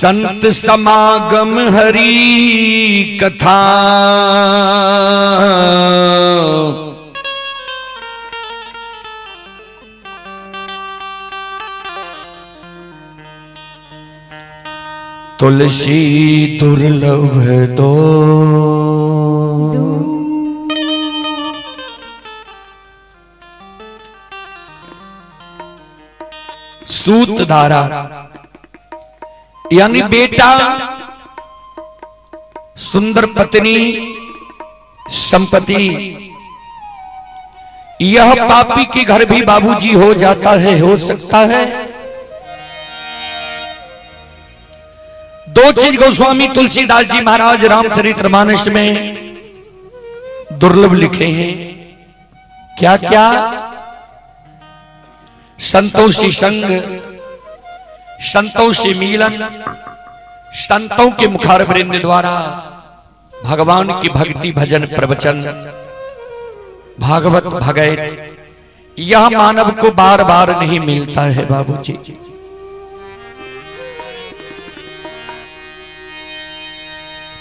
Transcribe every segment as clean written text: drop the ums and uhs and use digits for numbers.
संत समागम हरि कथा। तुलसी दुर्लभ दो सूतधारा, यानी बेटा, सुंदर पत्नी, संपत्ति, यह पापी के घर भी बाबूजी हो जाता है, हो सकता है। दो चीज गोस्वामी तुलसीदास जी महाराज रामचरितमानस में दुर्लभ लिखे हैं। क्या क्या? संतों से संग, संतों से मिलन, संतों के मुखारवृंद द्वारा भगवान की भक्ति भजन प्रवचन, भागवत भगैत, यह मानव को बार बार नहीं मिलता है बाबूजी।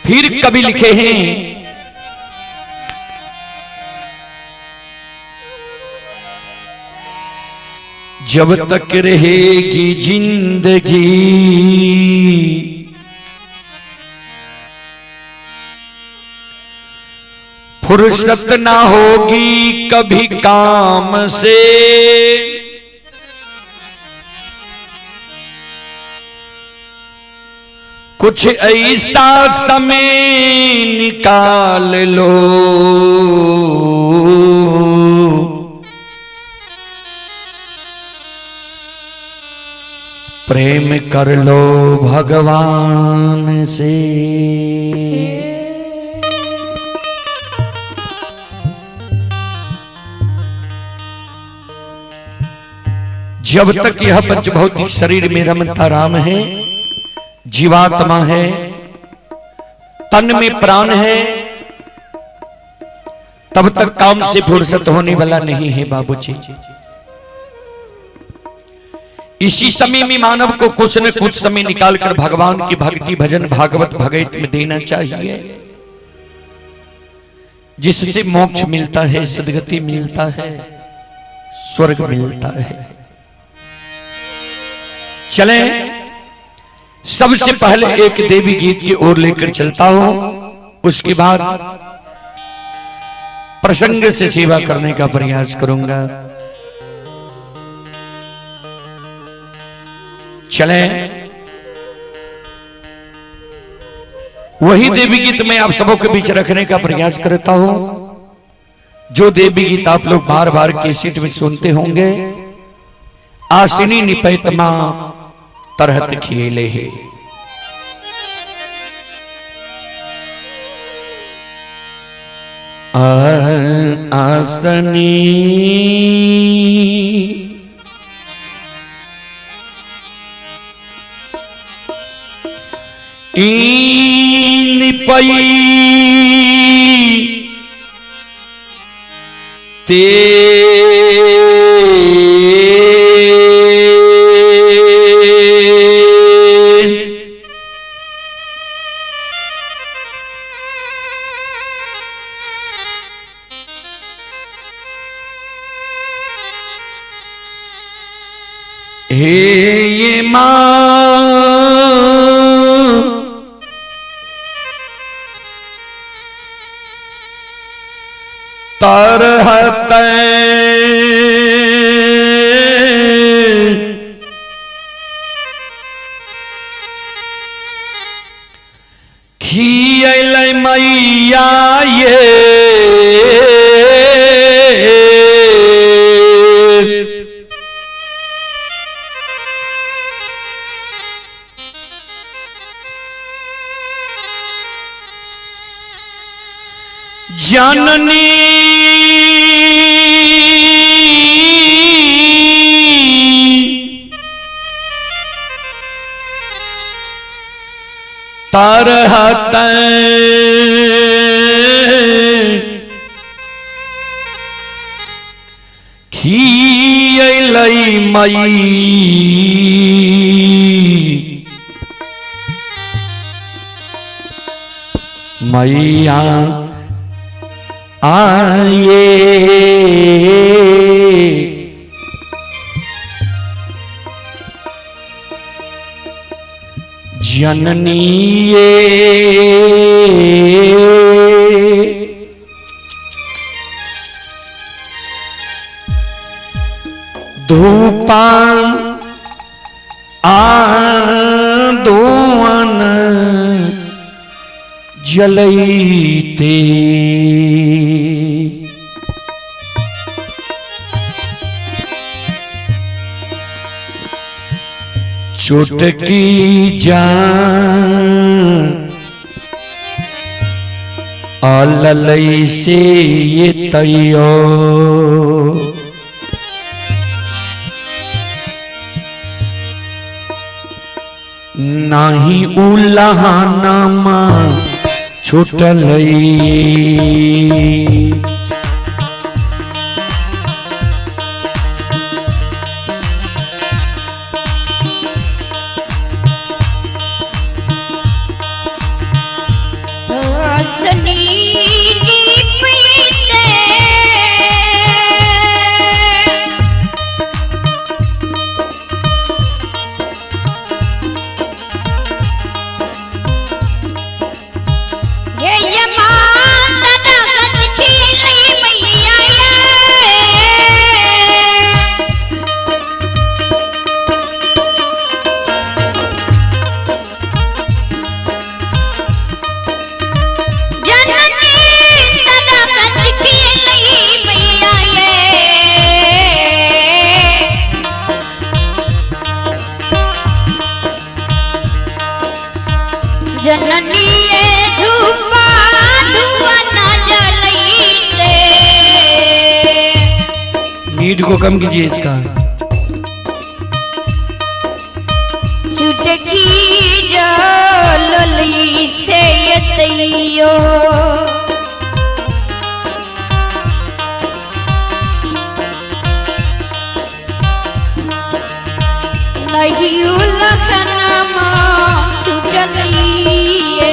फिर कभी लिखे हैं, जब तक रहेगी जिंदगी फुर्सत ना होगी कभी काम से, कुछ ऐसा समय निकाल लो, प्रेम कर लो भगवान से। जब तक यह पंचभौतिक शरीर में रमता राम है, जीवात्मा है, तन में प्राण है, तब तक काम से फुर्सत होने वाला नहीं है बाबूजी। इसी समय में मानव को कुछ न कुछ समय निकालकर भगवान की भक्ति भजन भागवत भगैत में देना चाहिए, जिससे मोक्ष मिलता है, सदगति मिलता है, स्वर्ग मिलता है। चले, सबसे पहले एक देवी गीत की ओर लेकर चलता हूं, उसके बाद प्रसंग से सेवा करने का प्रयास करूंगा। चले, वही देवी गीत मैं आप सबों के बीच रखने का प्रयास करता हूं, जो देवी गीत आप लोग बार बार कैसेट में सुनते होंगे। आसिनी निपैतमा तरहत खेले है। आसनी निपई ते हे ये मां तरहत खियल मैया ये जननी तरहत खियल मई। मैया आए जननी ये धूपा आदोअन जलैते। चुटकी जान अललई से ये तैयो नाही उलहाना छूटलई। नीड को कम कीजिए इसका। चुटकी जलई से यतैयो नहीं उलखनमा छुटलिए।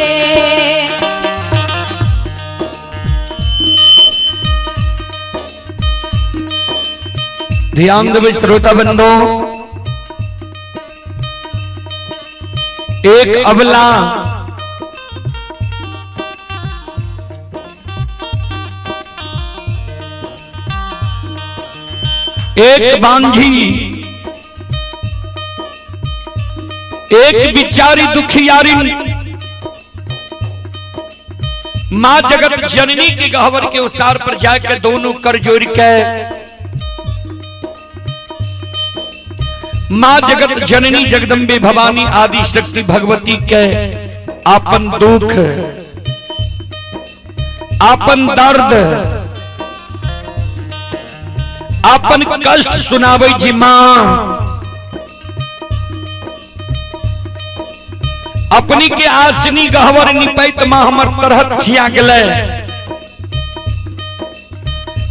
ध्यान दो श्रोता बंधो, एक अबला एक बांझी एक बिचारी दुखियारी मां जगत जननी के गहवर के उसार पर जाकर दोनों कर जोड़ के मां जगत जननी जगदम्बे भवानी आदि शक्ति भगवती के आपन दुख आपन दर्द आपन कष्ट सुनावे जी मां। अपनी के आसनी गहवर निपैत मां हमर तरहत खिया गेलै।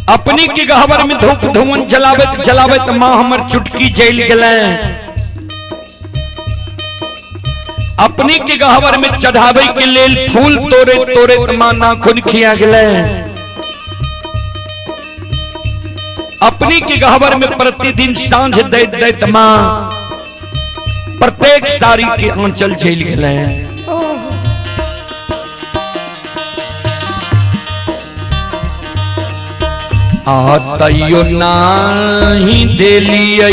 अपनी के गहवर में धूप धुआं जलावत जलावत मां हमर चुटकी जल गेलै। अपनी के गहवर में चढ़ावे के लेल फूल तोड़े तोड़े मां नाखून खिया गेलै। अपनी के गहवर में प्रतिदिन सांझ दैत दैत मां प्रत्येक साड़ी के आंचल जल गेलै। तैयो नाही देलियै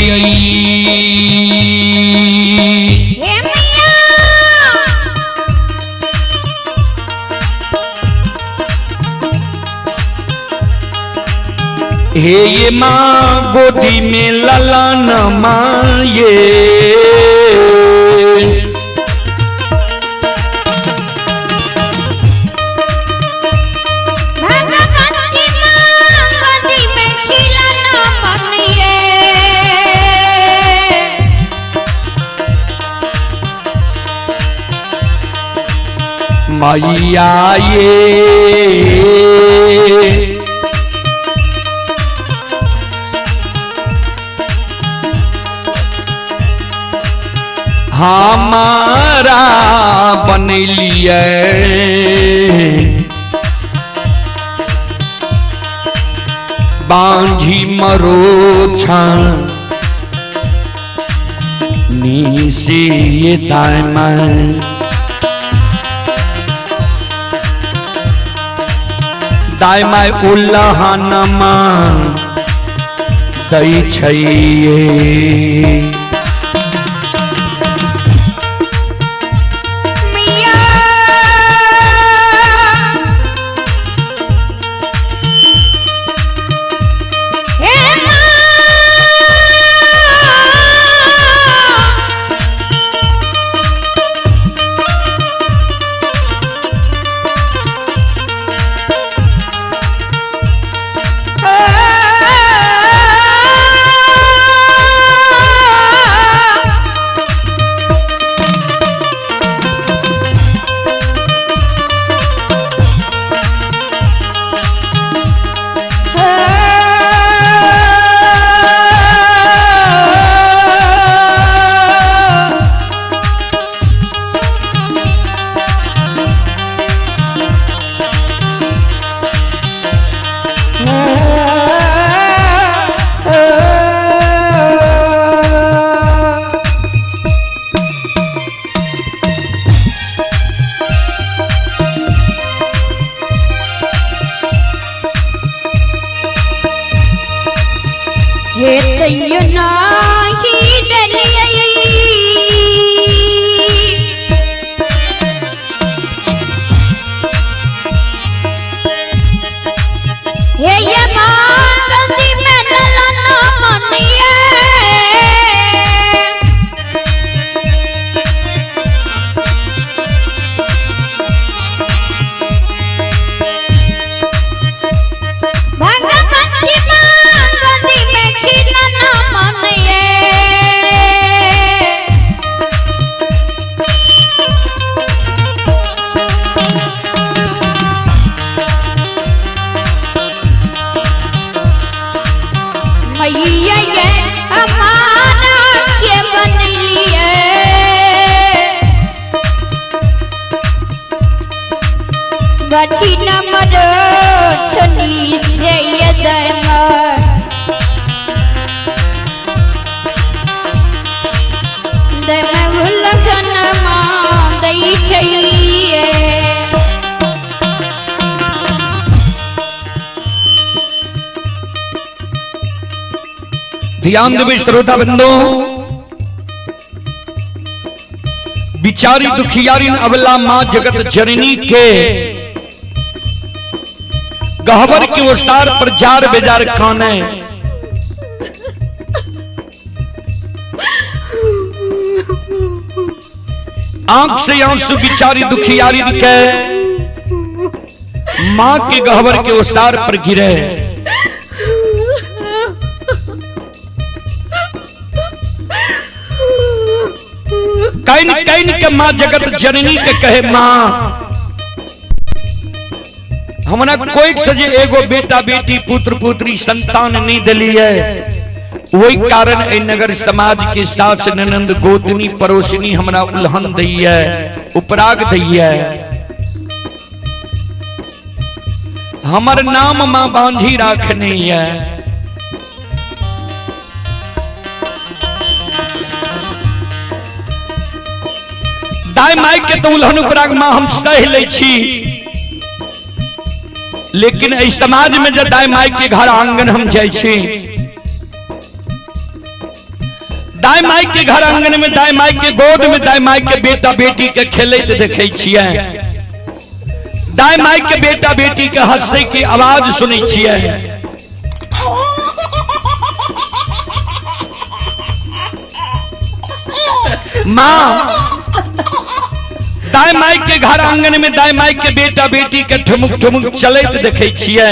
हे ये माँ गोदी में ललन माँ ये मैया ये हमारा बनलिए। बांझी मरो छान नीसे ये दायमन दायमाय उल्लहनमा दै छैये। मिया हे माँ हे तैयो नाही डलियै हे ये मांगती में नलना मनिए भगवती मांगती में खिलना मनिए मैया ये हमारा के बनलिए बची नमर छनी से ये दमर दम उलखन मां दै छैये। ध्यान देवे श्रोता बंधु, बिचारी दुखियारी अबला मां जगत जननी के गहबर के ओसार पर जार बेजार काने। आंख से आंसू बिचारी दुखियारी के मां के गहबर के ओसार पर गिरे। Can can के मां जगत जननी के कहे मां हमरा कोई सजे एगो बेटा बेटी पुत्र पुत्री संतान नहीं दिलिए, वही कारण ए नगर समाज के सास ननंद गोतनी पड़ोसनी हमरा उल्हन दैये उपराग दैये। हमर नाम मां बांझी राखने है। दाई माई के तो उल्हन उपराग मां हम सह लै छी, लेकिन एहि समाज में जब दाई माई के घर आंगन हम जाइ छी, दाई माई के घर आंगन में दाई माई के गोद में दाई माई के बेटा बेटी के खेलैत देखै छियै, दाई माई के बेटा बेटी के हंसै के आवाज सुनै छियै। माँ दाई माई के घर आंगन में दाई माई के बेटा बेटी के ठुमुक ठुमुक चलैत देखै छियै,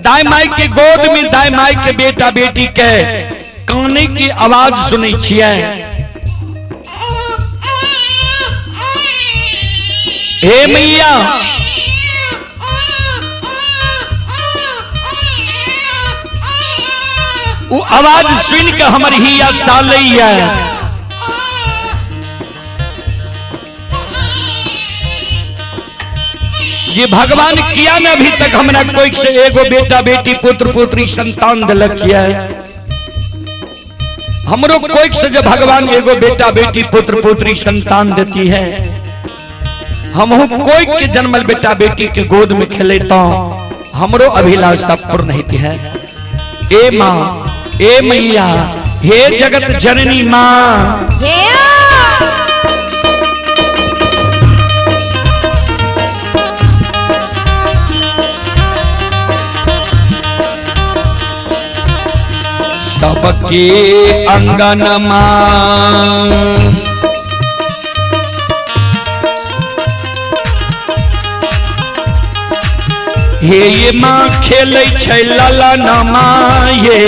दाई माई के गोद में दाई माई के बेटा बेटी के काने की आवाज सुनै छियै। हे मैया वो आवाज सुन के हमर हिया सालैया। जे भगवान किया न अभी तक हमरा कोई से एगो बेटा बेटी पुत्र पुत्री संतान दिलक किया। हमरो कोई से जब भगवान एगो बेटा बेटी पुत्र पुत्री संतान देती है, हमहू कोई के जन्मल बेटा बेटी के गोद में खेलेता, हमरो अभिलाषा पूर्ण होती है। ए माँ, ए मैया, हे जगत जननी माँ, सबके अंगन माँ हे ये माँ खेलै छै ललन माँ ये।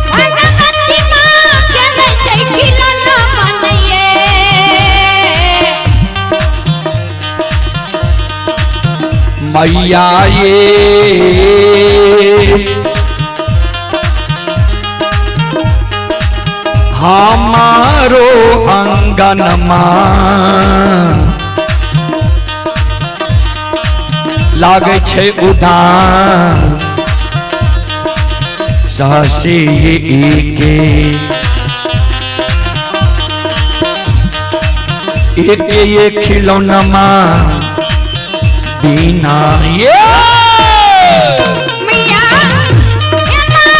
भगवती माँ खेलै छै खिलौना बनैये। मैया ये हमारो अंगन माँ लागै छै उदान सहसे एके एके ये खिलौना माँ बिना ये। मैया ए माँ,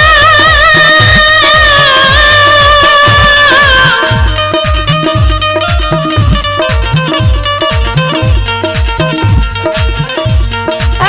आ,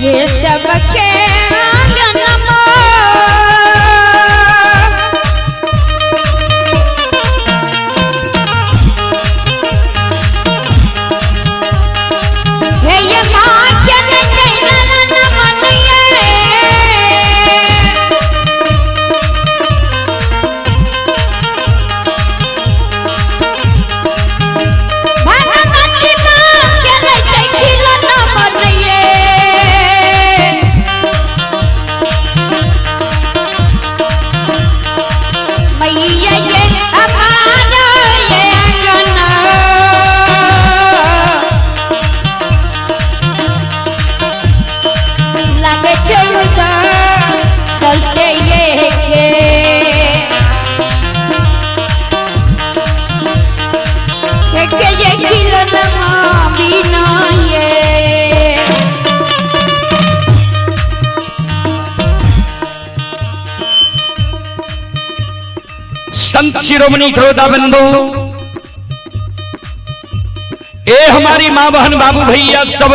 ये सबके आंगनमा हे ये माँ खेलै छै ललन मनैये। भगवती माँ खेलै छै खिलौना बनैये। मैया ये हमारा ये आंगन लागे छै उदास सबसे ये के। के ये खिलौना बिना ये। संत शिरोमणि श्रोता बंधु, ए हमारी माँ बहन बाबू भैया सब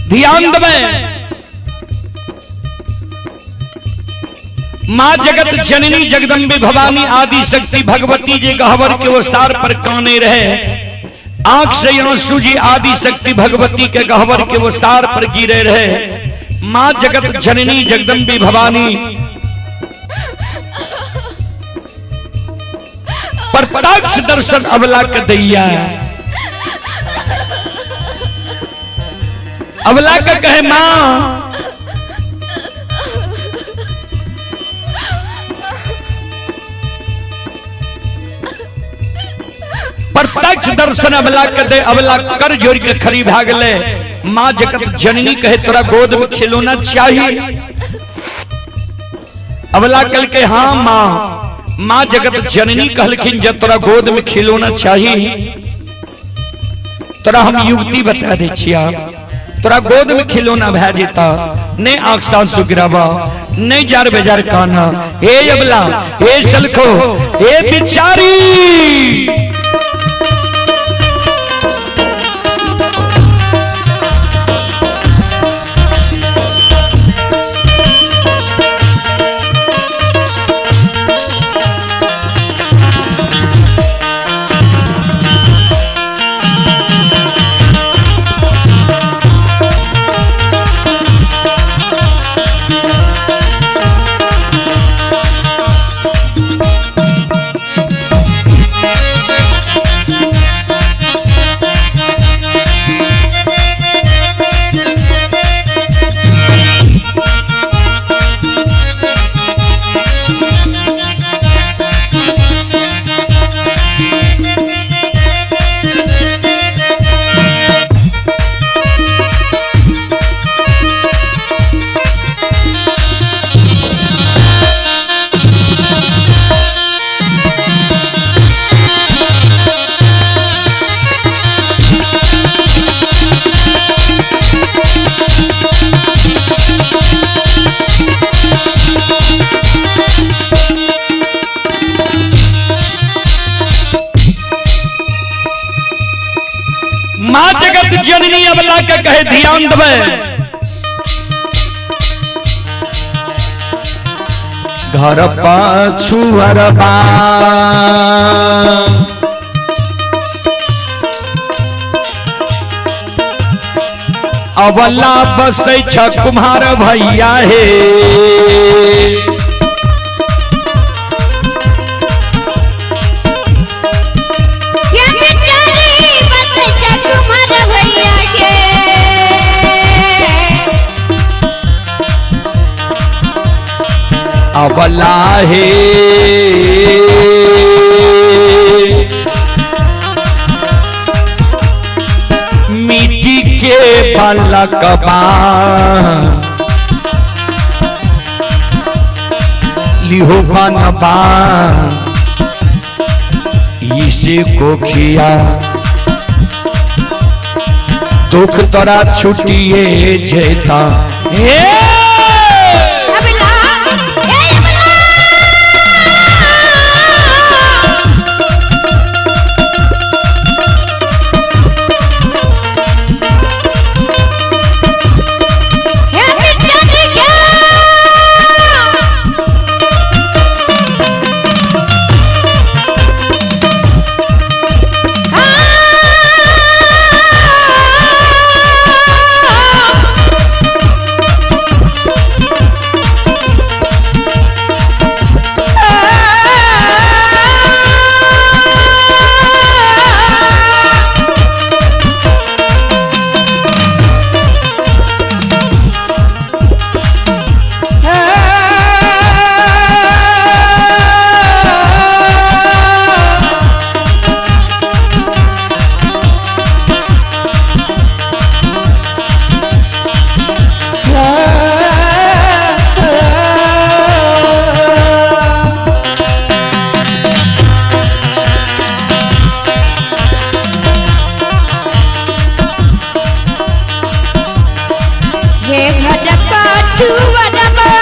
ध्यान दबे। माँ जगत जननी जगदम्बे भवानी आदि शक्ति भगवती जी गहवर के ओसार पर काने रहे, आंख से आंसू जी आदि शक्ति भगवती के गहवर के ओसार पर गिरे रहे। माँ जगत जननी जगदम्बे भवानी प्रत्यक्ष दर्शन अबला के दैया, अबला के कहे माँ प्रत्यक्ष दर्शन अबला के दे, अबला कर जोड़ के खरी भाग ले। माँ जगत जननी कहे तोरा गोद में खिलौना चाहिए। अबला कल के हाँ माँ। माँ जगत जननी कहलखिन जब तोरा गोद में खिलौना चाहिए तोरा हम युवती बता दे छिया, तोरा गोद में खिलौना भै जेता, नहीं आंख सासु गिरावा, नहीं जार बेजार काना। हे अबला, हे सलखो, हे बिचारी, कहे ध्यान देवे। घर पछुअरबा अवला बसै छ कुम्हार भैया हे। ये बिचारी बस कुमार भैया के। अवला हे मिट्टी के पलकबा लिहो बनबा इसे कोखिया दुख तोरा छुटिए जेता। ए अबला ए अबला। हे बिचारी क्या। हे भटका छुअरबा।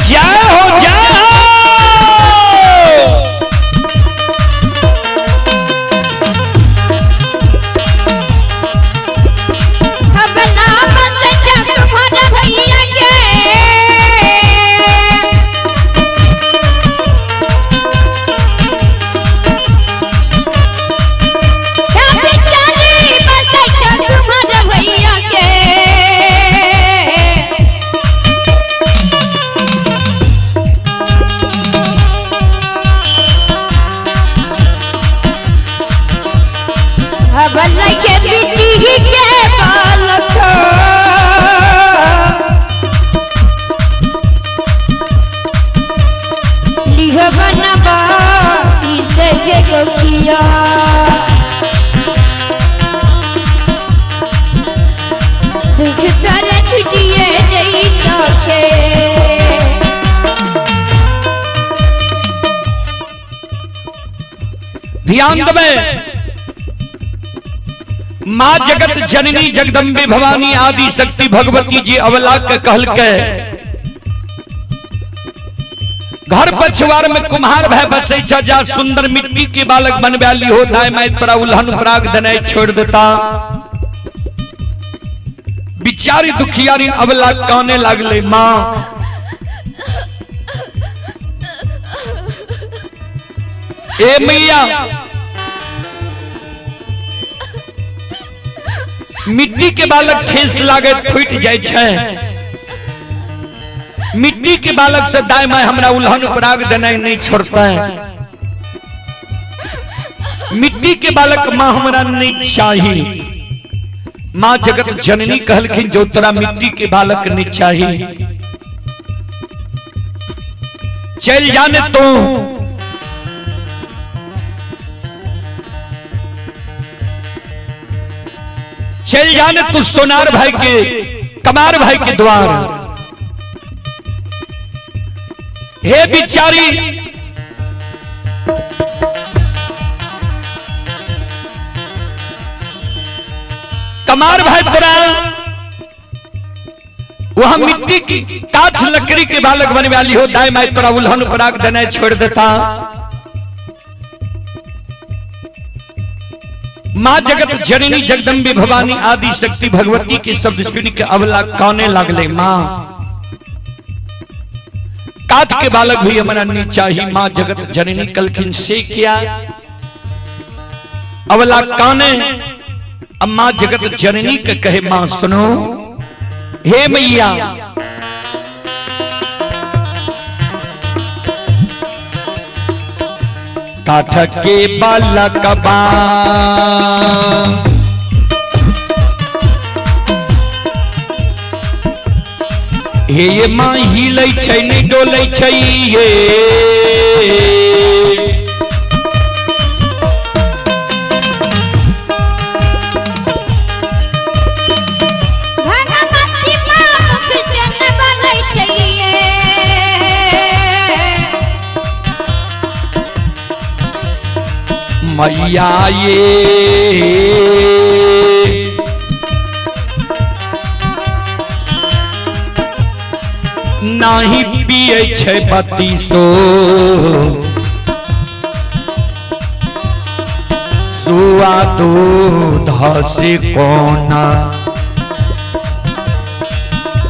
जय हो जय हो। अबला बस कुमार भैया के। हे बिचारी बस कुमार भैया के। अबला के बिटी के बालक लिह बनबा इसे जे गोखिया। दुख तोरा छुटिए जइता के। ध्यान देवे माँ जगत जननी जगदम्बे भवानी आदि शक्ति भगवती जी अवला के कहल के घर पछुआर में कुम्हार भय बसै छ जा सुंदर मिट्टी के बालक बनबा ली हो दाय माय तोरा उल्हन पराग देनाइ छोड़ देता। बिचारी दुखियारी अवला काने लागले माँ ए मैया मिट्टी के बालक ठेस लागे फूट जाय छै। मिट्टी के बालक से दाय माय हमरा उल्हन पराग देनाइ नहीं छोड़ता है। मिट्टी के बालक मां हमरा नहीं चाही। मां जगत जननी कहलखिन जो तोरा मिट्टी के बालक नहीं चाही चल जाने तू। चल जाने तू सोनार भाई के कमार भाई के द्वार। हे बिचारी कमार भाई तोरा वहां मिट्टी की काठ लकड़ी के बालक बनने वाली हो दाई माई तोरा उल्हन पराग देना छोड़ देता। माँ जगत जननी जगदम्बे भवानी आदि शक्ति भगवती के शब्द सुन के अबला काने लागले। माँ काठ के बालक भी हमरा नहीं चाही। माँ जगत जननी कलखिन से क्या अबला काने। अब माँ जगत जननी के कहे माँ सुनो हे मैया, काठ के बालकबा हे ये माँ हिलै छै नहि डोलै छै ये। भगवती माँ मुख जन बनै छै ये। मैया ये नाही पियै छै बत्तीसो सुआ दूध से कोना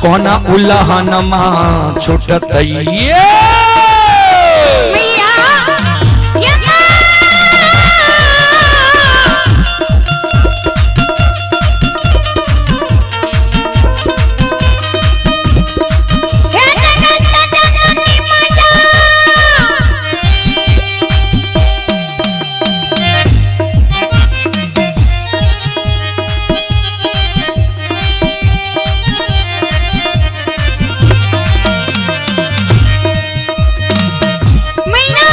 कोना उलहन माँ छुटतै ये। मैया ये माँ। हे जगत जननी मैया। मैया।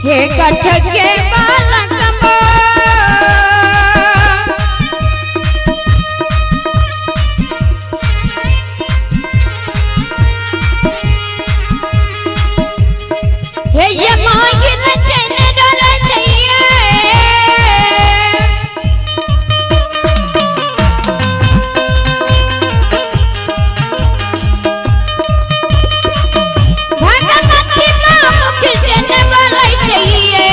हे कठ के बालकमा। हे ये माहिर चैन डोल चाहिए। भगवती माँ मुख जन बलै चाहिए।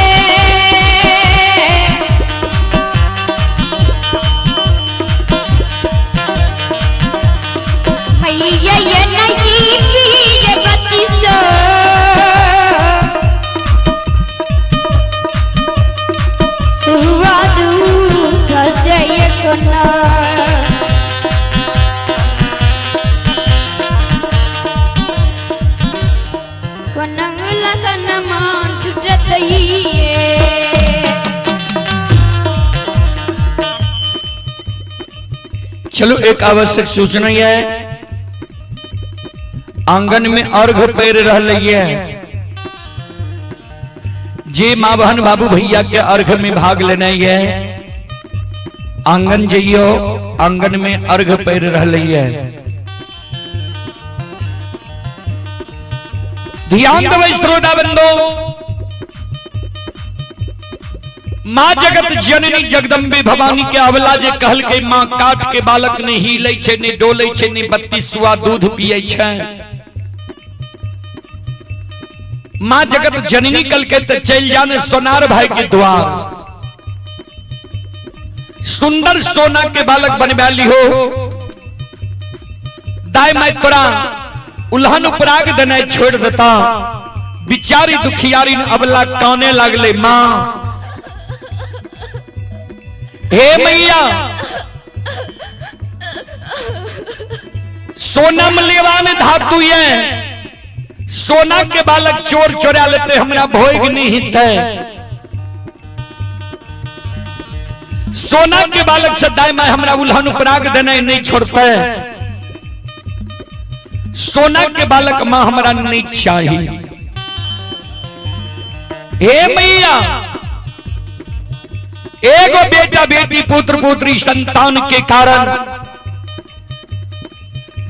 मैया ये नहीं पीर बत्तीसो सुआ दूध से कोना कोनंग लगन मान छुटत ये। चलो एक आवश्यक सूचना यह है, आंगन में अर्घ पैर रही है। जे माँ बहन बाबू भैया के अर्घ में भाग लेना है, आंगन जइयो, आंगन में अर्घ पैर रही है। ध्यान देबै श्रोता बंधु, माँ जगत जननी जगदम्बे भवानी के अवला जे कहल के माँ काठ के बालक ने हिलै छै ने डोलै छै ने 32 सुआ दूध पियै छै। माँ जगत जननी कल के त चल जाने सोनार भाई के द्वार, सुंदर सोना के बालक बनवा लिहो, दाई माई तोरा उल्हन उपराग देने छोड़ देता। बिचारी दुखियारी अबला काने लागले, माँ हे मैया सोना मूल्यवान धातु ये, सोना के बालक चोर चोरा लेते हमरा भोग नहीं हित। सोना के बालक से दाई माई हमरा उल्हन उपराग देने नहीं छोड़ते। सोना के बालक मां हमरा नहीं चाहिए। हे मैया, एगो बेटा बेटी पुत्र पुत्री संतान के कारण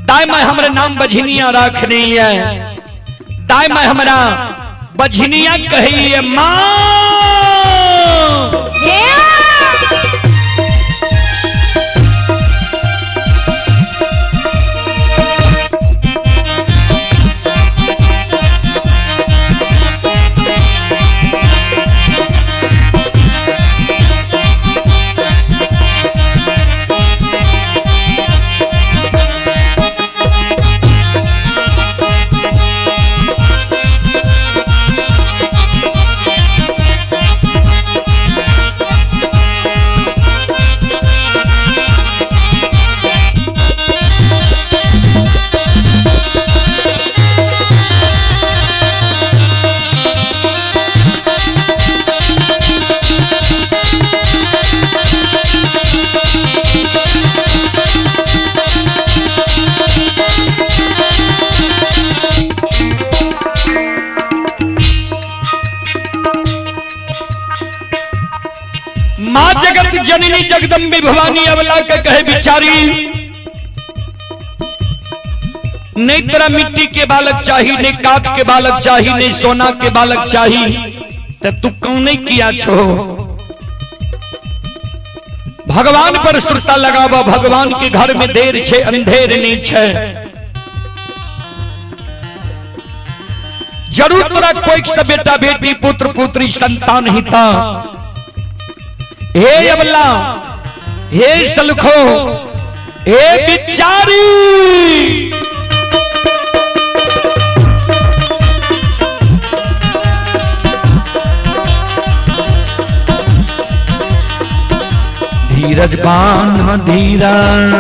दाई माई हमरे नाम बझनिया रखनी है। दाई माई हमरा बझनिया कही है मां। हे मां जगत जननी जगदम्बे भवानी अवला के कहे बिचारी, नहीं तेरा मिट्टी के बालक चाहिए, नहीं काट के बालक चाहिए, नहीं सोना के बालक चाहिए, तो तू कौन नहीं किया छो। भगवान पर सुरता लगावा, भगवान के घर में देर छे अंधेर नहीं छे। जरूर तोरा कोई से बेटा बेटी पुत्र पुत्री संतान हिता। हे अबला, हे सलखो, हे बिचारी, धीरज बांध धीरज,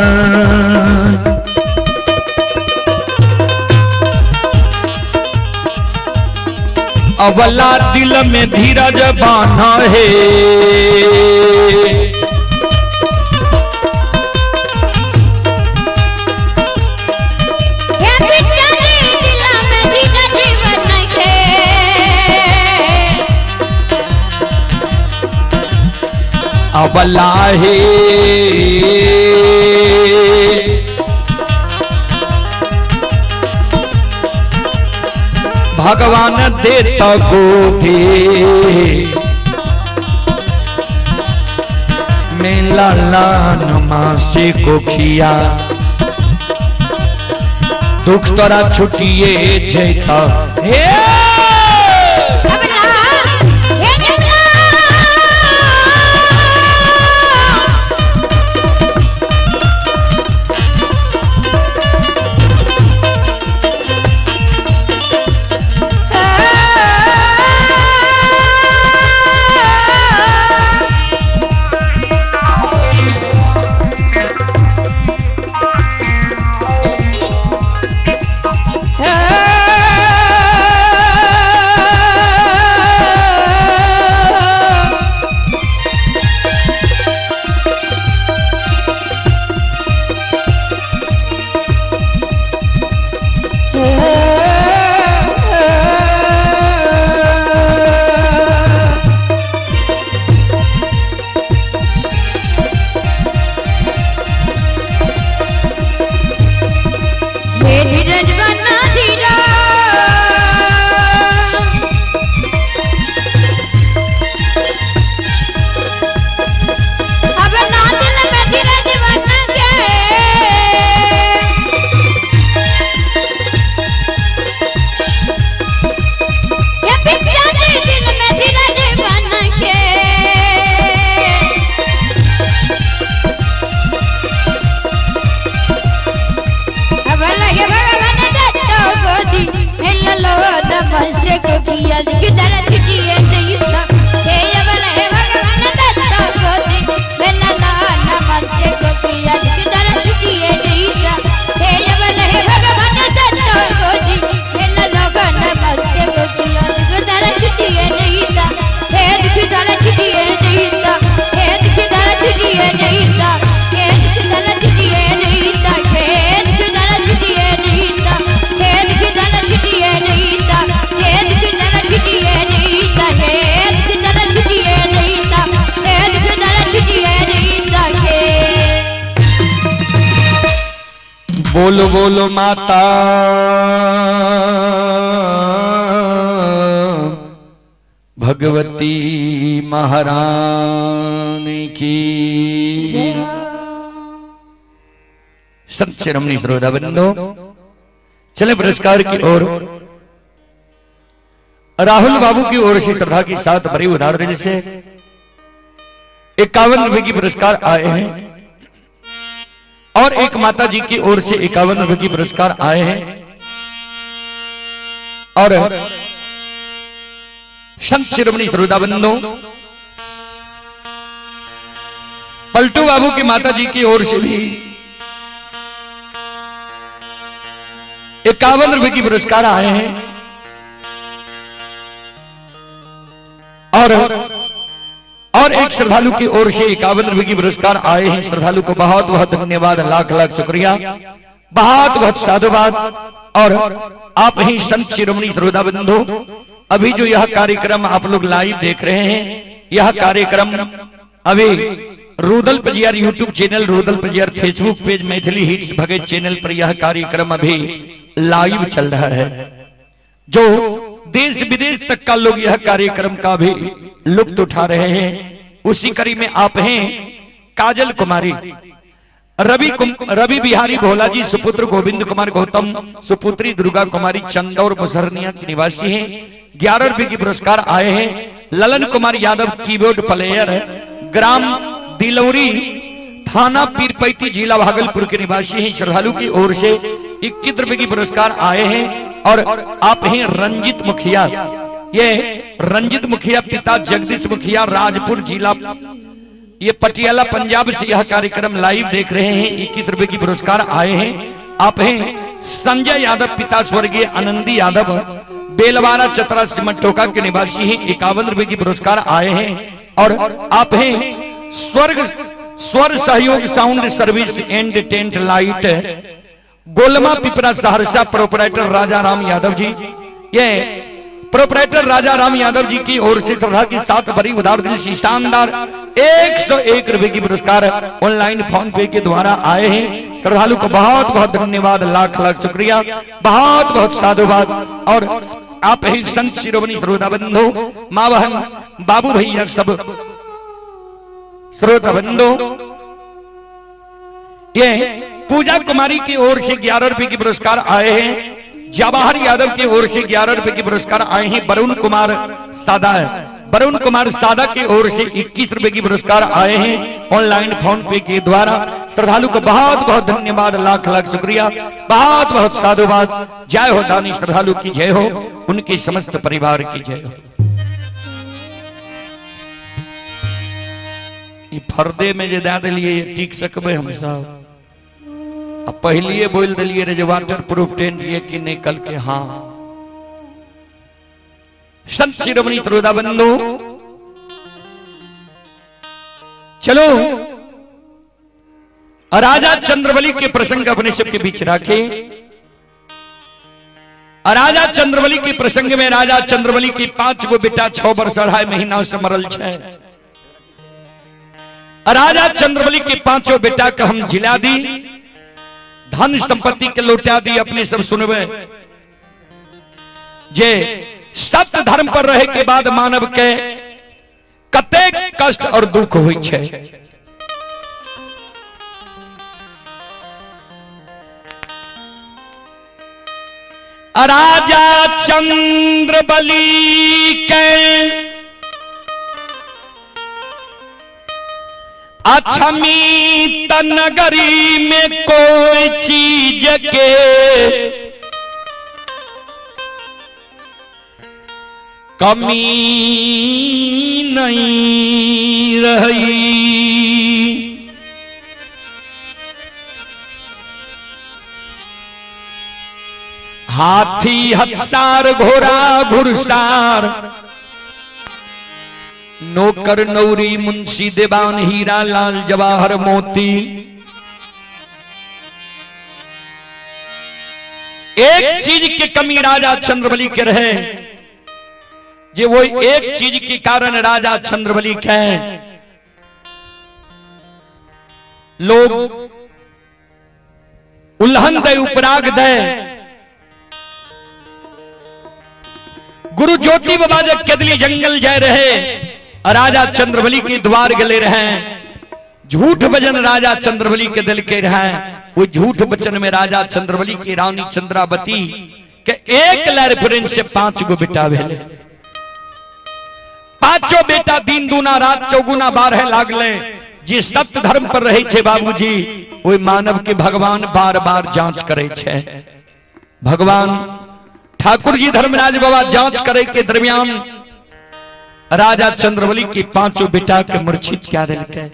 अबला दिल में धीरज बांधा है। हे बिचारी दिल में धीरज बन के। अबला हे भगवान देता गोभी मेला लान मासे को खिया, दुख तोरा छुटिए जैता। हे अबला हे जबला, हे धीरज बना धीरा, अब ना दिल में धीरज बन के। हे बिचारी दिल में धीरज बन के। अब लगे भगवान दत्त गोदी हेलो नमस्ते कोकिया की तरह छुटिए जईसा। हे अब लगे भगवान दत्त गोदी हेलो नमस्ते कोकिया की तरह छुटिए जईसा। हे अब लगे बोलो बोलो माता भगवती महारानी की। संत शिरोमणि श्रोता बंधो, चले पुरस्कार की ओर। राहुल बाबू की ओर से श्रद्धा के साथ बड़ी उदार दिल से 51 रुपए की पुरस्कार आए हैं और एक माता जी की ओर से 51 रुपए की पुरस्कार आए हैं। और संत शिरोमणि श्रोता बंधो, पलटू बाबू की माता जी की ओर से भी 51 रुपए की पुरस्कार आए हैं। और एक श्रद्धालु की ओर से 51 रुपए की पुरस्कार आए हैं। श्रद्धालु को बहुत बहुत धन्यवाद, लाख लाख शुक्रिया, बहुत बहुत साधुवाद। और आप ही संत शिरोमणि श्रोता बंधु, अभी जो यह कार्यक्रम आप लोग लाइव देख रहे हैं, यह कार्यक्रम अभी Rudal Pajiyar YouTube channel, Rudal Pajiyar Facebook page, Maithili hits Bhagat channel पर यह कार्यक्रम अभी लाइव चल रहा है। जो देश विदेश तक का लोग यह कार्यक्रम का भी लुत्फ उठा रहे हैं। उसी कड़ी में आप हैं काजल कुमारी, रवि बिहारी भोला जी, सुपुत्र गोविंद कुमार गौतम, सुपुत्री दुर्गा कुमारी, चंदौर मुसहरनिया के निवासी हैं। 11 रुपए की पुरस्कार आए हैं। ललन कुमार यादव कीबोर्ड प्लेयर, ग्राम दिलौरी, थाना पीरपैती, जिला भागलपुर के निवासी हैं। श्रद्धालु की ओर से 21 रुपए की पुरस्कार आए हैं। और आप हैं रंजित मुखिया, ये रंजित मुखिया पिता जगदीश मुखिया, राजपुर जिला ये पटियाला पंजाब से यह कार्यक्रम लाइव देख रहे हैं। 21 रुपए की पुरस्कार आए हैं। आप हैं संजय यादव पिता स्वर्गीय आनंदी यादव, बेलवारा चतरा सिमटोका के निवासी हैं। 51 रुपए की पुरस्कार आए हैं। और आप हैं स्वर्ग स्वर सहयोग sound service and tent light, Golma Pipra Saharsa, proprietor Raja Ram Yadav ji. ये प्रोपराइटर राजा राम यादव जी की ओर से श्रद्धा के साथ बड़ी उदार दिल से शानदार 101 रुपए की पुरस्कार ऑनलाइन फोन पे के द्वारा आए हैं। श्रद्धालु को बहुत बहुत धन्यवाद, लाख लाख शुक्रिया, बहुत बहुत साधुवाद। और आप ही संत शिरोमणि श्रोता बंधु, माँ बहन बाबू भैया सब श्रोता बंधु, ये पूजा कुमारी की ओर से 11 रुपए की पुरस्कार आए हैं। जवाहर यादव की ओर से 11 रुपए के पुरस्कार आए हैं। वरुण कुमार सादा है, वरुण कुमार सादा की ओर से 21 रुपए की पुरस्कार आए हैं ऑनलाइन फोन पे के द्वारा। श्रद्धालु को बहुत बहुत धन्यवाद, लाख लाख शुक्रिया, बहुत बहुत साधुवाद। जय हो दानी श्रद्धालु की जय हो, उनके समस्त परिवार की जय हो। ई फर्दे में जे दे दिलिए टिक सकबे हम सब। आ पहलिए बोल दिलिए रे जे वाटर प्रूफ टेंट ये कि नहीं, कल के हाँ। संत शिरोमणि श्रोता बंधु, चलो राजा चंद्रबली के प्रसंग अपने सबके बीच रखे। राजा चंद्रबली के प्रसंग में राजा चंद्रबली की 5 गो बेटा 6 वर्ष 2.5 महीना से मरल छे। राजा चंद्रबली के पांचों बेटा के हम जिला दी, धन संपत्ति के लौटा दी। अपने सब सुनबे जे सत्य धर्म पर रहे के बाद मानव के कतेक कष्ट और दुख होई छे। राजा चंद्रबली के अक्षमी नगरी में कोई चीज के कमी नहीं रही। हाथी हथसार घोड़ा घुड़सार नौकर नौरी मुंशी देवान हीरा लाल जवाहर मोती। एक चीज की कमी राजा चंद्रबली के रहे, जे वो एक चीज के कारण राजा चंद्रबली के लोग उल्हन दे, उपराग दे। गुरु ज्योति बाबा जब केदली जंगल जाए रहे, राजा चंद्रबली के द्वार गले रहे, झूठ वचन राजा चंद्रबली के दिल के रहे, वो झूठ वचन में राजा चंद्रबली की रानी चंद्रावती के एक लहर प्रेम से 5 गो बेटा भेले। पांचों बेटा दिन दूना रात चौगुना 12 लागले। जे सत्य धर्म पर रहे छे बाबूजी, ओहि मानव के भगवान बार बार जांच करे छे। भगवान ठाकुर जी धर्मराज बाबा जांच करे के दरमियान राजा चंद्रबली के पांचों बेटा के मूर्छित क्या दिलके।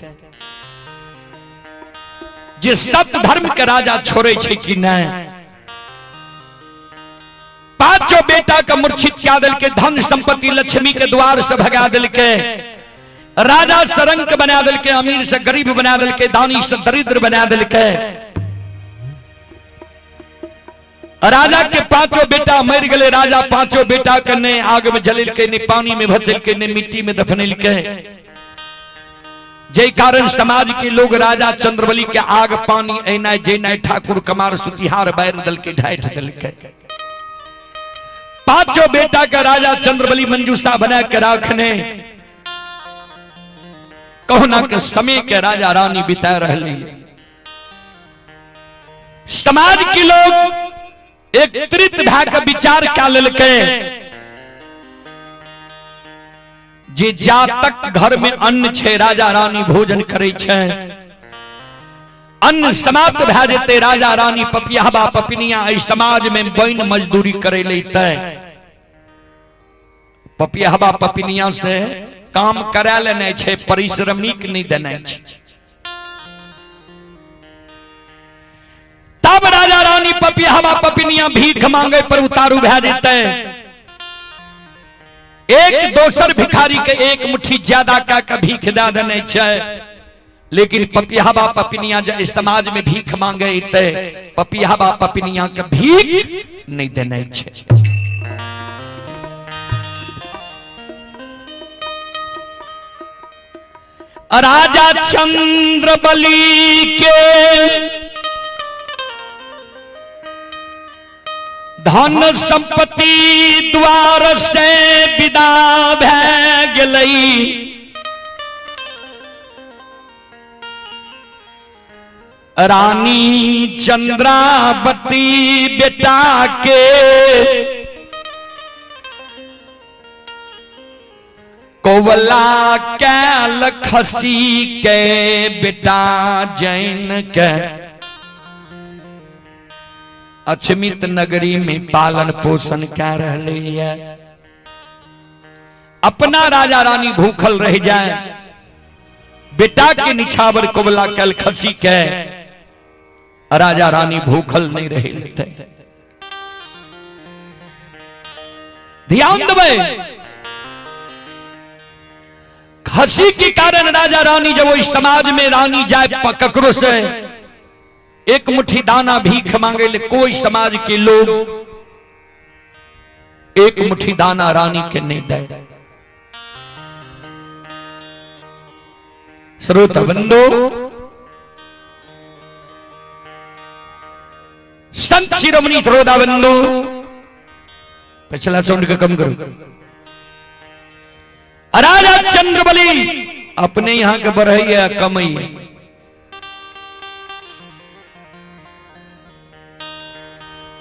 जे सत्य धर्म के राजा छोड़े छे कि नहीं, पांचों बेटा के मूर्छित क्या दिलके, धन संपत्ति लक्ष्मी के द्वार से भगा दिलके, राजा सरंग बना दिलके, अमीर से गरीब बना दिलके, दानी से दरिद्र बना दिलके। राजा के पांचों बेटा मर गए। राजा पांचों बेटा के ने आग में जलेलके, ने पानी में भसेलके, ने मिट्टी में दफनेलके। जय कारण समाज के लोग राजा चंद्रबली के आग पानी एनाय जेनाय ठाकुर कमार सुतिहार बैर दल के ढाठ दल के। पांचों बेटा का राजा चंद्रबली मंजूषा बना के रखने कहुना के समय के राजा रानी बिता रहे। समाज के लोग एकत्रित भए के विचार क्या लेलके जे जा तक घर में अन्न छे राजा रानी भोजन करे छे, अन्न समाप्त भए जेते राजा रानी पपियाबा पपिनिया एहि समाज में बन मजदूरी करे लेते। पपियाबा पपिनिया से काम करा लेने छे, परिश्रमिक नहीं देने छे। तब राजा रानी पपियाबा पपिनिया भीख मांगे पर उतारू भए जेते। एक दोसर भिखारी के एक मुट्ठी ज्यादा का के भीख दे देने छे, लेकिन पपियाबा पपिनिया जे समाज में भीख मांगे इते पपियाबा पपिनिया के भीख नहीं देने छे। राजा चंद्रबली के धन संपत्ति द्वार से विदा भए गेलई। रानी चंद्रावती बेटा के कोवला कैल खसी के बेटा जैन के अछमित नगरी में पालन पोषण कै रहले है। अपना राजा रानी भूखल रह जाए, बेटा के निछावर कोवला कैल खसी के राजा रानी भूखल नहीं रह लेते। ध्यान देबै, खसी के कारण राजा रानी जब ओहि समाज में रानी जाए ककरो से एक मुट्ठी दाना भीख मांगे ले, कोई समाज के लोग एक मुट्ठी दाना रानी के नहीं दे। श्रोता बंधु, संत शिरोमणि श्रोता बंधु, पिछला साउंड का कम करो। राजा चंद्रबली अपने यहां के बढ़ैया कमैया,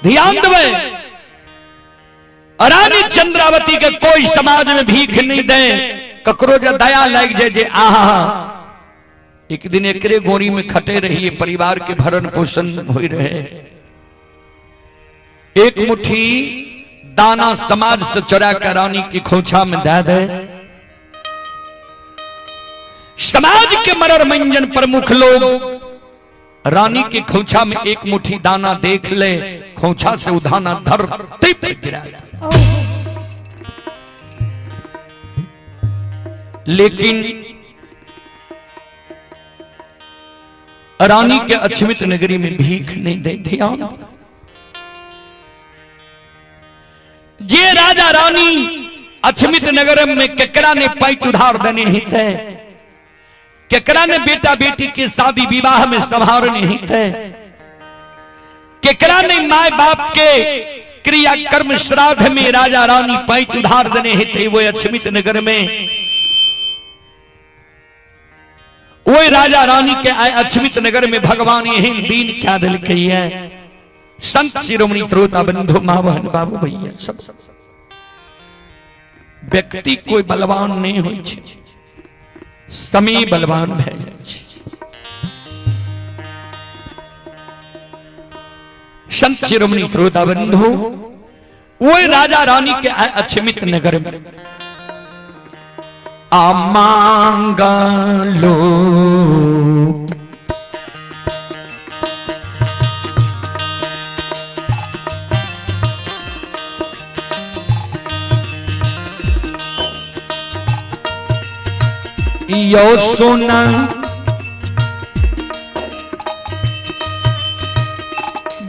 ध्यान देबै, रानी चंद्रावती के कोई समाज में भीख नहीं दे, ककरो जे दया लाग जाए जे आहा एक दिन एकरे गोरी में खटे रहिए, परिवार के भरण पोषण हो रहे, एक मुट्ठी दाना समाज से चुरा कर रानी की खोछा में दे दे। समाज के मरर मंजन प्रमुख लोग रानी की खोछा में एक मुट्ठी दाना देख ले, खोछा से उधाना धरती पर गिरा दे। लेकिन रानी के अछमित नगरी में भीख नहीं दे। ध्यान, जे राजा रानी अछमित नगर में केकरा ने पैच उधार देने नहीं थे, केकरा ने बेटा बेटी के शादी विवाह में संभार नहीं थे, केकरा नहीं my बाप के क्रिया कर्म श्राद्ध में राजा रानी पैच उधार देने हेतै वो अक्षमित नगर में। वो राजा रानी के आए अक्षमित नगर में भगवान एहन दिन क्या दिलकै है। संत शिरोमणि श्रोता बंधु माँ बहन बाबू भैया सब व्यक्ति कोई बलवान नहीं होइ छै, समय बलवान भए जाइ छै। संत शिरोमणि श्रोता बंधु वो राजा रानी के आए अक्षमित नगर में आ मांगलो यो सोना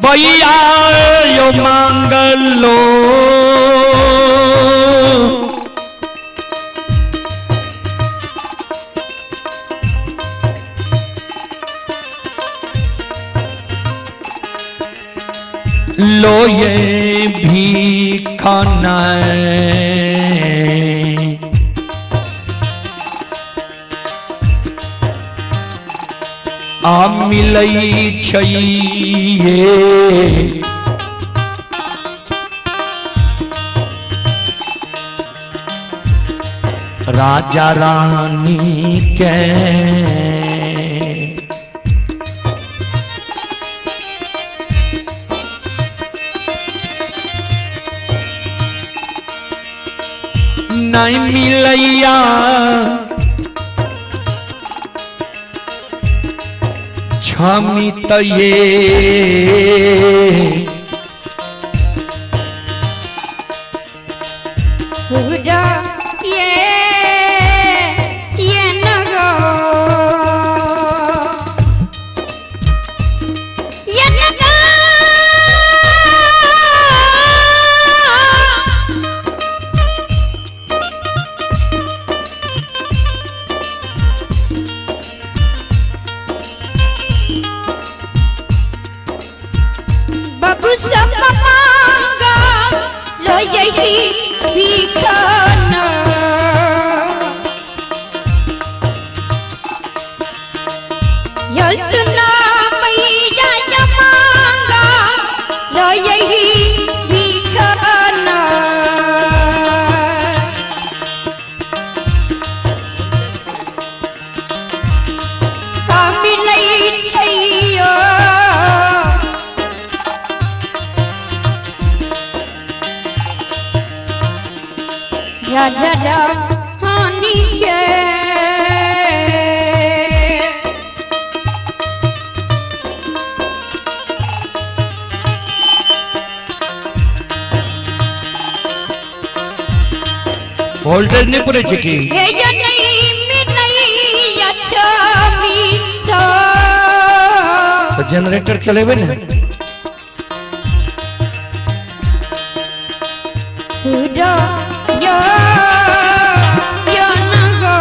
भैया यो मांगलो लो ये भी खाना आ मिलई छैये राजा रानी के। नहीं मिलैया क्षमित ये पूरा ये नगो ये नगो बाबू सब मांगा लो यही भीखना। यो सुना मैया ये मांगा लो यही भीखना। का मिलै छैयो राजा रानी के। वोल्टेज नहीं पूरे छै की हे यो नहीं मिलई अच्छा मीठा। तो जनरेटर चलेबे ने। पूरा यो यो नगो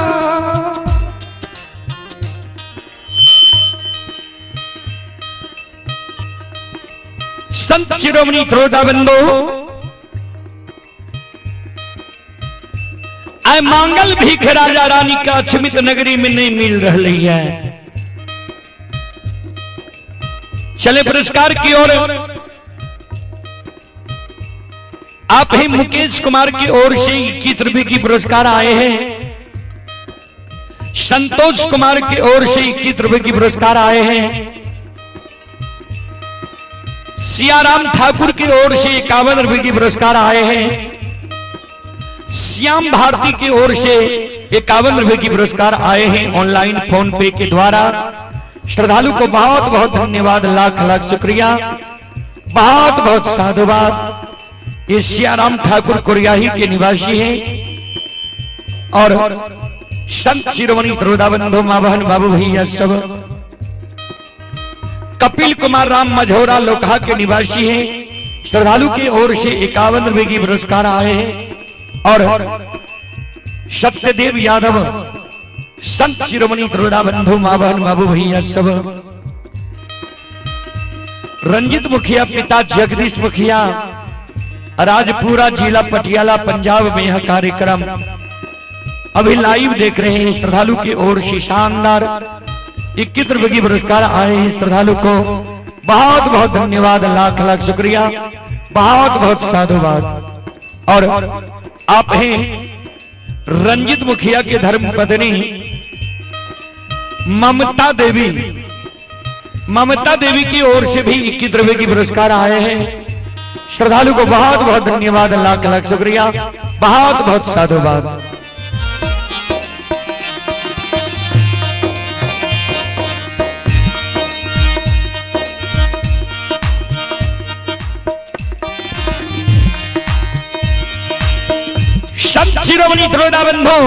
संत शिरोमणि श्रोता बंधु आय मांगल भीख राजा रानी का अक्षमित नगरी में नहीं मिल रही है। चले पुरस्कार की ओर। आप ही मुकेश कुमार की ओर से 21 रुपए की पुरस्कार आए हैं। संतोष कुमार की ओर से 21 रुपए की पुरस्कार आए हैं। सियाराम ठाकुर की ओर से 51 रुपए की पुरस्कार आए हैं। श्याम भारती की ओर से 51 रुपए की पुरस्कार आए हैं ऑनलाइन फोन पे के द्वारा। श्रद्धालु को बहुत बहुत धन्यवाद, लाख लाख शुक्रिया, बहुत बहुत साधुवाद। ये सियाराम ठाकुर कोरियाही के निवासी हैं और संत शिरोमणि श्रोता बंधु माँ बहन बाबू भैया सब कपिल कुमार राम मझौरा लोकहा के निवासी हैं। श्रद्धालु की ओर से 51 रुपए की पुरस्कार आए हैं। और सत्यदेव यादव संत शिरोमणि श्रोता बंधु माँ बहन बाबू भैया सब रंजित मुखिया पिता जगदीश मुखिया, राजपुरा जिला पटियाला पंजाब में यह कार्यक्रम अभी लाइव देख रहे हैं। श्रद्धालु की ओर से शानदार 21 रुपए की पुरस्कार आए हैं। श्रद्धालु को बहुत बहुत धन्यवाद, लाख लाख शुक्रिया, बहुत बहुत साधुवाद। और आप हैं रंजित मुखिया के धर्म पत्नी ममता देवी, ममता देवी की ओर से भी 21 रुपए की पुरस्कार आए हैं। श्रद्धालु को बहुत बहुत धन्यवाद, लाख लाख शुक्रिया, बहुत बहुत साधुवाद। संत शिरोमणि त्रोड़ा बंधु,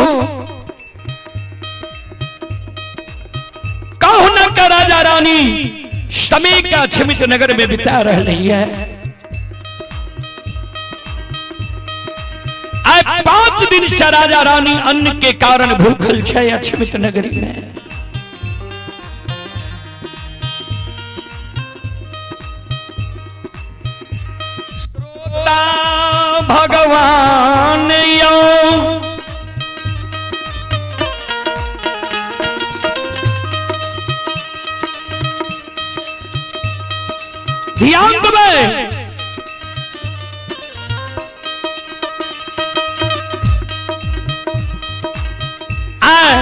कहु न का राजा रानी समय का क्षमित नगर में बिता रही है। आए 5 दिन से राजा रानी अन्न के कारण भूखल छे अक्षमित नगरी में। श्रोता भगवान यो ध्यान देवे, आए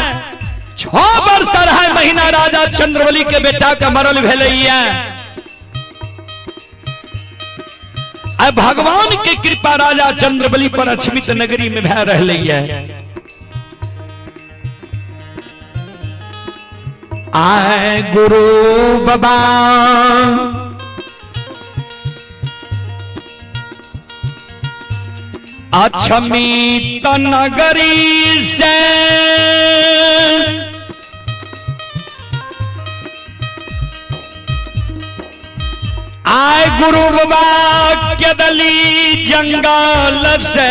6 वर्ष 2.5 महीना राजा चंद्रबली के बेटा का मरल भेलैया। आए भगवान के कृपा राजा चंद्रबली पर अक्षमित नगरी में भय रहलैया। आए गुरु बाबा अक्षमित नगरी से आए गुरु बाबा के दली जंगल से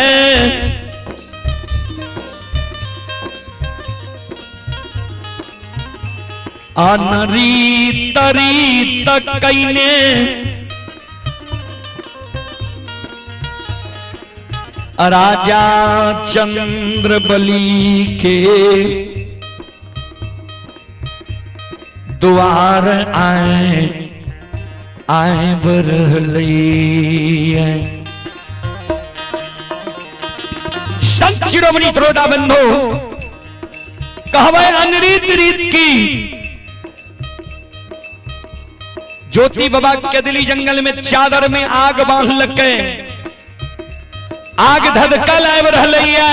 अनरी तरी तकैने राजा चंद्रबली के द्वार आए आए बरहली। संत शिरोमणि त्रोटा बंधु कहवे अनरीत रीत की ज्योति बाबा के दिली जंगल में चादर में आग बांध लके आग धधकल आबि रहलैया।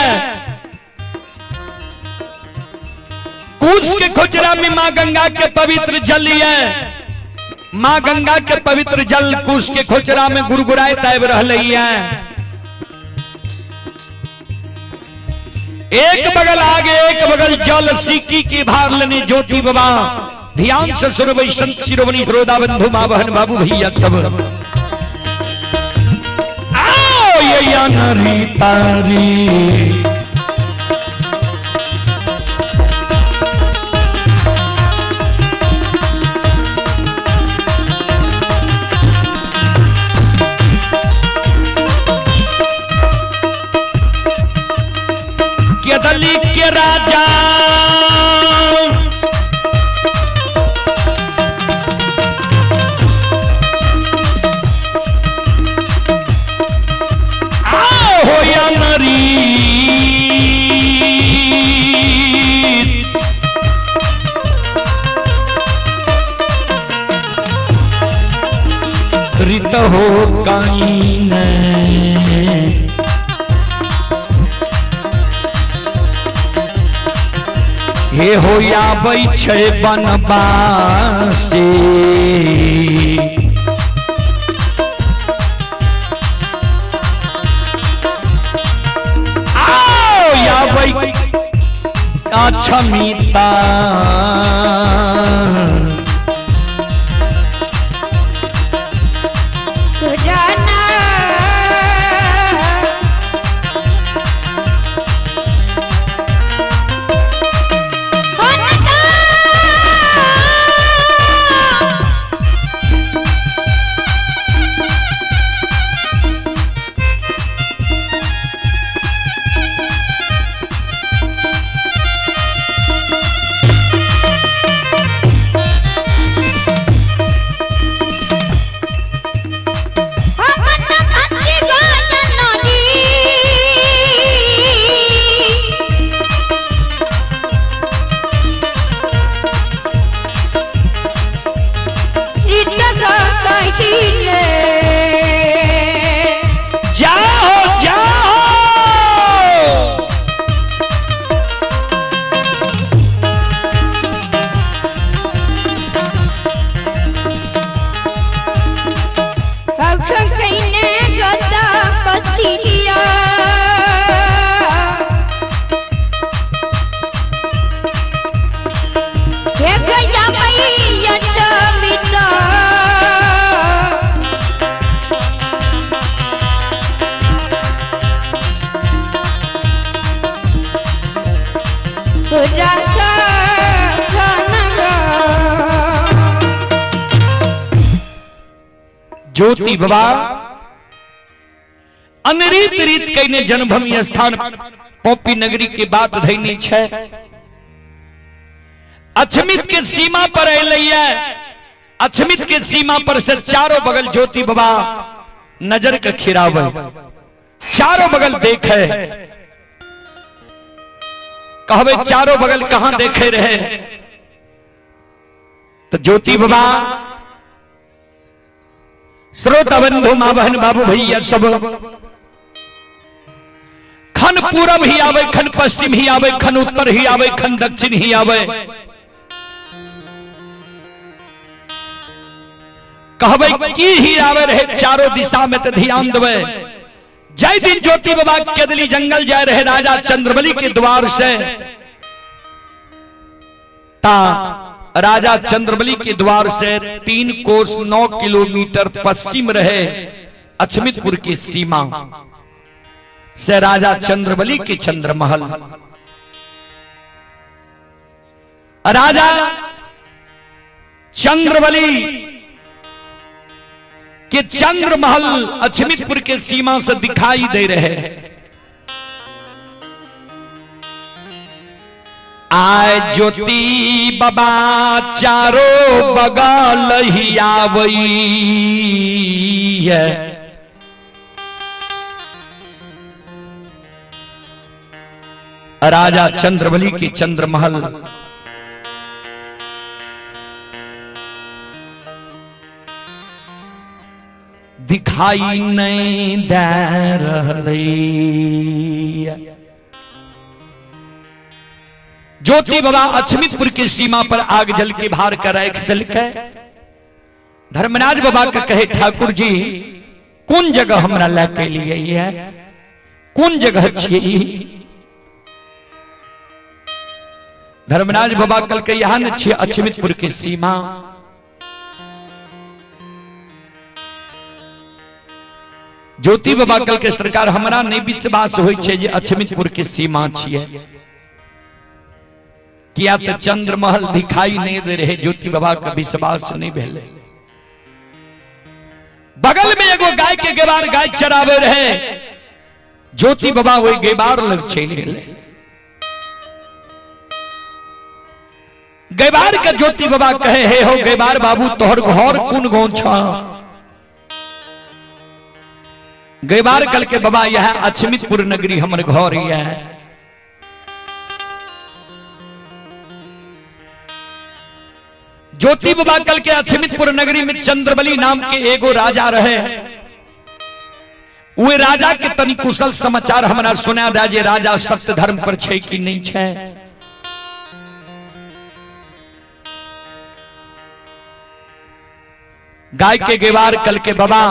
कुश के खोजरा में मां गंगा के पवित्र जल है, मां गंगा के पवित्र जल कुश के खोजरा में गुड़गुड़ाइत आबि रहलैया। एक बगल आग एक बगल जल सिक्की के भार लेने ज्योति बाबा। ध्यान से सुनबै संत शिरोमणि श्रोता बंधु मां बहन बाबू भैया सब। आओ ये नरी तारी केदली के राजा आओ हो या नरी रित हो काइन हे हो आबै छै बनवासी। आओ आबै अक्षमिता जाना ज्योति बाबा अनरीत रीत कईने जन्मभूमि स्थान पॉपी नगरी के बात धैनी छै। अछमित के सीमा पर अलै, अछमित के सीमा पर से चारों बगल ज्योति बाबा नजर के खिरावे, चारों बगल देखे। कहबे चारों बगल कहां देखे रहे? तो ज्योति बाबा श्रोता बंधु मां बहन बाबू भैया सब खन पूरब ही आवे, खन पश्चिम ही आवे, खन उत्तर ही आवे, खन दक्षिण ही आवे। कहबे की ही आवे रहे चारों दिशा में, तो ध्यान देवे। जय दिन ज्योति बाबा केदली जंगल जाए रहे राजा चंद्रबली के द्वार से, ता राजा चंद्रबली के द्वार से 3 कोस 9 किलोमीटर पश्चिम रहे अछमितपुर की सीमा से राजा चंद्रबली के चंद्रमहल। राजा चंद्रबली के चंद्रमहल अछमितपुर के सीमा से दिखाई दे रहे। आय ज्योति बाबा चारों बगल ही आवई है। राजा चंद्रबली के चंद्रमहल दिखाई नहीं दे रही। ज्योति बाबा अछमितपुर की सीमा पर आग जल के भार कर रख दिल के। धर्मराज बाबा के कहे ठाकुर जी कौन जगह हमरा लैके लिए है, कौन जगह छियै? धर्मराज बाबा कल के यहाँ न छियै अछमितपुर की सीमा। ज्योति बाबा कल के सरकार हमरा नहीं विश्वास होइ छै जे अछमितपुर के सीमा छियै, किया तो चंद्रमहल दिखाई नहीं दे रहे। ज्योति बाबा के विश्वास नहीं भेले। बगल में एगो गाय के गेबार गाय चरावे रहे, ज्योति बाबा वही गेबार लग चलि गेले। गेबार के ज्योति बाबा कहे हे हो गेबार बाबू तोहर घर कोन गांव छ? गेबार कल के बाबा यह अछमितपुर नगरी हमर घर यह। ज्योति बाबा कल के अछमितपुर नगरी में चंद्रबली नाम के एगो राजा रहे, वे राजा के तनी कुशल समाचार हमरा सुना दे जे राजा सत्य धर्म पर छै कि नहीं छै। गाय के गेवार कल के बाबा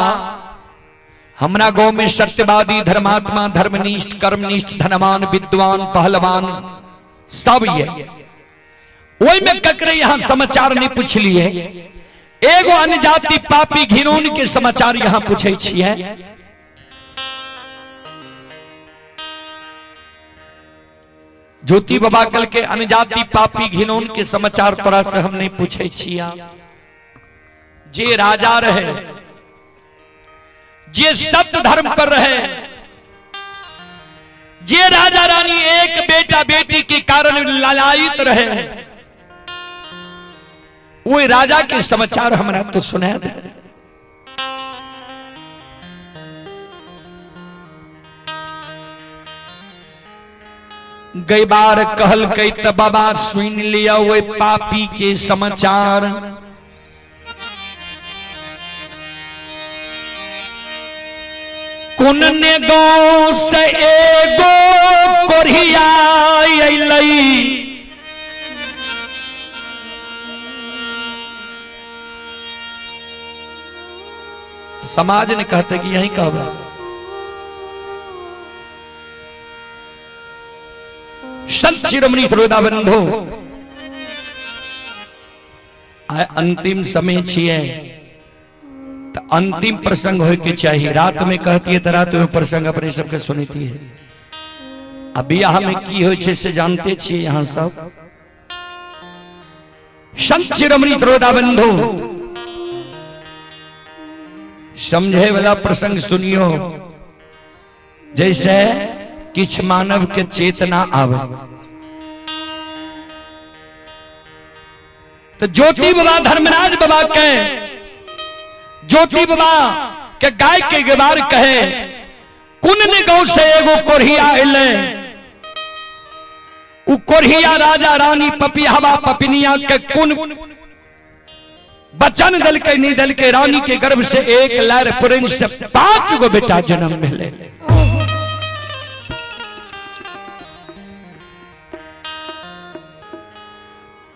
हमरा गांव में सत्यवादी धर्मात्मा धर्मनिष्ठ कर्मनिष्ठ धनवान विद्वान पहलवान सब ये, ओहि में ककरे यहां समाचार नहीं पूछलिए, एगो अनजाति पापी घिनौन के समाचार यहां पूछे छियै। ज्योति बाबा कल के अनजाति पापी घिनौन के समाचार तोरा से हम नहीं पूछे छिया। जे राजा रहे, जे सत्य धर्म पर रहे, जे राजा रानी एक बेटा बेटी के कारण ललायित रहे, वो राजा के समाचार हमरा तो सुना दे। गैबार कहल कई त बाबा सुन लिया वो पापी के समाचार। कोन ने गांव से एगो कोढ़िया अइलै, समाज ने कहते कि यही कहबे। संत शिरोमणि श्रोता बंधु, आय अंतिम समय छिए तो अंतिम प्रसंग होए के चाहिए। रात में कहती है तो रात में प्रसंग अपने सबके सुनती है। आ बियाह में की होइ छै से जानते छियै अहाँ सब। संत शिरोमणि त्रोदा बंधु, समझे वाला प्रसंग सुनियो, जैसे किछ मानव के चेतना आवे। तो ज्योति बाबा धर्मराज बाबा के, ज्योति बाबा के गाय के गवार कहे, कुन ने गौ से एगो कोढ़िया एले, उ कोढ़िया राजा रानी पपियावा पपिनिया के कुन बचन दलके नहीं दलके, रानी के गर्भ से एक लहर पुरन से 5 गो बेटा जन्म मिले।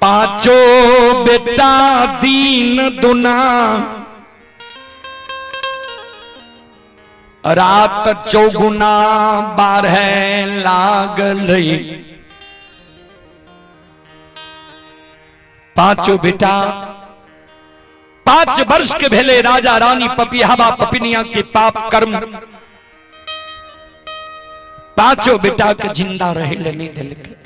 पांचों बेटा दीन दुना रात चौगुना बारह लागल। पांचों बेटा 5 वर्ष के भेले राजा रानी पपियावा पपिनिया के पाप कर्म पांचों बेटा के जिंदा रहे ले नहीं दिल के।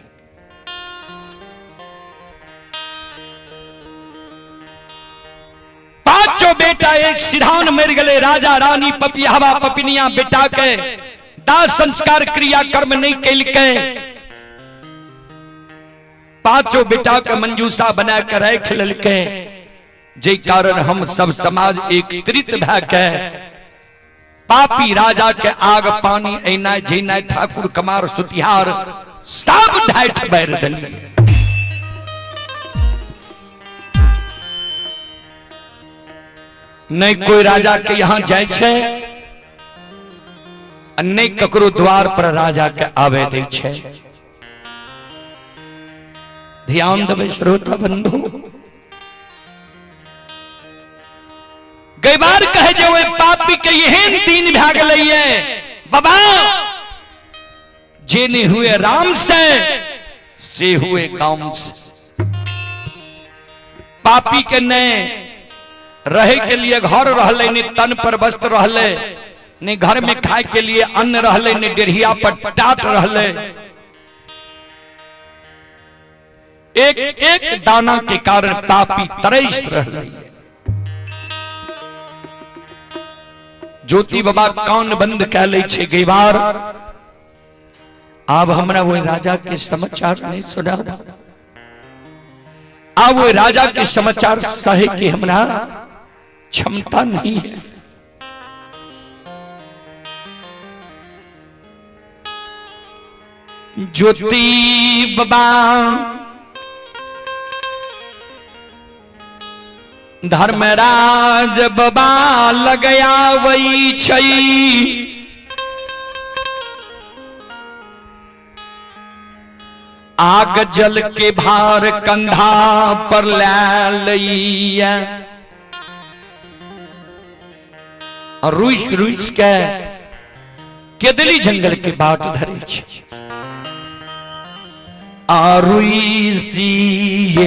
पांचों बेटा एक सिधान मर गए। राजा रानी पपियावा पपिनिया बेटा के दाह संस्कार क्रिया कर्म नहीं कैलके, पांचों बेटा के मंजूषा बना के रख ललके, जे कारण हम सब समाज एकत्रित भए के पापी राजा के आग पानी ऐना जैना ठाकुर कमार सुतिहार सब ढाठ बैर दिलिए। नहीं कोई राजा के यहाँ जाय छै, नहीं ककरो द्वार पर राजा के आवे दै छै। ध्यान देबै श्रोता बंधु, गैबार कहे जे ओहि पापी के एहन दिन भए गेलैये बाबा, जे नहीं हुए राम से हुए काम से। पापी के ने रहे के लिए घर रहले, नहीं तन पर वस्त्र रहले, नहीं घर में खाए के लिए अन्न रहले, नहीं डेढ़िया पर टाट रहले। एक एक दाना के कारण पापी तरस रहले। ज्योति बाबा कान बंद कह ले छे गैबार, आब हमरा वो राजा के समाचार नहीं सुना, आब वो राजा के समाचार सहे के हमरा क्षमता नहीं है। ज्योति बाबा धर्मराज बाबा लगया वही छई, आग जल के भार कंधा पर ले लैया, और रुइस रुइस के केदली जंगल के बाट धरे छे। आ रुइसिए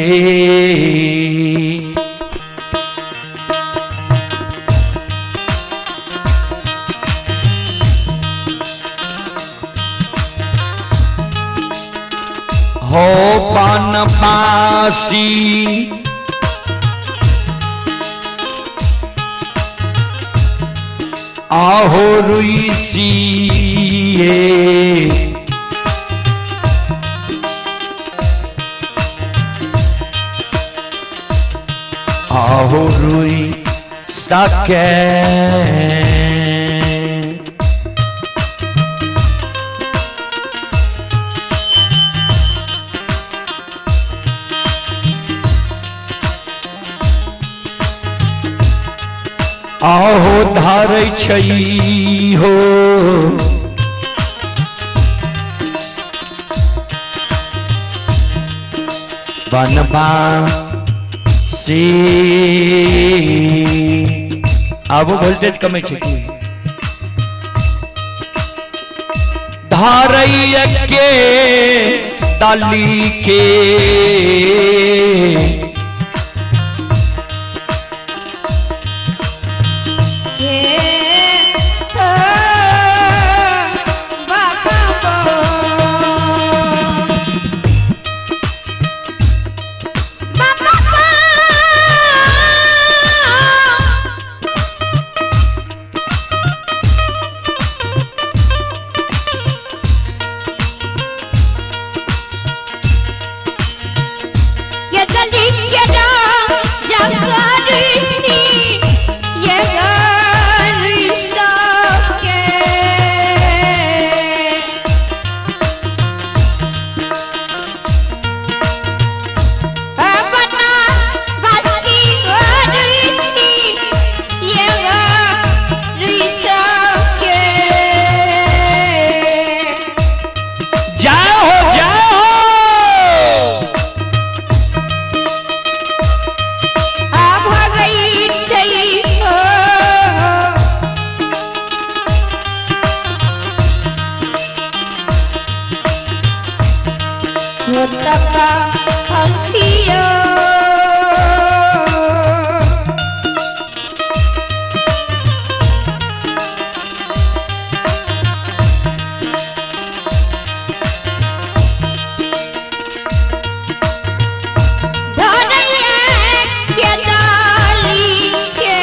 हो पान पासी आहो रुइसिए आहो रुई सके। आहो धारै छै हो बनबा से। आबो वोल्टेज कमै छै की? धारैया के डाली के हे ओ बाबा। छोटका हंसियो। धनैया के डाली के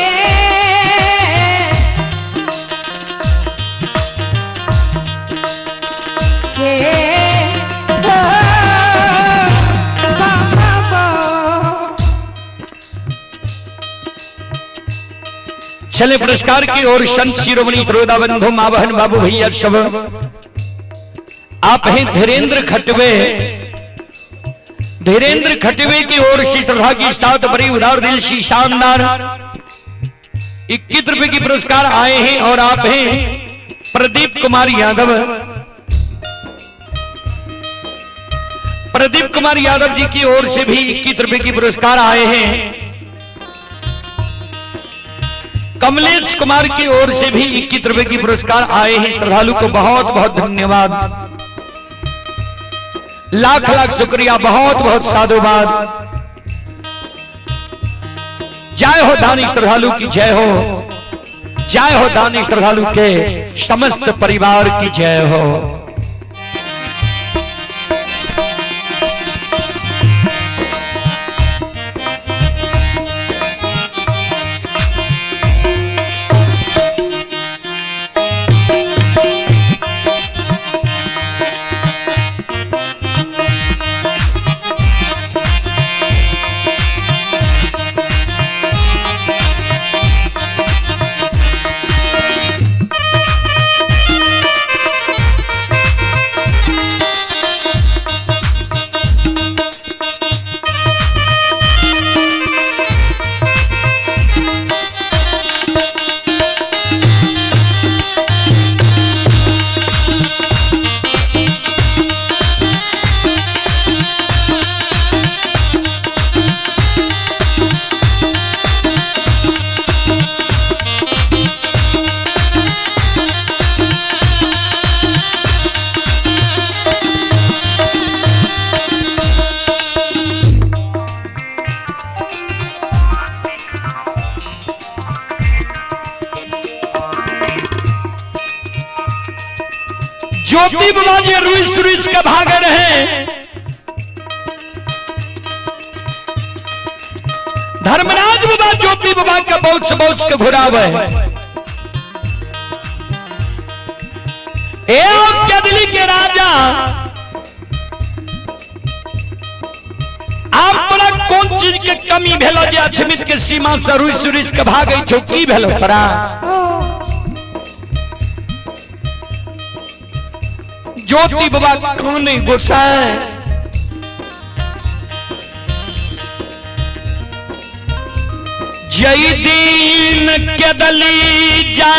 के हो बाबा। चले पुरस्कार की ओर संत शिरोमणि त्रोदा बंधु माँ बहन बाबू भैया सब आप हैं धीरेन्द्र खटवे। धीरेन्द्र खटवे की ओर से श्रद्धा की साथ बड़ी उदार दिल सी शानदार 21 रुपए की पुरस्कार आए हैं। और आप हैं प्रदीप कुमार यादव। प्रदीप कुमार यादव जी की ओर से भी 21 रुपए की पुरस्कार आए हैं। कमलेश कुमार की ओर से भी 21 रुपए की पुरस्कार आए हैं। श्रद्धालु को बहुत बहुत धन्यवाद, लाख लाख शुक्रिया, बहुत बहुत साधुवाद। जय हो दानी श्रद्धालु की जय हो, जय हो दानी श्रद्धालु के समस्त परिवार की जय हो। ज्योति बाबा जी रुइस रुइस के भागे रहे, धर्मराज बाबा ज्योति बाबा के बहुत बहुत के घुरावे। ए आप दिल्ली के राजा, आप तोरा कौन चीज के कमी भेलो जे अछमित के सीमा से रुइस रुइस के भागे छौ? की भेलो तोरा? ज्योति बाबा कौन गोसाई जय दीन के दली जा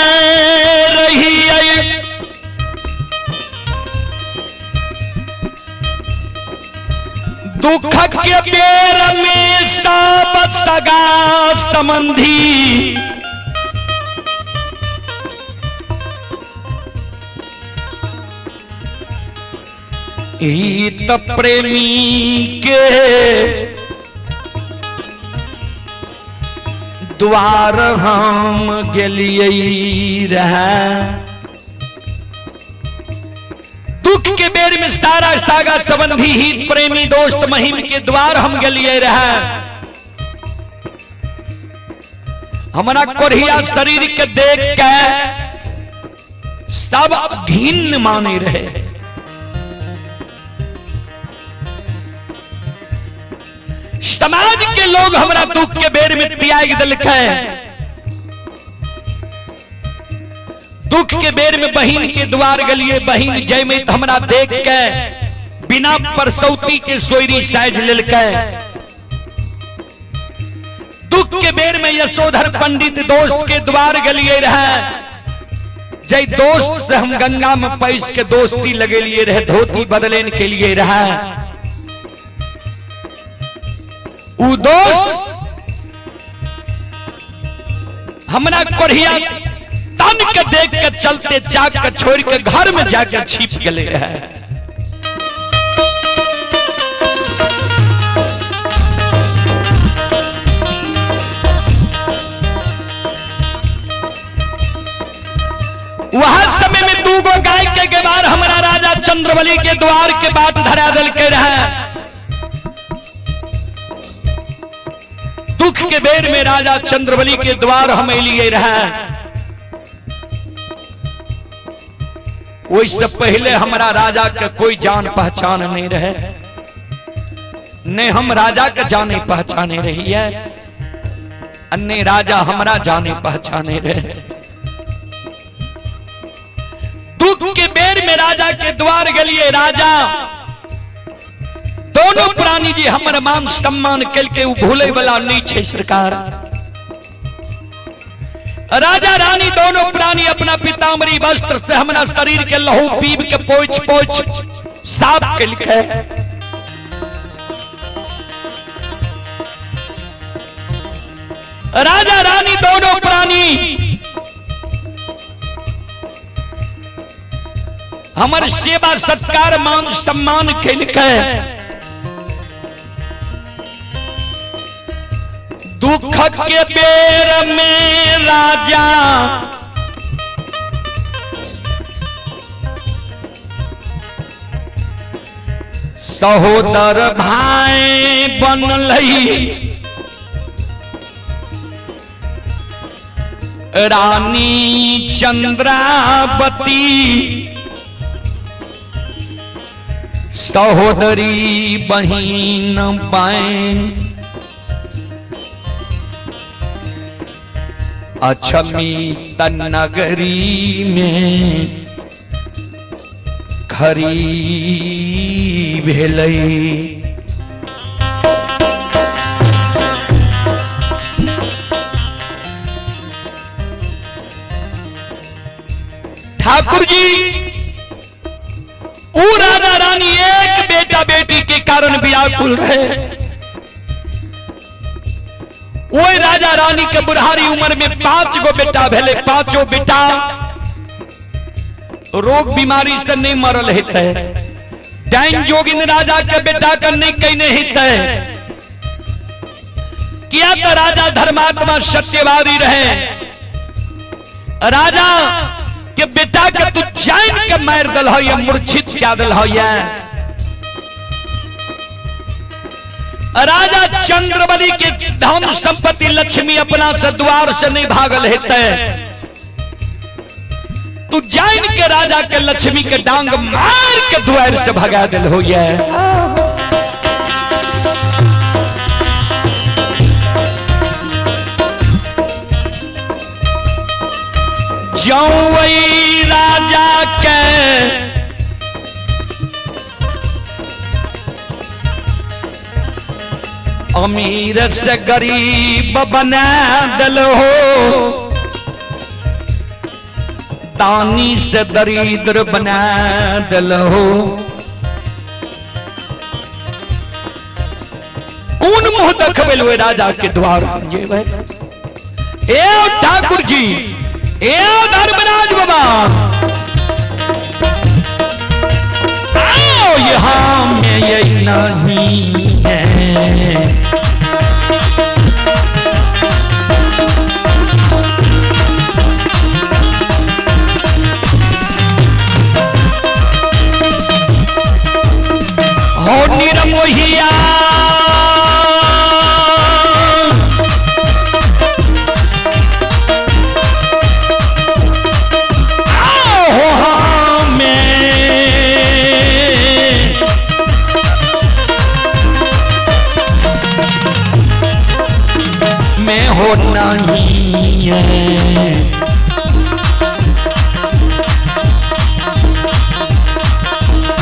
रही है, दुख के बेर में सब सगा संबंधी ई त प्रेमी के द्वार हम गेलिए रहे। दुख के बेर में सारा सागा संबंधी ही प्रेमी दोस्त महिम के द्वार हम गेलिए रहे। हमारा कोढ़िया शरीर के देख के सब घिन माने रहे। समाज के लोग हमरा दुख के बेर में त्याग दिलकै। दुख के बेर में बहिन के द्वार गलिए, बहिन जय में हमरा देख के बिना परसौती के सोयरी साइज लेलकै। दुख के बेर में यशोधर पंडित दोस्त के द्वार गलिए रहे, जय दोस्त से हम गंगा में पैस के दोस्ती लगेलिए रहे, धोती बदलेन के लिए रहे। उ दोस्त हमरा कोढ़िया तन के देख के चलते जाग के छोड़ के घर में जाके छिप गए है। चंद्रबली के द्वार के बात धरा दल के रहे। दुख के बेर में राजा चंद्रबली के द्वार हम लिए रहे। ओहि पहले हमारा राजा के कोई जान पहचान नहीं रहे, नहीं हम राजा के जाने पहचाने रही है, अन्य राजा हमारा जाने पहचाने रहे। दुख के बेर में राजा के द्वार गलिए, राजा दोनों प्राणी जी हमर मान सम्मान कल के भूले वाला नहीं छे सरकार। राजा रानी दोनों प्राणी अपना पीताम्बरी वस्त्र से हमारा शरीर के लहू पीब के पोछ पोछ साफ कल के राजा रानी दोनों प्राणी हमर सेवा सत्कार मान सम्मान कल के दुख के बेर में राजा सहोदर भाई बनलई, रानी चंद्रावती सहोदरी बहिन बैन अछमी नगरी में खरी भेलई। ठाकुर जी ऊ राजा रानी एक बेटा बेटी के कारण व्याकुल रहे। वही राजा रानी के बुढ़ारी उम्र में 5 गो बेटा भेले, पांचों बेटा रोग बीमारी से नहीं मरल हेतै, डाइन जोगिन राजा के बेटा के नहीं कहने हेतै, किया तो राजा धर्मात्मा सत्यवादी रहे। राजा के बेटा के तू जान के मार दल हो या मूर्छित क्या दल हो या। राजा चंद्रबली के धन संपत्ति लक्ष्मी अपना से द्वार से नहीं भागल हेतै, तू जान के राजा के लक्ष्मी के डांग मार के द्वार से भगा दिल हो या। जौं राजा के अमीर से गरीब बना दिल हो, दानी से दरिद्र बना दिल हो। कौन मुंह देखबै ओहि राजा के द्वार हम जेबै? ए ठाकुर जी, ए धर्मराज बाबा, आओ यहाँ में यही नहीं है। हो निरमोहिया आओ हमें मैं हो नहीं है।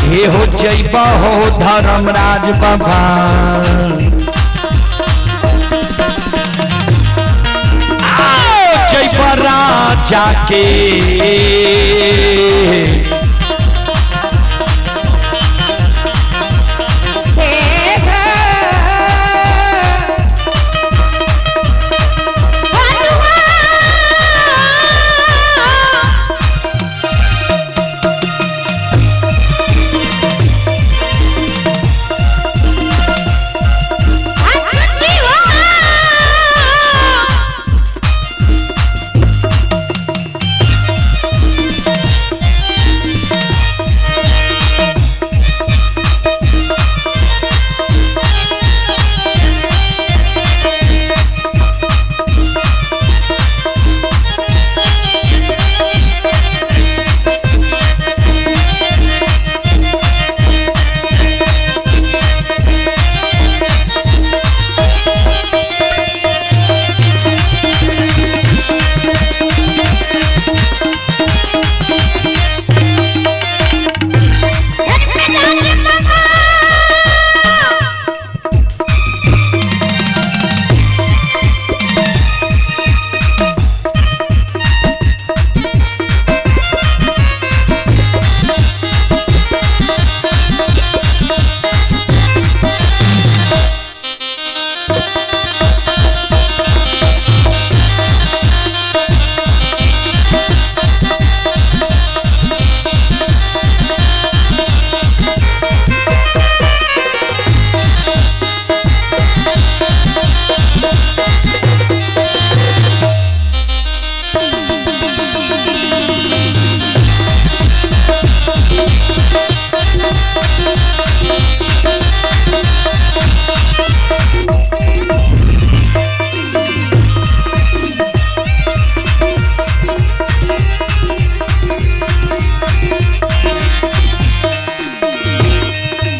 हे हो जैबा हो धर्मराज बाबा, आओ जैबा राजा के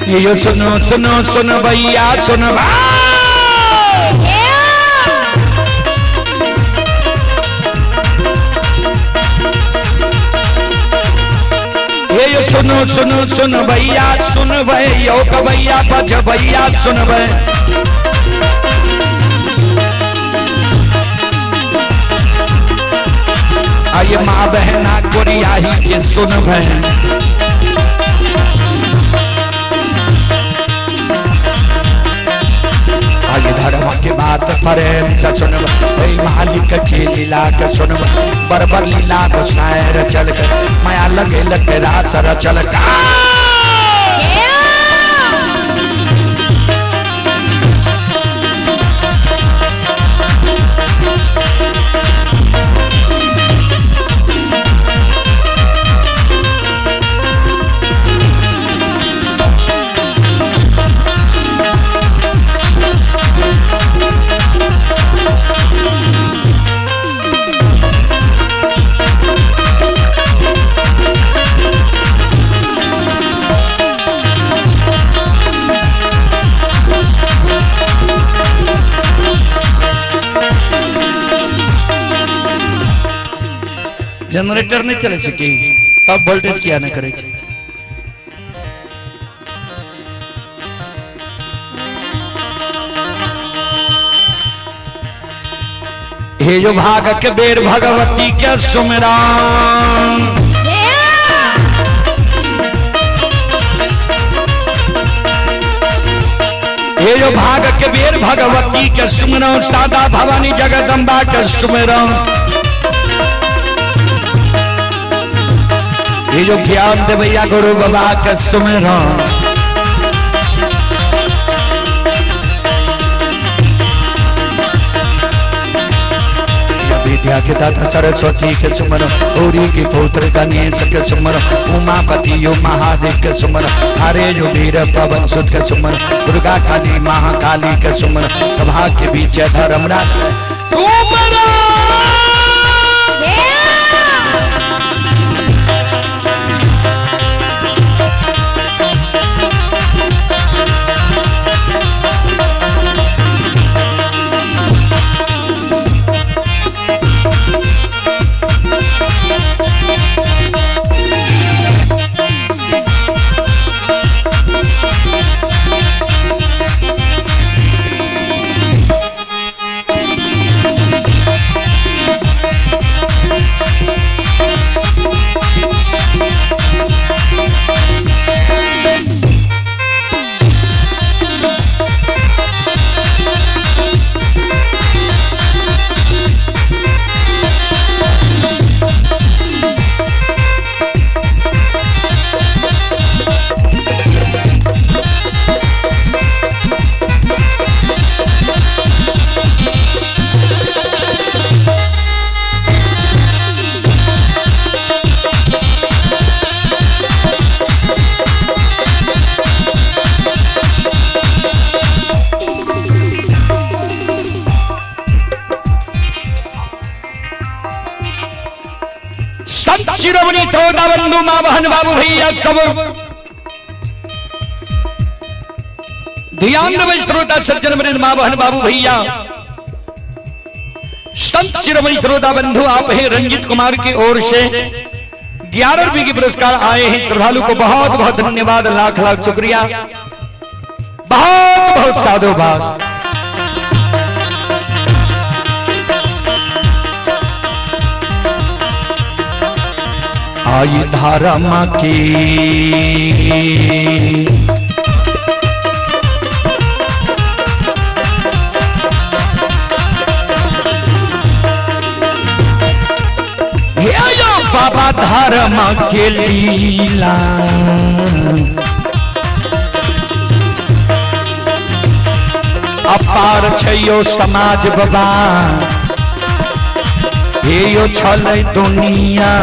ये सुनो सुनो सुनो भैया सुनो ये सुनो सुनो सुन भैया सुन भैया भैया बज भैया सुन भै। आइए माँ बहना गोरिया ही के सुन भै। आइए धर्म के बात प्रेम से सुन मालिक के लीला के सुन बरबर लीला गोसाएर चल कर माया लगे लगे रास चल का। जनरेटर नहीं चले सकी तब वोल्टेज किया नहीं करे। हे जो भाग के बेर भगवती के सुमिरान, हे जो भाग के बेर भगवती के सुमिरान, सादा भवानी जगदम्बा के सुमिरान, ये जो ज्ञान देवैया गुरु बाबा के सुमिरन। विद्या के दाता सरस्वती के सुमर, गौरी के पुत्र गणेश के सुमर, उमापति यो महादेव के सुमर, हरे जो वीर पवन सुत के सुमर, दुर्गा काली महाकाली के सुमर, सभा के बीच धर्मराज शिरोमणि श्रोता बंधु माँ बहन बाबू भैया सब ध्यान देवे श्रोता सज्जन वृंद माँ बहन बाबू भैया संत शिरोमणि श्रोता बंधु आप हैं रंजित कुमार की ओर से 11 रुपए के पुरस्कार आए हैं। श्रद्धालु को बहुत बहुत धन्यवाद, लाख लाख शुक्रिया, बहुत बहुत साधुवाद। आई धर्म की बाबा धर्म के लीला अपार छो समाज बाबा, हे यो छल दुनिया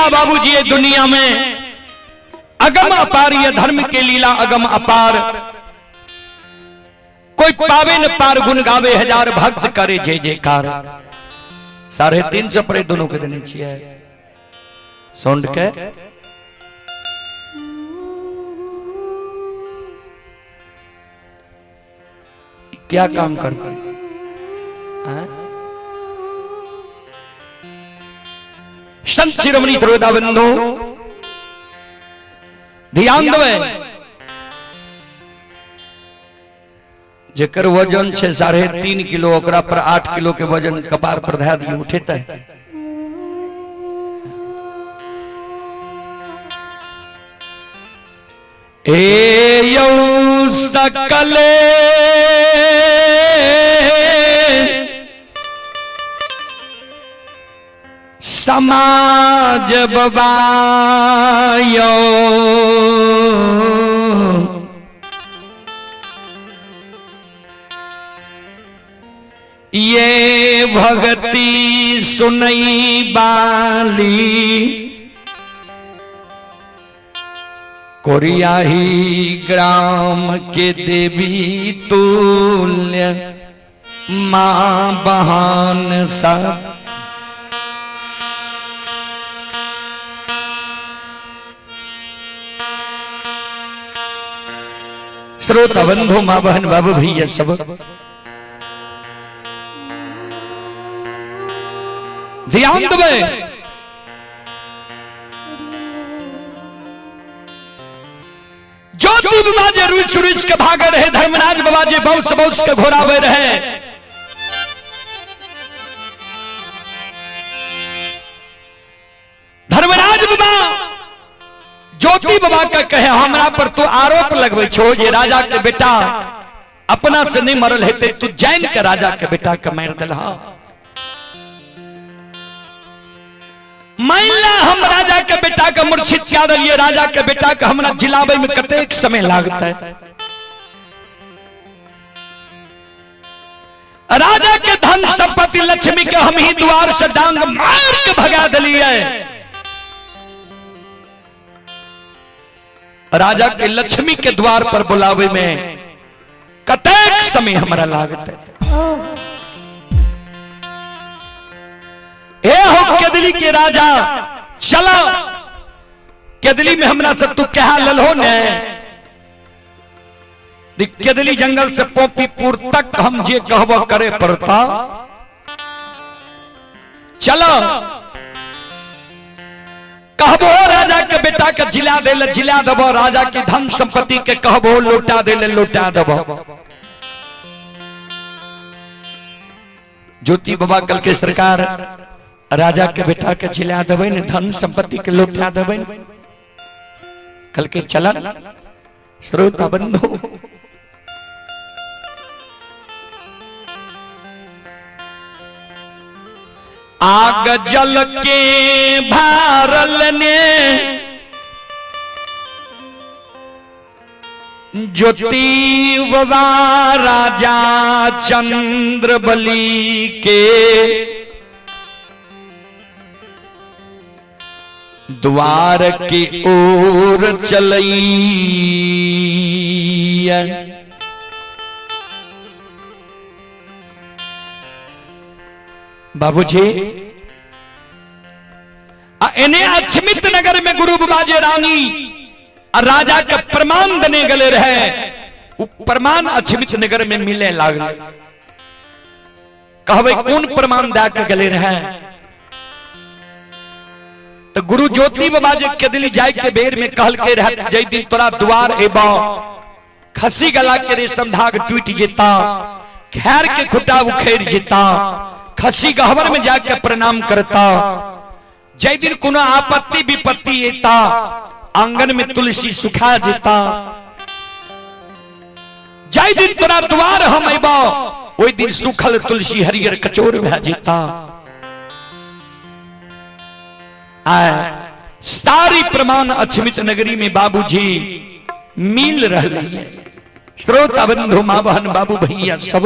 लीला बाबूजी ये दुनिया में अगम अपार, ये धर्म के लीला अगम अपार। कोई पावे न पार, गुण गावे हजार, भक्त करे जय जयकार। 350 पर दोनों के देने छियै साउंड के। क्या काम करते हैं संत शिरोमणि श्रोता बंधु, ध्यान देवे, जेकर वजन छे 3.5 किलो, ओकरा पर 8 किलो के वजन कपार पर धरा दिए, उठेते? ए यौ सकले समाज बबायो, ये भगती सुनई बाली, कोरियाही ग्राम के देवी तुल्य माँ बहान सब। श्रोता बंधु, माँ बहन, बाबू भैया सब, ध्यान देवे। ज्योति बाबा जे रुच रुच के भागे रहे, धर्मराज बाबा जे बहुत बहुत के घोरावे रहे, धर्मराज बाबा ज्योति बाबा के कहे, हमरा पर तू आरोप लगबै छो जे राजा के बेटा अपना से नहीं मरल हेते, तू जैन के राजा के बेटा के मारि देलहा। मान ला हम राजा के बेटा के मूर्छित क्या दिलिए, राजा के बेटा के हमरा जिलावे में कतेक समय लागतै? राजा के धन संपत्ति लक्ष्मी के हम ही द्वार से डांग मार के भगा दिलिए। राजा के लक्ष्मी के द्वार पर बुलावे में कतेक समय हमरा लागतै? ए हो केदली के राजा, चलो केदली में हमरा से तू कहा ललहो ने, केदली जंगल से पोपीपुर तक हम जे कहबो करे पड़ता। चलो कहबो राजा के बेटा के जिला दे ले जिला देबो, राजा के धन संपत्ति के कहबो लौटा दे ले लौटा देबो। ज्योति बाबा कल के सरकार राजा के बेटा के जिला देबै ने, धन संपत्ति के लौटा देबै। कल के चलन। श्रोता बंधु, आग जल के भारल ने ज्योति बाबा राजा चंद्र बलि के द्वार की ओर चलई। बाबूजी, आ एने अक्षमित नगर में गुरु बाजे रानी आ राजा के प्रमाण देने गले रहे, उ प्रमाण अक्षमित नगर में मिले लागले। कहबे कौन प्रमाण दे के गले रहे? तो गुरु ज्योति बाबा जे केदली जाय के बेर में कहल के रहे, जय दिन तोरा द्वार एबा खसी गला के रेशम धाग टूट जेता, खैर के खुटा उखेर जेता, खसी गहवर में जाके प्रणाम करता, जय दिन कोनो आपत्ति विपत्ति एता आंगन में तुलसी सुखा जेता, जय दिन तोरा द्वार हम एबा ओहि दिन सुखल तुलसी हरियर कचोर भए जेता। आए सारी प्रमाण अक्षमित नगरी में बाबूजी मिल रहे हैं। श्रोता बंधु, माँ बहन, बाबू भैया सब,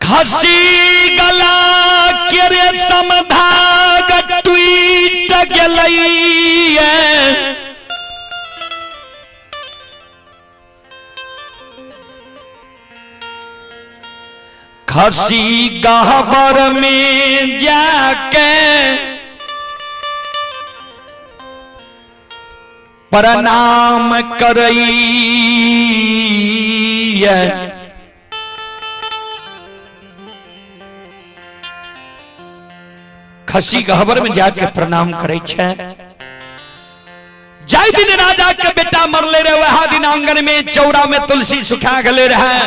खसी गला के रेशम धाग टूट गेलैया। खसी गहबर में जाके प्रणाम करैया। खसी गहबर में जाके प्रणाम करै छै। जाहि दिन राजा के बेटा मरले रहे वह दिन आंगन में चौरा में तुलसी सुखा गले रहे।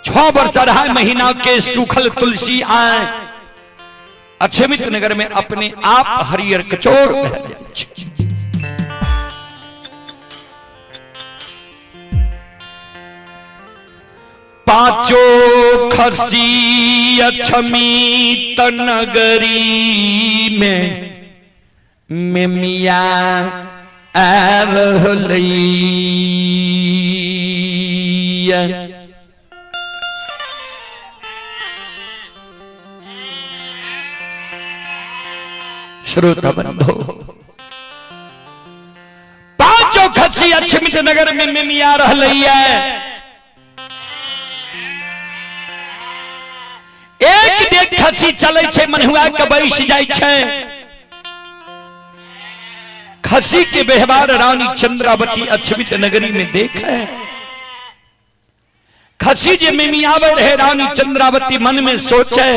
6 वर्ष 2.5 महीना के सूखल तुलसी आए अक्षमित नगर में अपने आप हरियर कचोर भए जाइ छै। पांचो खसी अक्षमित नगरी में मिमिया रहलैया। श्रोता बंधो, पांचों खसी अक्षमित नगर में मिमिया रहलैया। एक देख खसी चले छै मनुआ के बैस जाइ छै। खसी के व्यवहार रानी चंद्रावती अक्षमित नगरी में देखे। खसी जे मिमियावे रहे रानी चंद्रावती मन में सोचे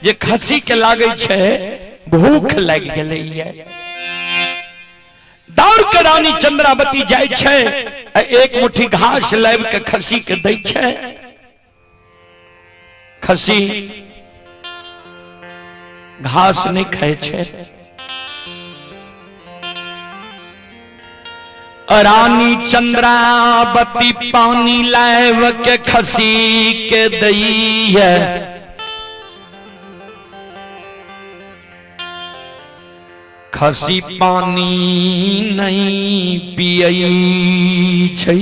जे खसी के लागे छै भूख लग गेलैया। दौड़ के रानी चंद्रावती जाइ छै आ एक मुट्ठी घास लाबि के खसी के दै छै। खसी घास नहीं खाय छै। रानी चंद्रावती पानी लाव के खसी के दई है। खसी पानी नहीं पियई छै।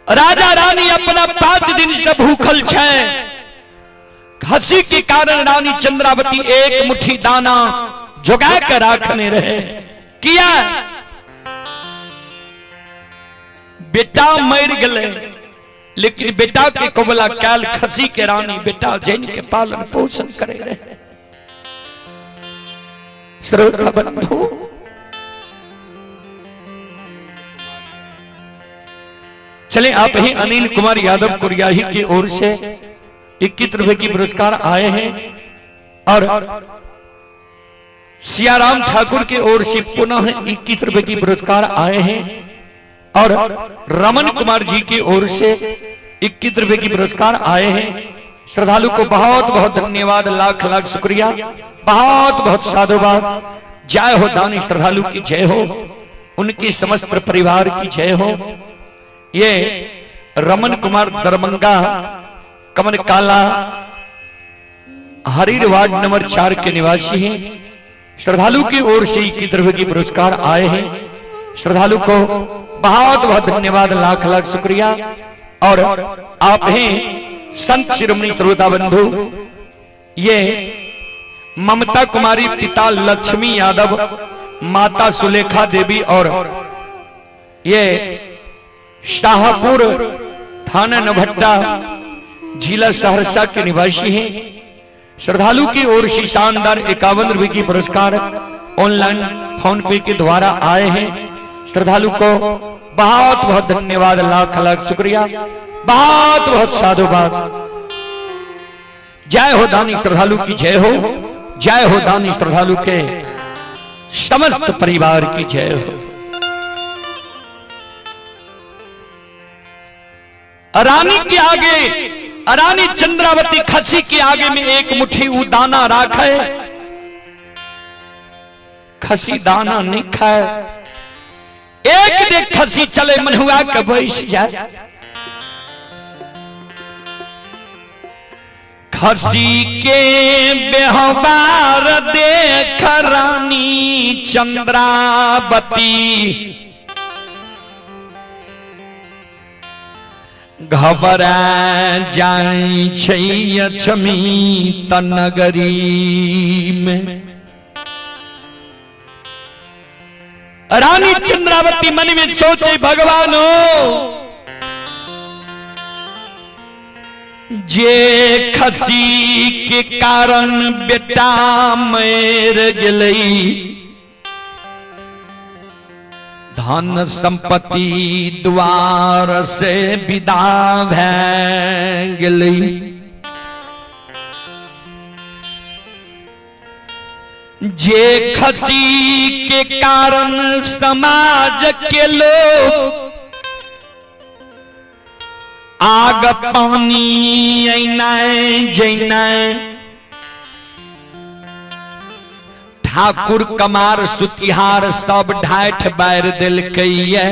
राजा रानी अपना 5 दिन से भूखल छै। खसी के कारण रानी चंद्रावती एक मुट्ठी दाना जोगा के राखने रहे। किया बेटा मर गए, लेकिन बेटा के कबला काल खसी के रानी बेटा जैन के पालन पोषण करे रहे। श्रोता बंधु, चले आप ही अनिल कुमार यादव कुरियाही की ओर से 21 रुपए की पुरस्कार आए हैं और सियाराम ठाकुर की ओर से पुनः 21 रुपए की पुरस्कार आए हैं और रमन कुमार जी की ओर से 21 रुपए की पुरस्कार आए हैं। श्रद्धालु को बहुत बहुत धन्यवाद, लाख लाख शुक्रिया, बहुत बहुत साधुवाद। जय हो दानी श्रद्धालु की जय हो, उनकी समस्त परिवार की जय हो। ये रमन कुमार दरभंगा कमन काला हरीर वार्ड नंबर 4 के निवासी हैं। श्रद्धालु की ओर से 21 रुपए की पुरस्कार आए हैं। श्रद्धालु को बहुत बहुत धन्यवाद, लाख लाख शुक्रिया। और आप हैं संत शिरोमणि श्रोता बंधु, ये ममता कुमारी पिता लक्ष्मी यादव, माता सुलेखा देवी और ये शाहपुर थाना नभट्टा जिला सहरसा के निवासी हैं। श्रद्धालु की ओर से शानदार 51 रुपए की पुरस्कार ऑनलाइन फोन पे के द्वारा आए हैं। श्रद्धालु को बहुत बहुत धन्यवाद, लाख लाख शुक्रिया, बहुत बहुत साधुवाद। जय हो दानी श्रद्धालु की जय हो, जय हो दानी श्रद्धालु के समस्त परिवार की जय हो। रानी के आगे, रानी चंद्रावती खसी के आगे में एक मुट्ठी ऊ दाना राखे, खसी दाना नहीं खाए। एक देख खसी चले मनुआ के बैस जाए। खसी के व्यवहार देख रानी चंद्रावती घबरा जाइ छै अछमी नगरी में। रानी चंद्रावती मन में सोचे, भगवान जे खसी के कारण बेटा मर गेलै, धन संपत्ति द्वार से विदा भै गेलै, जे खसी के कारण समाज के लोग आग पानी ऐनाय जैनाय, ठाकुर कमार सुतिहार सब ढाठ बारि देलकै ये,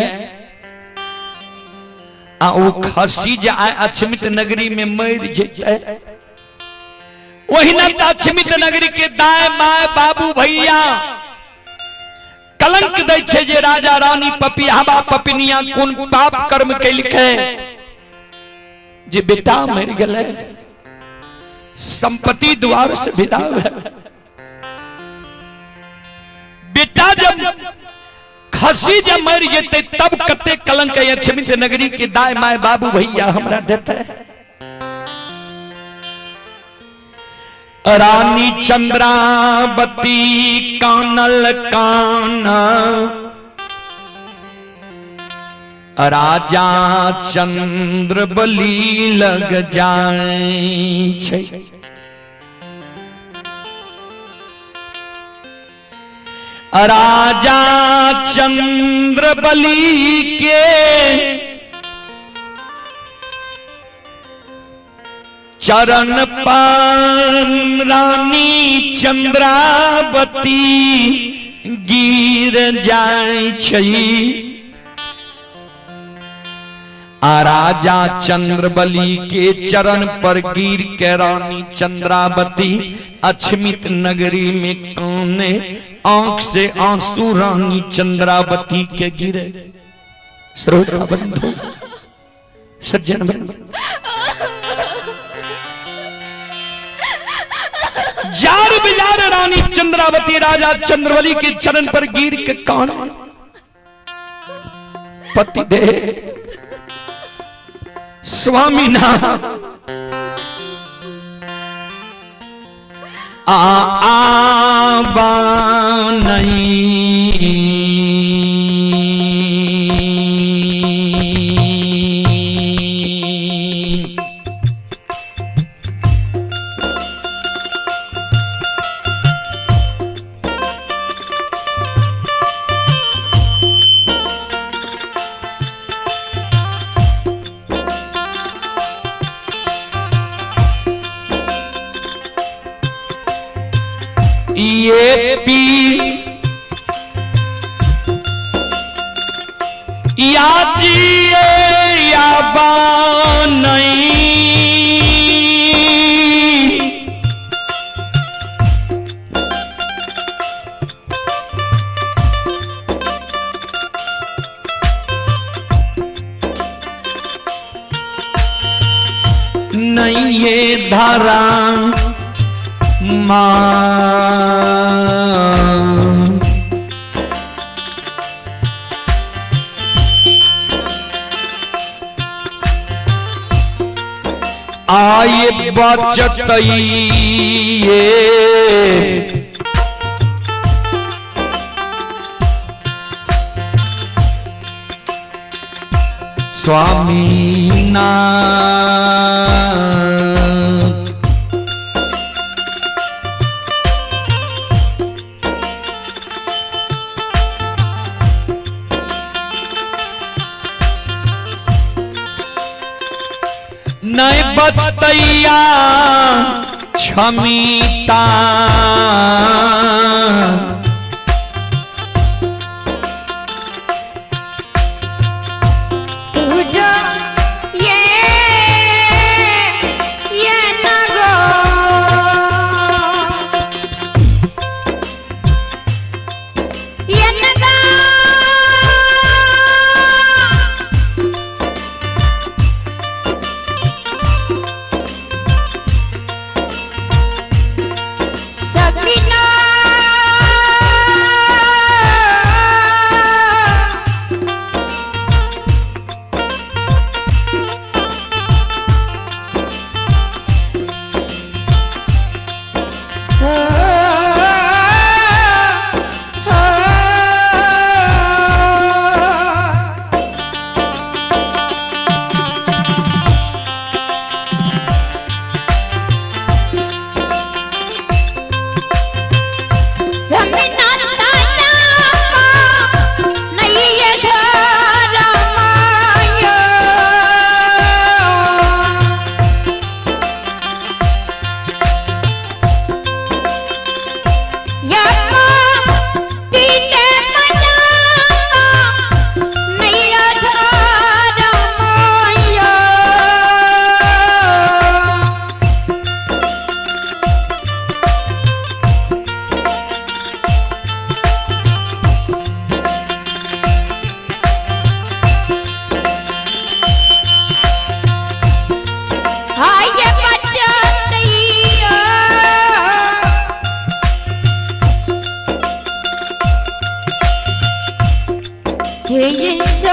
आ ओ खसी जे आइ अछमित नगरी में मरि जेतै, ओहिना तऽ अछमित नगरी के दाय my बाबू भैया कलंक दै छै जे राजा रानी पपियाबा पपिनिया कोन पाप कर्म केलकै जे बेटा मरि गेलै, संपत्ति द्वार से विदा भेल। बेटा जब खसी जब मरि जेतै तब कते कलंक अछमित नगरी के दाय my बाबू भैया हमरा देतै। रानी चंद्रावती कानल कान, राजा चंद्र बलि लग जाय छै। राजा चंद्र बलि के चरण पर रानी चंद्रावती गिर जाय छै। आ राजा चंद्रबली के चरण पर गिर के रानी चंद्रावती अछमित नगरी में काने, आंख से आंसू रानी चंद्रावती के गिरे। श्रोता बंधु सज्जन बंधु, जार बिजार रानी चंद्रावती राजा चंद्रबली के चरण पर गिर के कान, पति दे स्वामी ना आ आबा नहीं। ये पी या जिए या नहीं, नहीं ये धारा मां आए बचत ये स्वामी ना नहीं बचतैया क्षमिता तुझो ये ये नगो ये नगा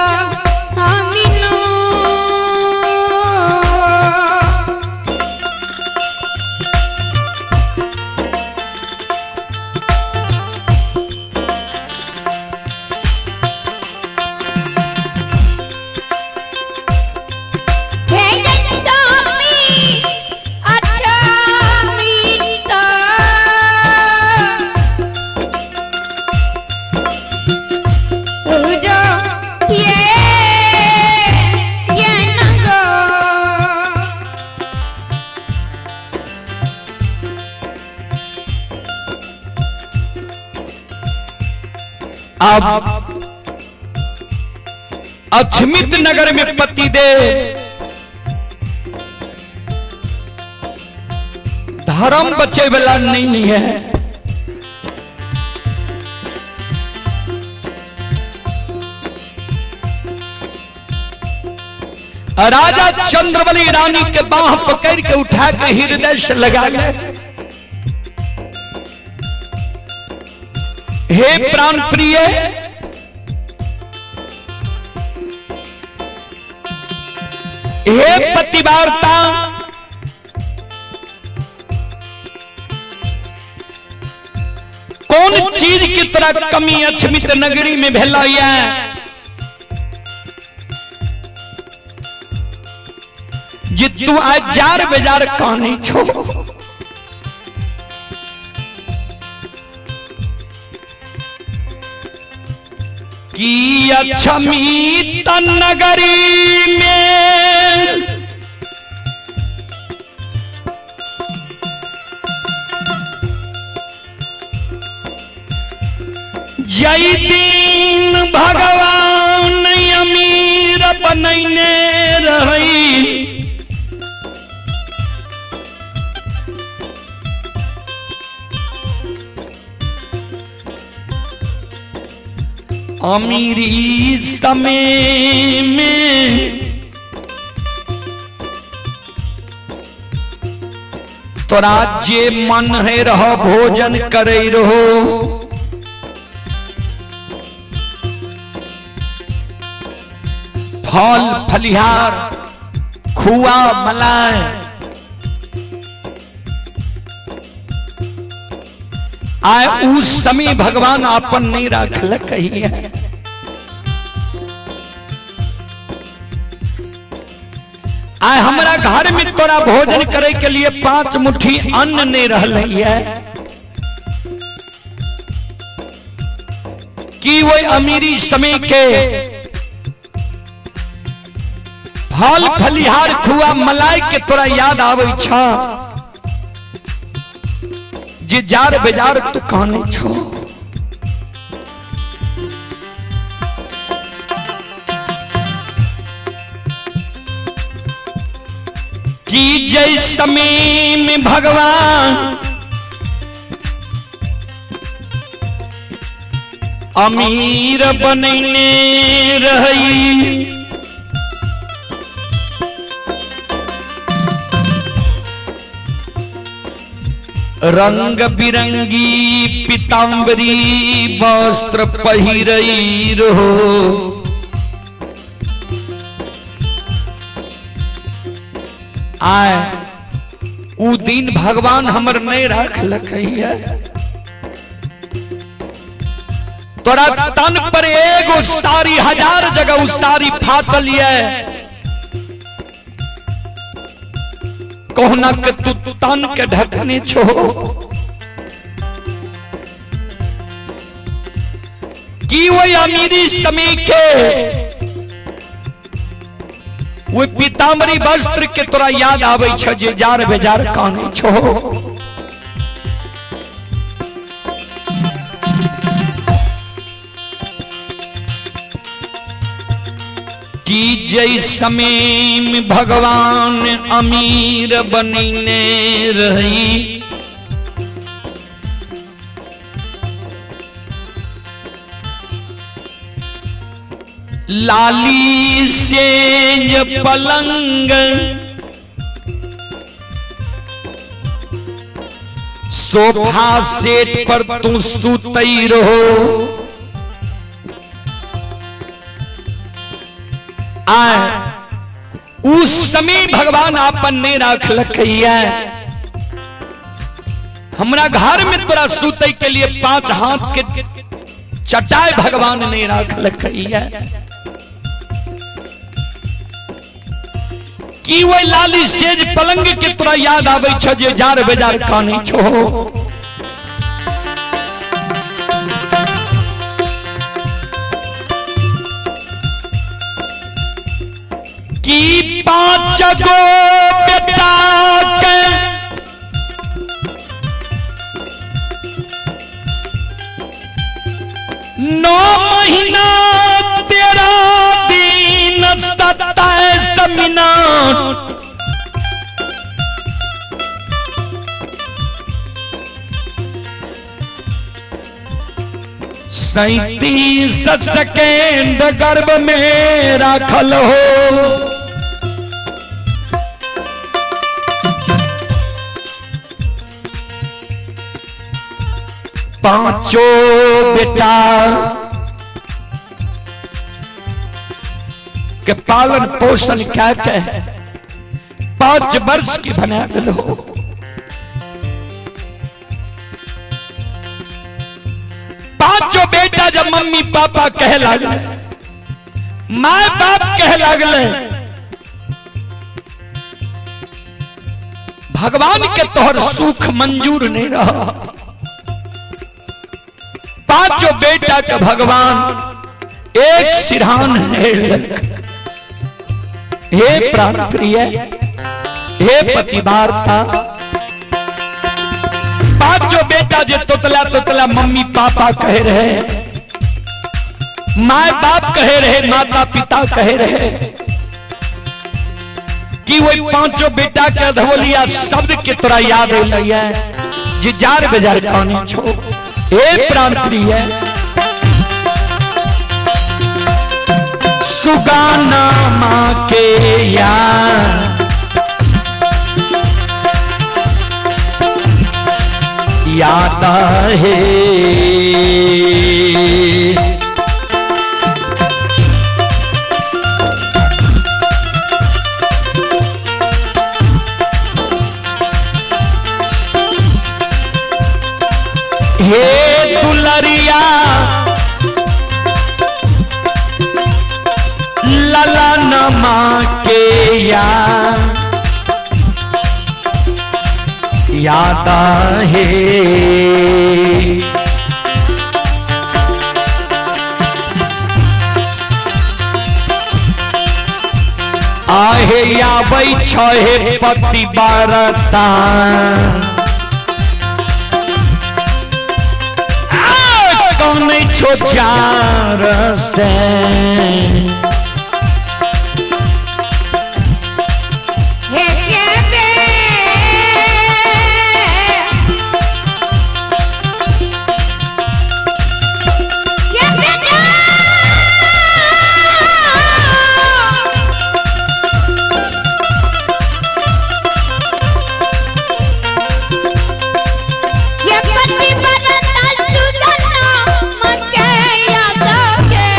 अष्टमी। हे अष्टमी अष्टमी ये ये नगो। अब अक्षमित नगर में पति दे धर्म बचे वाला नहीं है। राजा चंद्रबली रानी के बाह पकड़ के उठा के हृदय से लगा गए। हे प्राण प्रिय, हे पतिवार्ता, कौन चीज की तरह कमी अक्षमित नगरी में भेला जे तू आज जार बेजार काने छो? की अक्षमित नगरी में जय दिन भगवान अमीर बनैने रही, अमीरी समय में तोरा जे मन है रहो भोजन करे रहो, फल फलिहार खुआ मलाई आए उस समय भगवान आपन नहीं रखल कही है। आए हमरा घर में तोरा भोजन करे के लिए 5 मुट्ठी अन्न नहीं रहल है कि वो अमीरी समय के फल फलिहार खुआ मलाई के तोरा याद आवे छा जे जार बेजार तू कहने छो? कि जय समय में भगवान अमीर बनैने रही, रंग बिरंगी पीताम्बरी वस्त्र पहिरई रहो, आए उ दिन भगवान हमर नहीं रखलक है। तोरा तन पर एगो सारी 1000 जगह उ सारी फाटल ये, कोहना के तू तन के ढकने छो। की वही अमीरी समय के वो पीताम्बरी वस्त्र के तोरा याद आवे छ जे जार बेजार काने छो? कि जय समय में भगवान अमीर बनने रही, लाली सेज पलंग सोफा सेट पर तू सुतई रहो, आय उस समय भगवान आपन नहीं राखलकैया। हमरा घर में तोरा सुते के लिए 5 हाथ के चटाई भगवान नहीं राखलकैया। की वही लाली सेज पलंग के तोरा याद आबै छ जे जार बेजार कानै छो। की 5 गो बेटा के 9 महीना 13 दिन 27 मिनट 37 सेकेंड गर्भ में राखल हो। पांचों बेटा के पालन पोषण क्या कहे 5 वर्ष की बना दिलो। पांचों बेटा जब मम्मी पापा कहे लागले, मां बाप कहे लागले, भगवान के तोहर सुख मंजूर नहीं रहा। पांचों बेटा के भगवान एक सिरहान है। हे प्राण प्रिय, हे पतिवार्ता, पांचों बेटा जे तोतला तोतला मम्मी पापा कहे रहे, माए बाप कहे रहे, माता पिता कहे रहे कि वही पांचों बेटा के अधवलिया शब्द के तोरा याद है जे जार बेजार काने छो। हे प्राण प्रिय, सुगाना माँ के यार याद है। हे दुलरिया ललन माँ के याद याद है। आहे आबै छहे पति बारता कौन छो चार से। हे के बे के बेटा ये पति बरता सुगना मके याद के।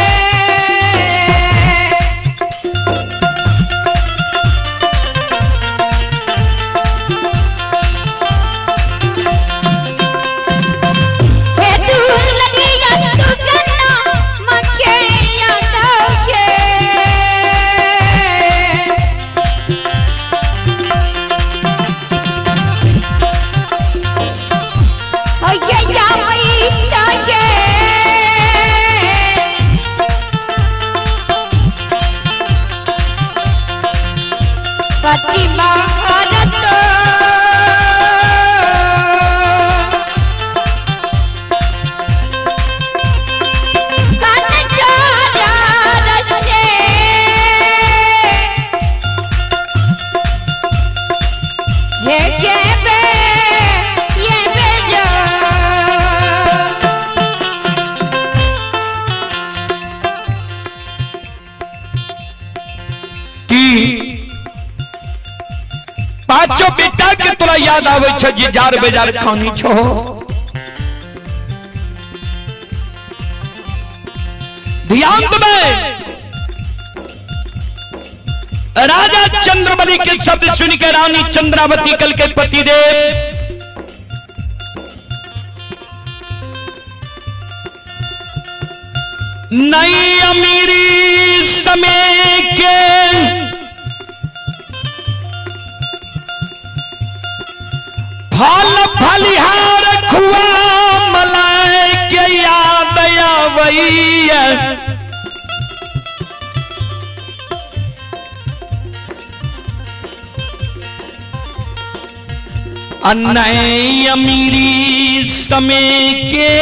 हे दुलरिया सुगना मके याद के। पति भारत हे के बे ये बे जो। की पांचों बेटा के तोरा याद आवे छ जे जार बेजार खानी छो। ध्यान देबै, राजा चंद्रबली के शब्द सुन के रानी चंद्रावती कल के पतिदेव नई अमीरी समय के फल फलिहार खुआ मलाई के याद आवैया। नई अमीरी समय के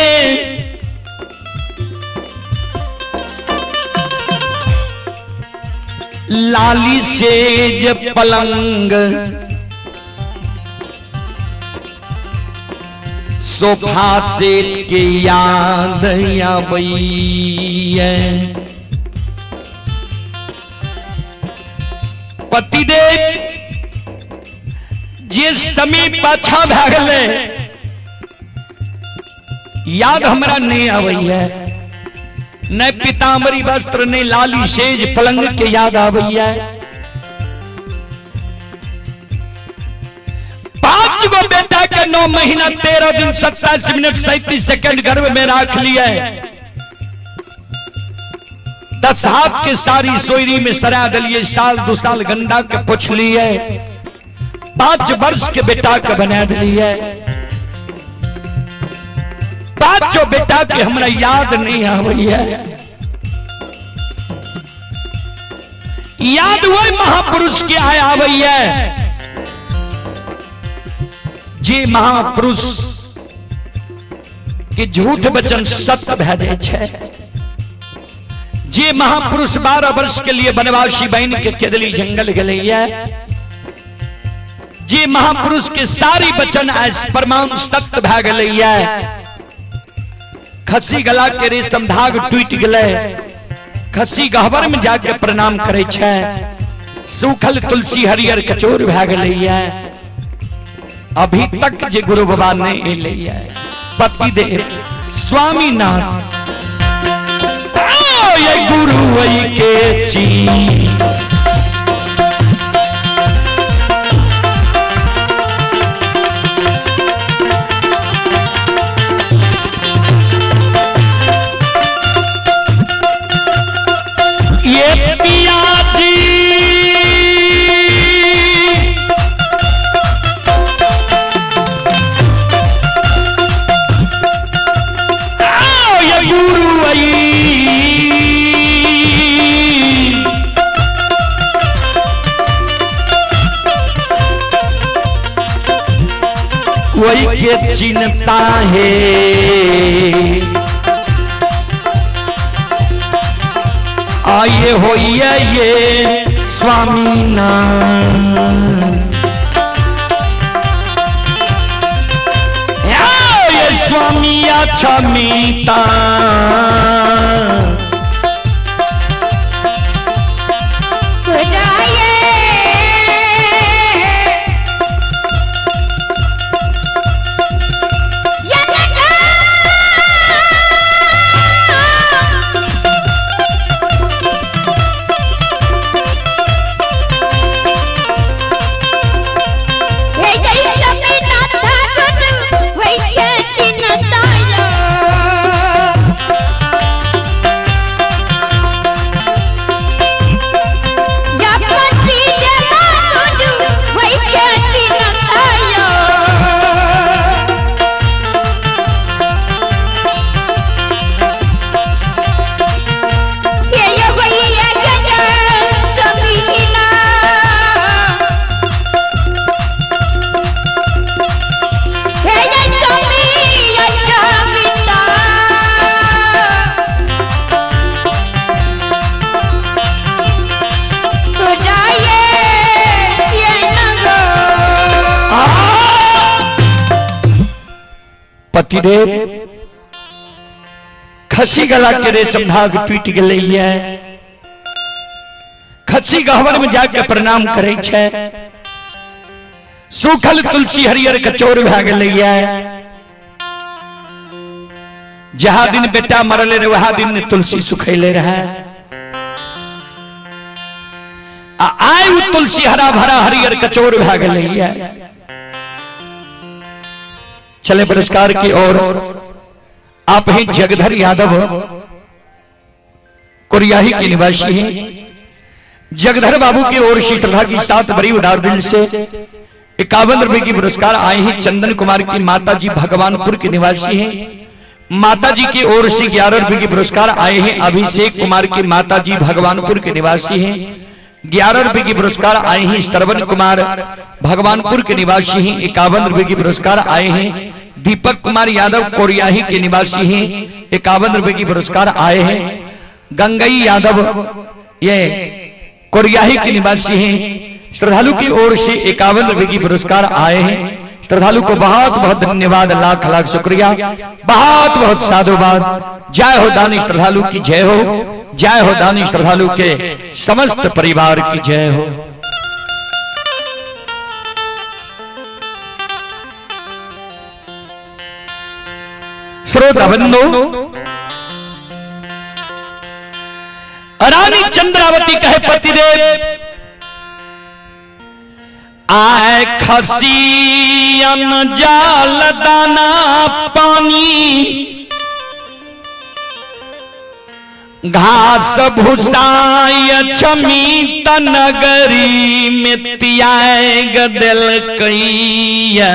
लाली सेज पलंग सोफा सेट के याद आबैया। पतिदेव जे समय पाछा भए गेलै याद हमरा नहीं आबैया, न पीताम्बरी वस्त्र न लाली सेज पलंग के याद आबैया। 5 गो बेटा के 9 महीना 13 दिन 27 मिनट 37 सेकंड गर्भ में राख लिए, 10 हाथ के सारी सोयरी में सरा दिलिए, साल 2 साल गंदा के पोछ लिए, 5 वर्ष के बेटा के बना दिलिए। पांचों बेटा के हमरा याद नहीं आबैया। याद वही महापुरुष के आय आबैया जे महापुरुष के झूठ वचन सत्य भए जाइ छै, जे महापुरुष 12 वर्ष के लिए वनवासी बन के केदली जंगल गेलैया, जे महापुरुष के सारी वचन आज प्रमाण सत्य भए गेलैया। खस्सी गला के रेशम धाग टूट गेलै, खस्सी गहबर में जाके प्रणाम करै छै, सूखल तुलसी हरियर कचोर भए गेलैया। अभी तक जे गुरु बाबा नहीं एलैया। पतिदेव स्वामीनाथ ये गुरु के ची ये पिया जी आओ ये गुरु आई वही के चिंता है आइए होइए ये स्वामीनाथ ये स्वामी क्षमिता पतिदेव खसी गला के रेशम धाग टूट गेलैया, खसी गहवर में जाके प्रणाम करै छै, सूखल तुलसी हरियर कचोर भए गेलैया। जहाँ दिन बेटा मरले रहे वहाँ दिन तुलसी सुखैले रहे। आ आइ ओ तुलसी हरा भरा हरियर कचोर भए गेलैया। चले पुरस्कार की ओर। आप ही जगधर यादव कोरियाही के निवासी हैं। जगधर बाबू की ओर से श्रद्धा की साथ बड़ी उदार दिल से 51 रुपए की पुरस्कार आए हैं। चंदन कुमार की माता जी भगवानपुर के निवासी हैं। माता जी की ओर से 11 रुपए की पुरस्कार आए हैं। अभिषेक कुमार की माता जी भगवानपुर के निवासी हैं। 11 रुपए की पुरस्कार आए हैं। श्रवण कुमार भगवानपुर के निवासी हैं। 51 रुपए की पुरस्कार आए हैं। दीपक कुमार यादव कोरियाही के निवासी हैं। 51 रुपए की पुरस्कार आए हैं। गंगई यादव ये कोरियाही के निवासी हैं। श्रद्धालु की ओर से 51 रुपए की पुरस्कार आए हैं। श्रद्धालु को बहुत बहुत धन्यवाद, लाख लाख शुक्रिया, बहुत बहुत साधुवाद। जय हो दानी श्रद्धालु की जय हो, जय हो दानी श्रद्धालु के समस्त परिवार की जय हो। श्रोता बंधु, रानी चंद्रावती कहे पतिदेव आए खसियन जाल दाना पानी घास भूसाय छमी नगरी में त्याग दिल कैया।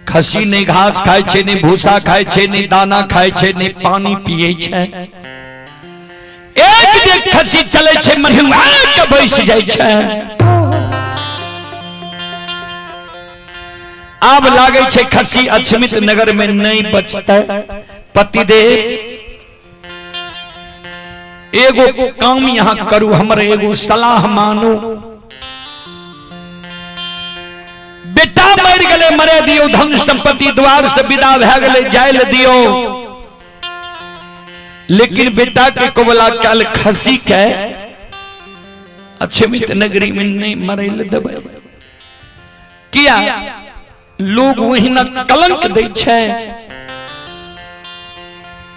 खसी नहीं घास खाए छे, नहीं भूसा खाए छे, नहीं दाना खाए छे, नहीं पानी पिए छे। एक जे खसी चले छे मरहुआ के बैस जाय छे। आब लागे छे खसी अछमित नगर में नहीं बचता। पतिदेव एगो काम यहां करू, हमर एगो सलाह मानू। बेटा मर गए मरे दियो, धन संपत्ति द्वार से विदा भए गेलै जाय दियो, लेकिन बेटा के कोबला कल खसी के अछमित नगरी में नहीं मरे ले देबै। किया लोग वही न कलंक दै छै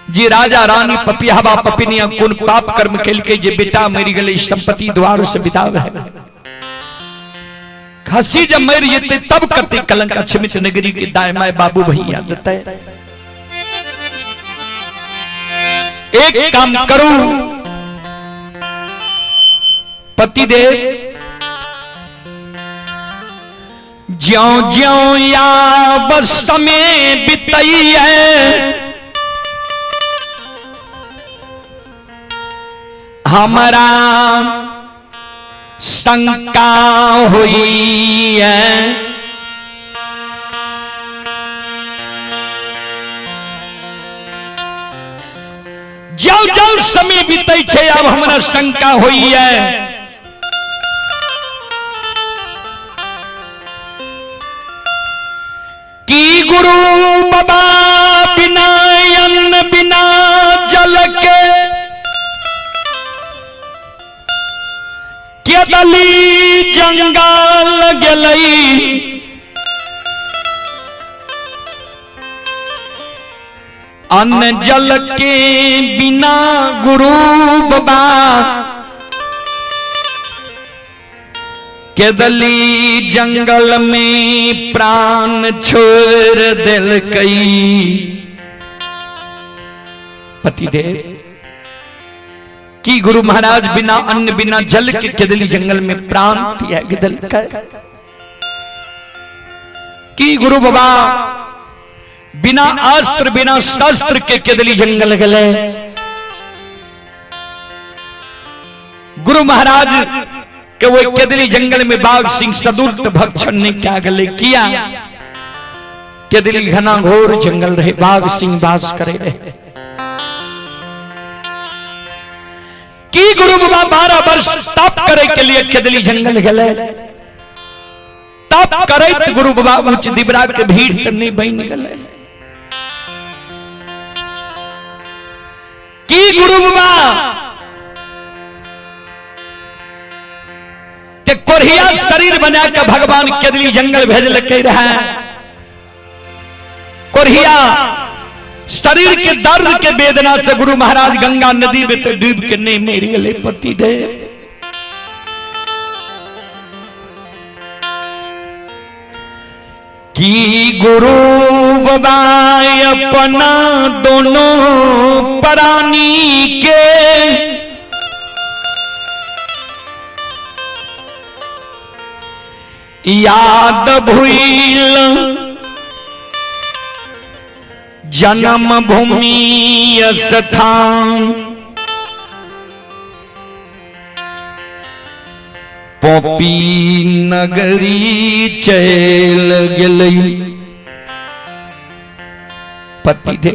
जे राजा रानी पपियाबा पपिनिया कोन पाप कर्म केलकै जे बेटा मरि गेलै संपत्ति द्वार से विदा भए गेलै। खसी जब मरि जेतै तब कते कलंक अछमित नगरी के दाय my बाबू भैया देतै। एक काम करू पतिदेव, ज्यों ज्यों या बस समय बितैये हमारा शंका हुई है। ज्यों ज्यों समय बीतै छै अब हमरा शंका हुई है। की गुरु बाबा बिना अन्न बिना जल के केदली जंगल गेलई, अन्न जल के बिना गुरु बाबा केदली जंगल में प्राण छोड़ दिलकई। पतिदेव की गुरु महाराज बिना अन्न बिना जल के केदली जंगल में प्राण त्याग दिलकै। की गुरु बाबा बिना अस्त्र बिना शस्त्र के केदली जंगल गले। गुरु महाराज के वो केदली जंगल में बाघ सिंह सदुर्त भक्षण ने क्या गले किया। केदली घना घोर जंगल रहे, बाघ सिंह वास करे रहे। की गुरु बाबा 12 वर्ष तप करे के लिए केदली जंगल गले। तप करैत गुरु बाबा ऊंच दिबरा के भीड़ त नहीं बन गले। की गुरु बाबा के कोढ़िया शरीर बना के भगवान केदली जंगल भेजलकै रहे। कोढ़िया शरीर के दर्द के वेदना से गुरु महाराज गंगा नदी में तो डूब के नहीं मरि गेलै पति देव। की गुरु बाबा अपना दोनों प्राणी के याद भूल जन्म भूमि स्थान पोपी नगरी चल गेलै पति दे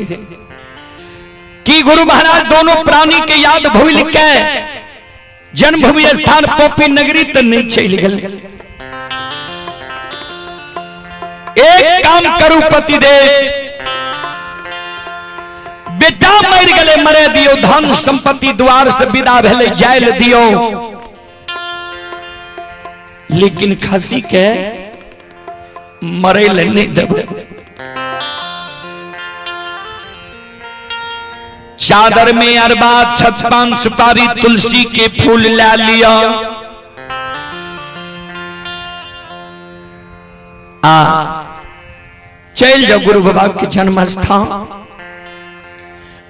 की गुरु महाराज दोनों प्राणी के याद भूल के जन्मभूमि स्थान पोपी नगरी तो नहीं चल गए। एक काम करू पति दे, बेटा मर गए मरे दियो, धन संपत्ति द्वार से विदा भेले जायल दियो, लेकिन खसी के मरे ले नहीं देबै। चादर में अरबा छत पान सुपारी तुलसी के फूल ला लिया आ चल जाओ गुरु बाबा के जन्म स्थान।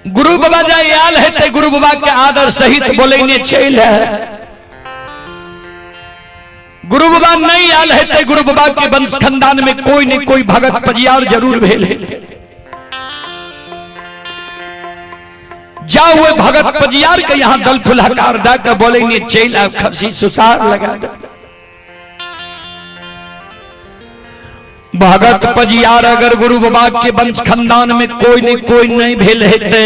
गुरु बाबा जाय आयल है ते गुरु बाबा के आदर सहित बोलेने चल है। गुरु बाबा नहीं आयल है ते गुरु बाबा के वंश खानदान में कोई न कोई भगत परियार जरूर भेल है। जाओ भगत पजियार के यहां दल फुलहकार दा के बोलेंगे चल आ खसी सुसार लगा दे। भगत पजियार अगर गुरु बाबा के वंश खानदान में कोई न कोई नहीं भेल हेते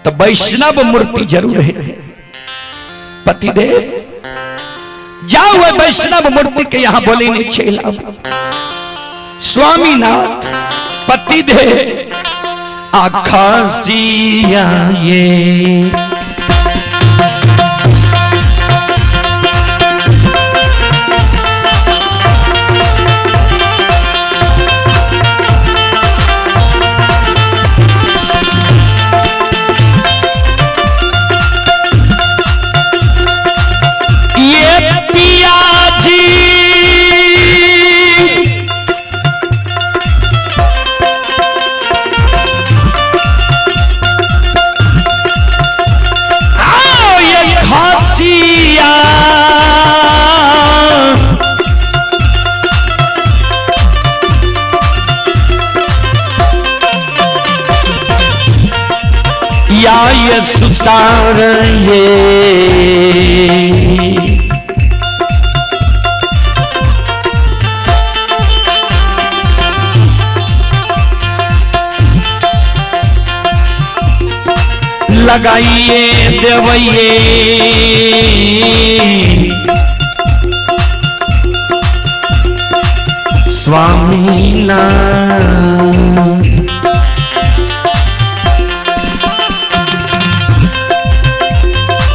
तो वैष्णव मूर्ति जरूर हेते। पतिदेव जाओ वैष्णव मूर्ति के यहां बोलेंगे चल आ स्वामीनाथ पति दे आखासिया ये पिया जी आओ ये खासिया या ये सुसार ये लगाइए देवइए स्वामी ना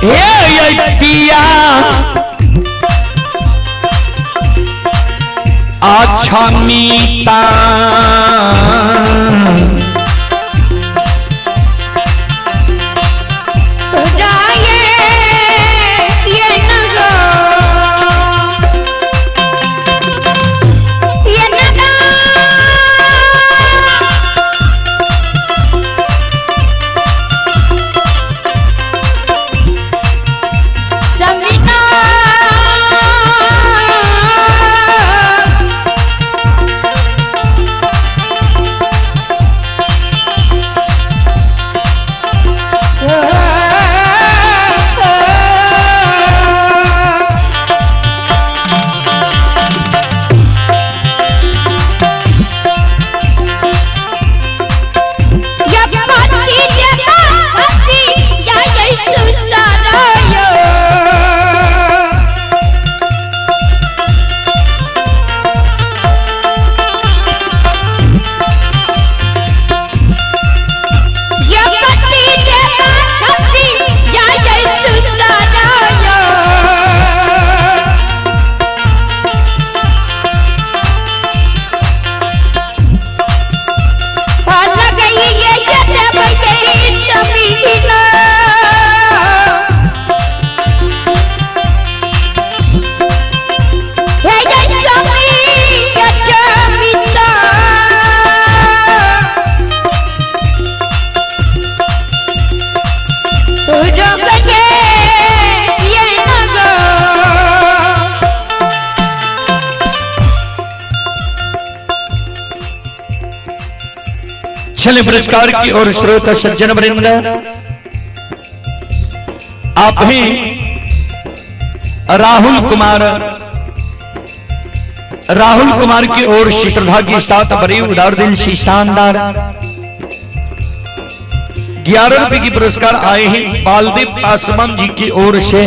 हे पिया अच्छा मीता चले पुरस्कार की ओर श्रोता सज्जन वृंद, आप ही राहुल कुमार, राहुल कुमार की ओर से श्रद्धा के साथ बड़े उदार दिल से शानदार 11 रुपए की पुरस्कार आए हैं। बालदेव पासवान जी की ओर से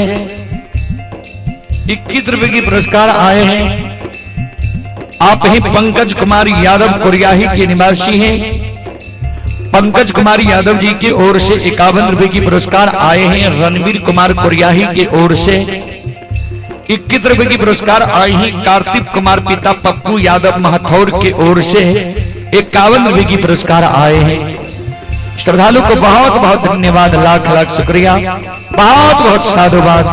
21 रुपए की पुरस्कार आए हैं। आप ही पंकज कुमार यादव कुरियाही के निवासी हैं। पंकज कुमार यादव जी की ओर से 51 रुपए की पुरस्कार आए हैं। रणवीर कुमार कुरियाही की ओर से 21 रुपए की पुरस्कार आए हैं। कार्तिक कुमार पिता पप्पू यादव महथौर की ओर से 51 रुपए की पुरस्कार आए हैं। श्रद्धालु को बहुत बहुत धन्यवाद, लाख लाख शुक्रिया, बहुत बहुत साधुवाद।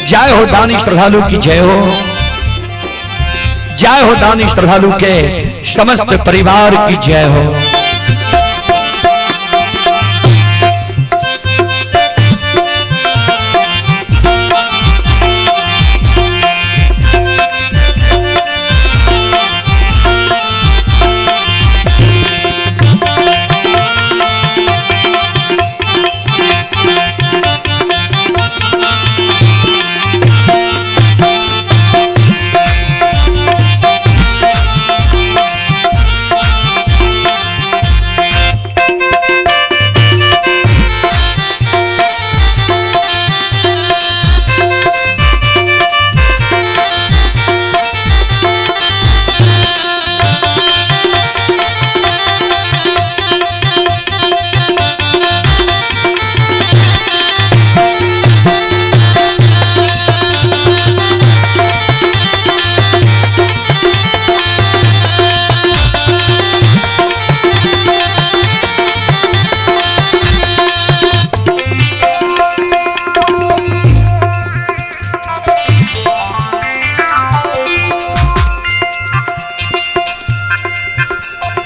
जय हो दानी श्रद्धालु की जय हो, जय हो दानी श्रद्धालु के समस्त परिवार की जय हो।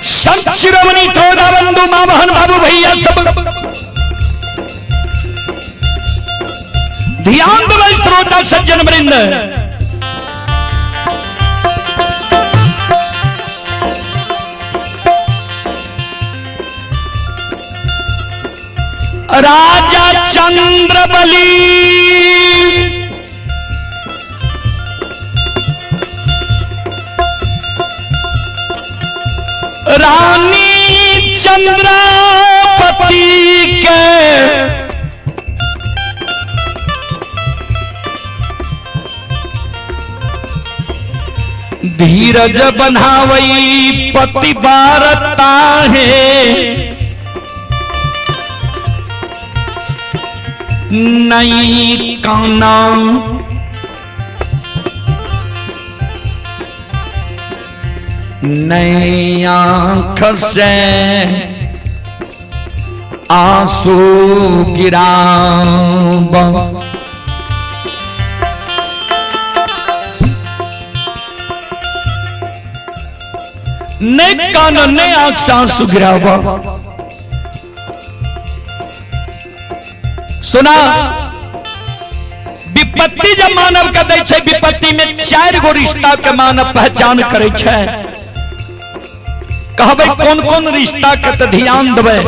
संत शिरोमणि त्रोदा बंधु मां बहन बाबू भैया सब ध्यान देबै श्रोता सज्जन वृंद। राजा चंद्रबली रानी चंद्रापति के धीरज बनावई पति बारता है, नई काना नई आंख से आंसू गिराब। ने कान ने आंख से आंसू गिराब। सुना, विपत्ति जब मानव के दै छै, विपत्ति में 4 गो रिश्ता के मानव पहचान करे छै। कहबै कौन कौन रिश्ता के त ध्यान देबै।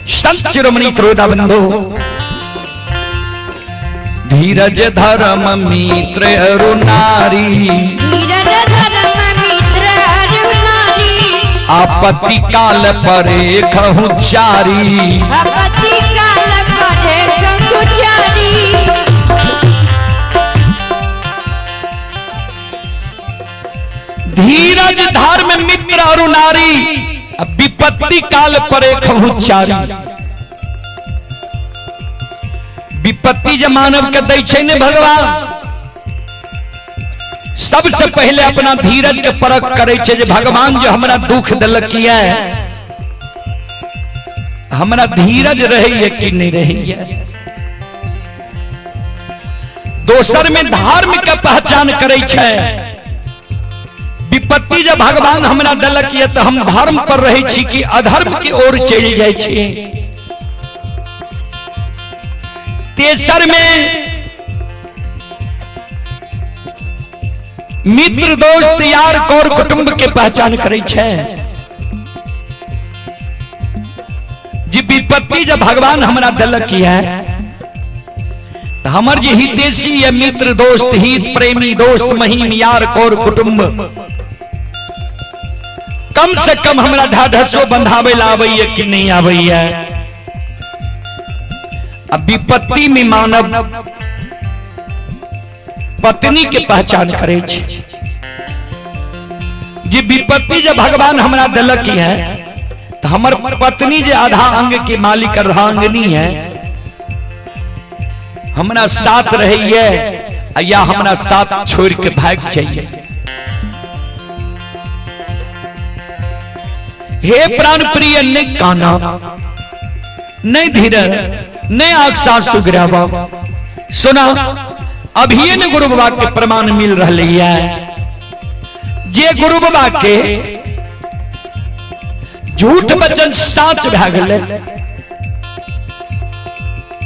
संत शिरोमणि त्रोदा बंधु, धीरज धर्म मित्र अरु नारी, धीरज धर्म मित्र अरु नारी, आपत्ति काल परे खहु चारी, आपत्ति काल परे खहु चारी। धीरज धर्म मित्र अरु नारी, विपत्ति काल परे खहु चारी। विपत्ति जब मानव के दै छै ने भगवान, सबसे पहले अपना धीरज के परख करे छै जे भगवान जो हमरा दुख देलक ये, हमरा धीरज रहैये कि नहीं रहैये। दोसर में धर्म के पहचान करे छै। विपत्ति जब भगवान हमरा देलक ये तो हम धर्म पर रहे छी कि अधर्म की ओर चलि जाइ छी। तेसर में मित्र दोस्त यार कौर कुटुंब के पहचान करे छै। विपत्ति जब भगवान हमरा दिलक है तो हमर जे हितेशी है, मित्र दोस्त, हित प्रेमी दोस्त, महीन यार कौर कुटुंब, कम से कम हमरा ढाढसो बंधावे ला आबैया कि नहीं आबैया। अब विपत्ति में मानव पत्नी के पहचान करे छै। जे विपत्ति जब भगवान हमरा दिलक है तो हमर पत्नी जे आधा अंग के मालिक अर्धांगिनी है, हमरा साथ रहिए या हमरा साथ छोड़ के भाग जाइए। हे प्राण प्रिय, नहीं काना, नहीं धीरज, नहीं आग सासु गिरावा। सुना, अभी ने गुरु बाबा के प्रमाण मिल रही है। जे गुरु बाबा के झूठ वचन साच भए गेलै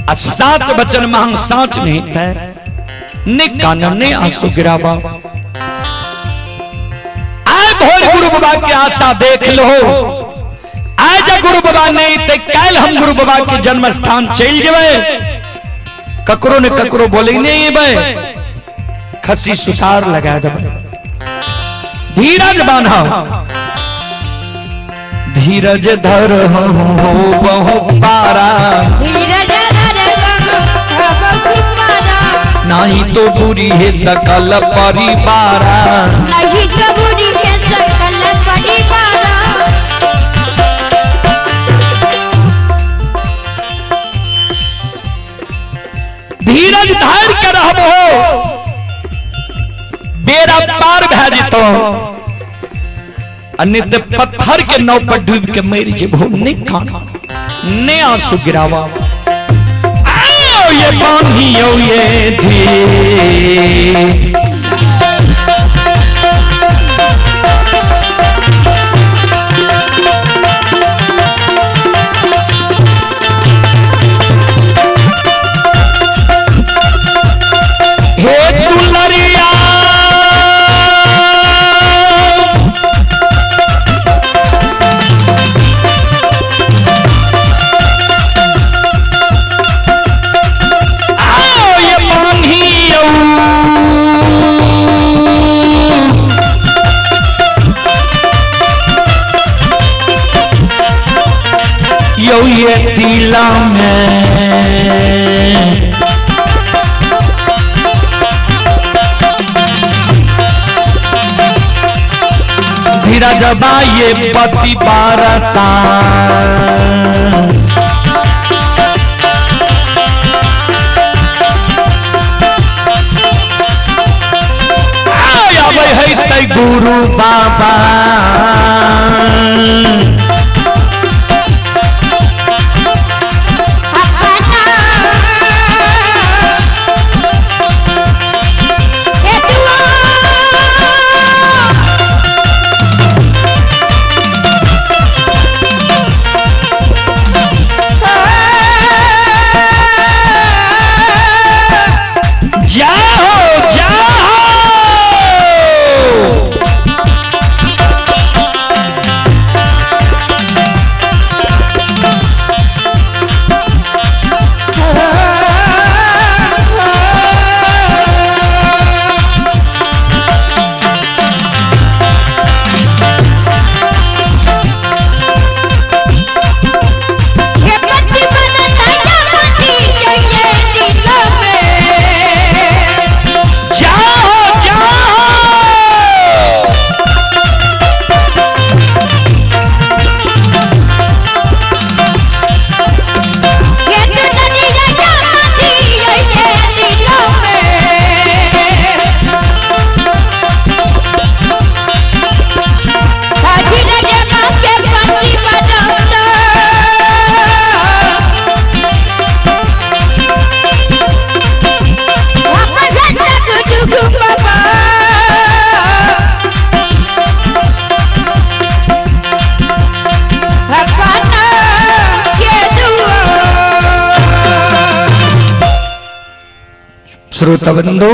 आ साच वचन महंग साच नहीं थे, ने कानम ने आंसू गिरावा। आए भोर गुरु बाबा के आशा देख लो, आए जा गुरु बाबा नहीं ते काल हम गुरु बाबा के जन्म स्थान चल जेबै, ककरो ने ककरो बोले नहीं एबै, खसी सुसार लगा देबै। धीरज बान्हा, धीरज धर हो बहु पारा, धीरज धर बहु पारा, नहीं तो बुरी है सकल परिवारा, नहीं तो बुरी है सकल परिवारा। धीरज धर के रहबो बेड़ा पार भए जेतौ, आ नहीं तो पत्थर के नाव पर डूब के मर जेबो। नहीं खाना नहीं आंसू गिरावा। आओ ये बांधियो ये धीर, हे दुलरिया आओ ये बांधियो, यो ये दिला में धीरज ये पति पारता, आबै है तै गुरु बाबा। अपना हेतु जाओ जाओ हे पति बनता पति ये दिल में, जाओ जाओ। हे दुनिया पति ये दिल में। धीरज मां के पति बनता, गुरु बाबा। अपना के दुआ। श्रोता बंधु,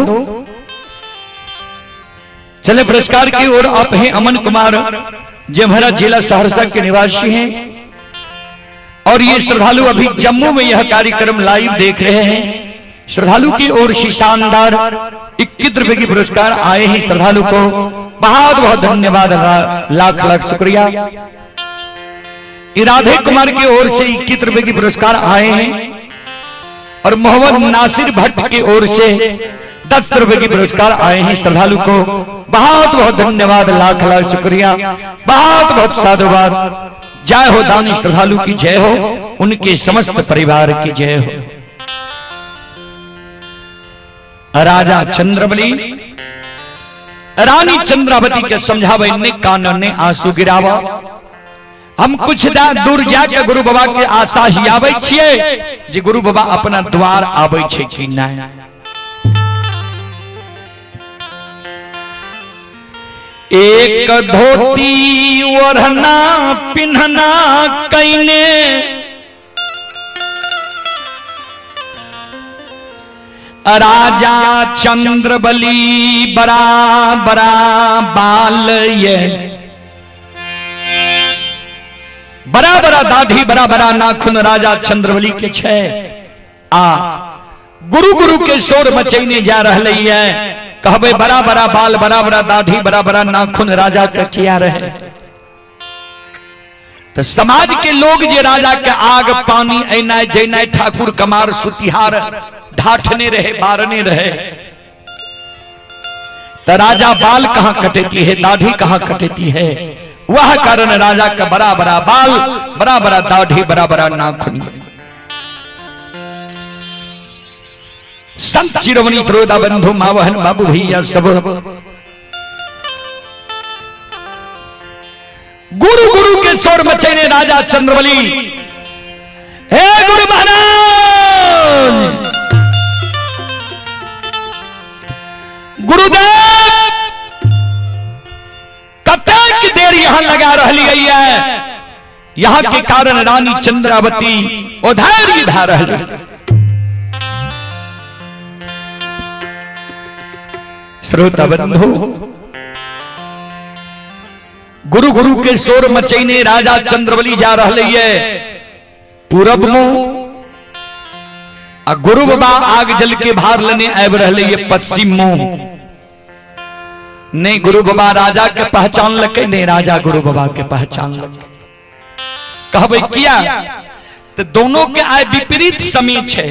चले पुरस्कार की ओर। आप हैं अमन कुमार, जमहरा जिला सहरसा के निवासी हैं और और ये श्रद्धालु अभी जम्मू में यह कार्यक्रम लाइव देख रहे हैं। श्रद्धालु की ओर से शानदार 21 रुपए की पुरस्कार आए हैं। श्रद्धालु को बहुत बहुत धन्यवाद, लाख लाख शुक्रिया। इराधे कुमार की ओर से 21 रुपए की पुरस्कार आए हैं और मोहम्मद नासिर भट्ट की ओर से 10 रुपए की पुरस्कार आए हैं। श्रद्धालु को बहुत बहुत धन्यवाद, लाख लाख शुक्रिया, बहुत बहुत साधुवाद। जय हो दानी श्रद्धालु की जय हो, उनके समस्त परिवार की जय हो। राजा चंद्रबली रानी चंद्रावती के समझावे ने कान ने आंसू गिरावा। हम कुछ दूर जाके गुरु बाबा के आशा ही आबै छियै जे गुरु बाबा अपना द्वार आबै छै कि नहीं। एक धोती ओढ़ना पिन्हना कैने राजा चंद्रबली बड़ा बड़ा बाल ये बड़ा बड़ा दाढ़ी बड़ा बड़ा नाखून राजा चंद्रबली के छे आ गुरु गुरु के शोर मचैने जा रहले है। कहबे बड़ा बड़ा बाल बड़ा बड़ा दाढ़ी बड़ा बड़ा नाखून राजा के किया रहे। तो समाज के लोग जे राजा के आग पानी ऐनाय जैनाय ठाकुर कमार सुतिहार ढाठने रहे बारने रहे, तो राजा बाल कहां कटेती है, दाढ़ी कहां कटेती है। वह कारण राजा का बड़ा बड़ा बाल बड़ा बड़ा दाढ़ी बड़ा बड़ा नाखून। संत शिरोमणि त्रोदा बंधु मावहन बाबू भैया सब गुरु गुरु के शोर मचेने राजा चंद्रबली। हे गुरु महाराज, गुरुदेव कतेक देर यहां लगा रही है। यहां के कारण रानी चंद्रावती उधर भा रही। श्रोता बंधु, गुरु गुरु के शोर मचैने राजा चंद्रबली जा रहे है पूरब मुंह आ गुरु बाबा आग जल के भार लेने आबि रहे है पश्चिम मुंह। नहीं गुरु बाबा राजा के पहचान लके, नहीं राजा गुरु बाबा के पहचान लके। कहबे किया तो दोनों के आय विपरीत समय छे।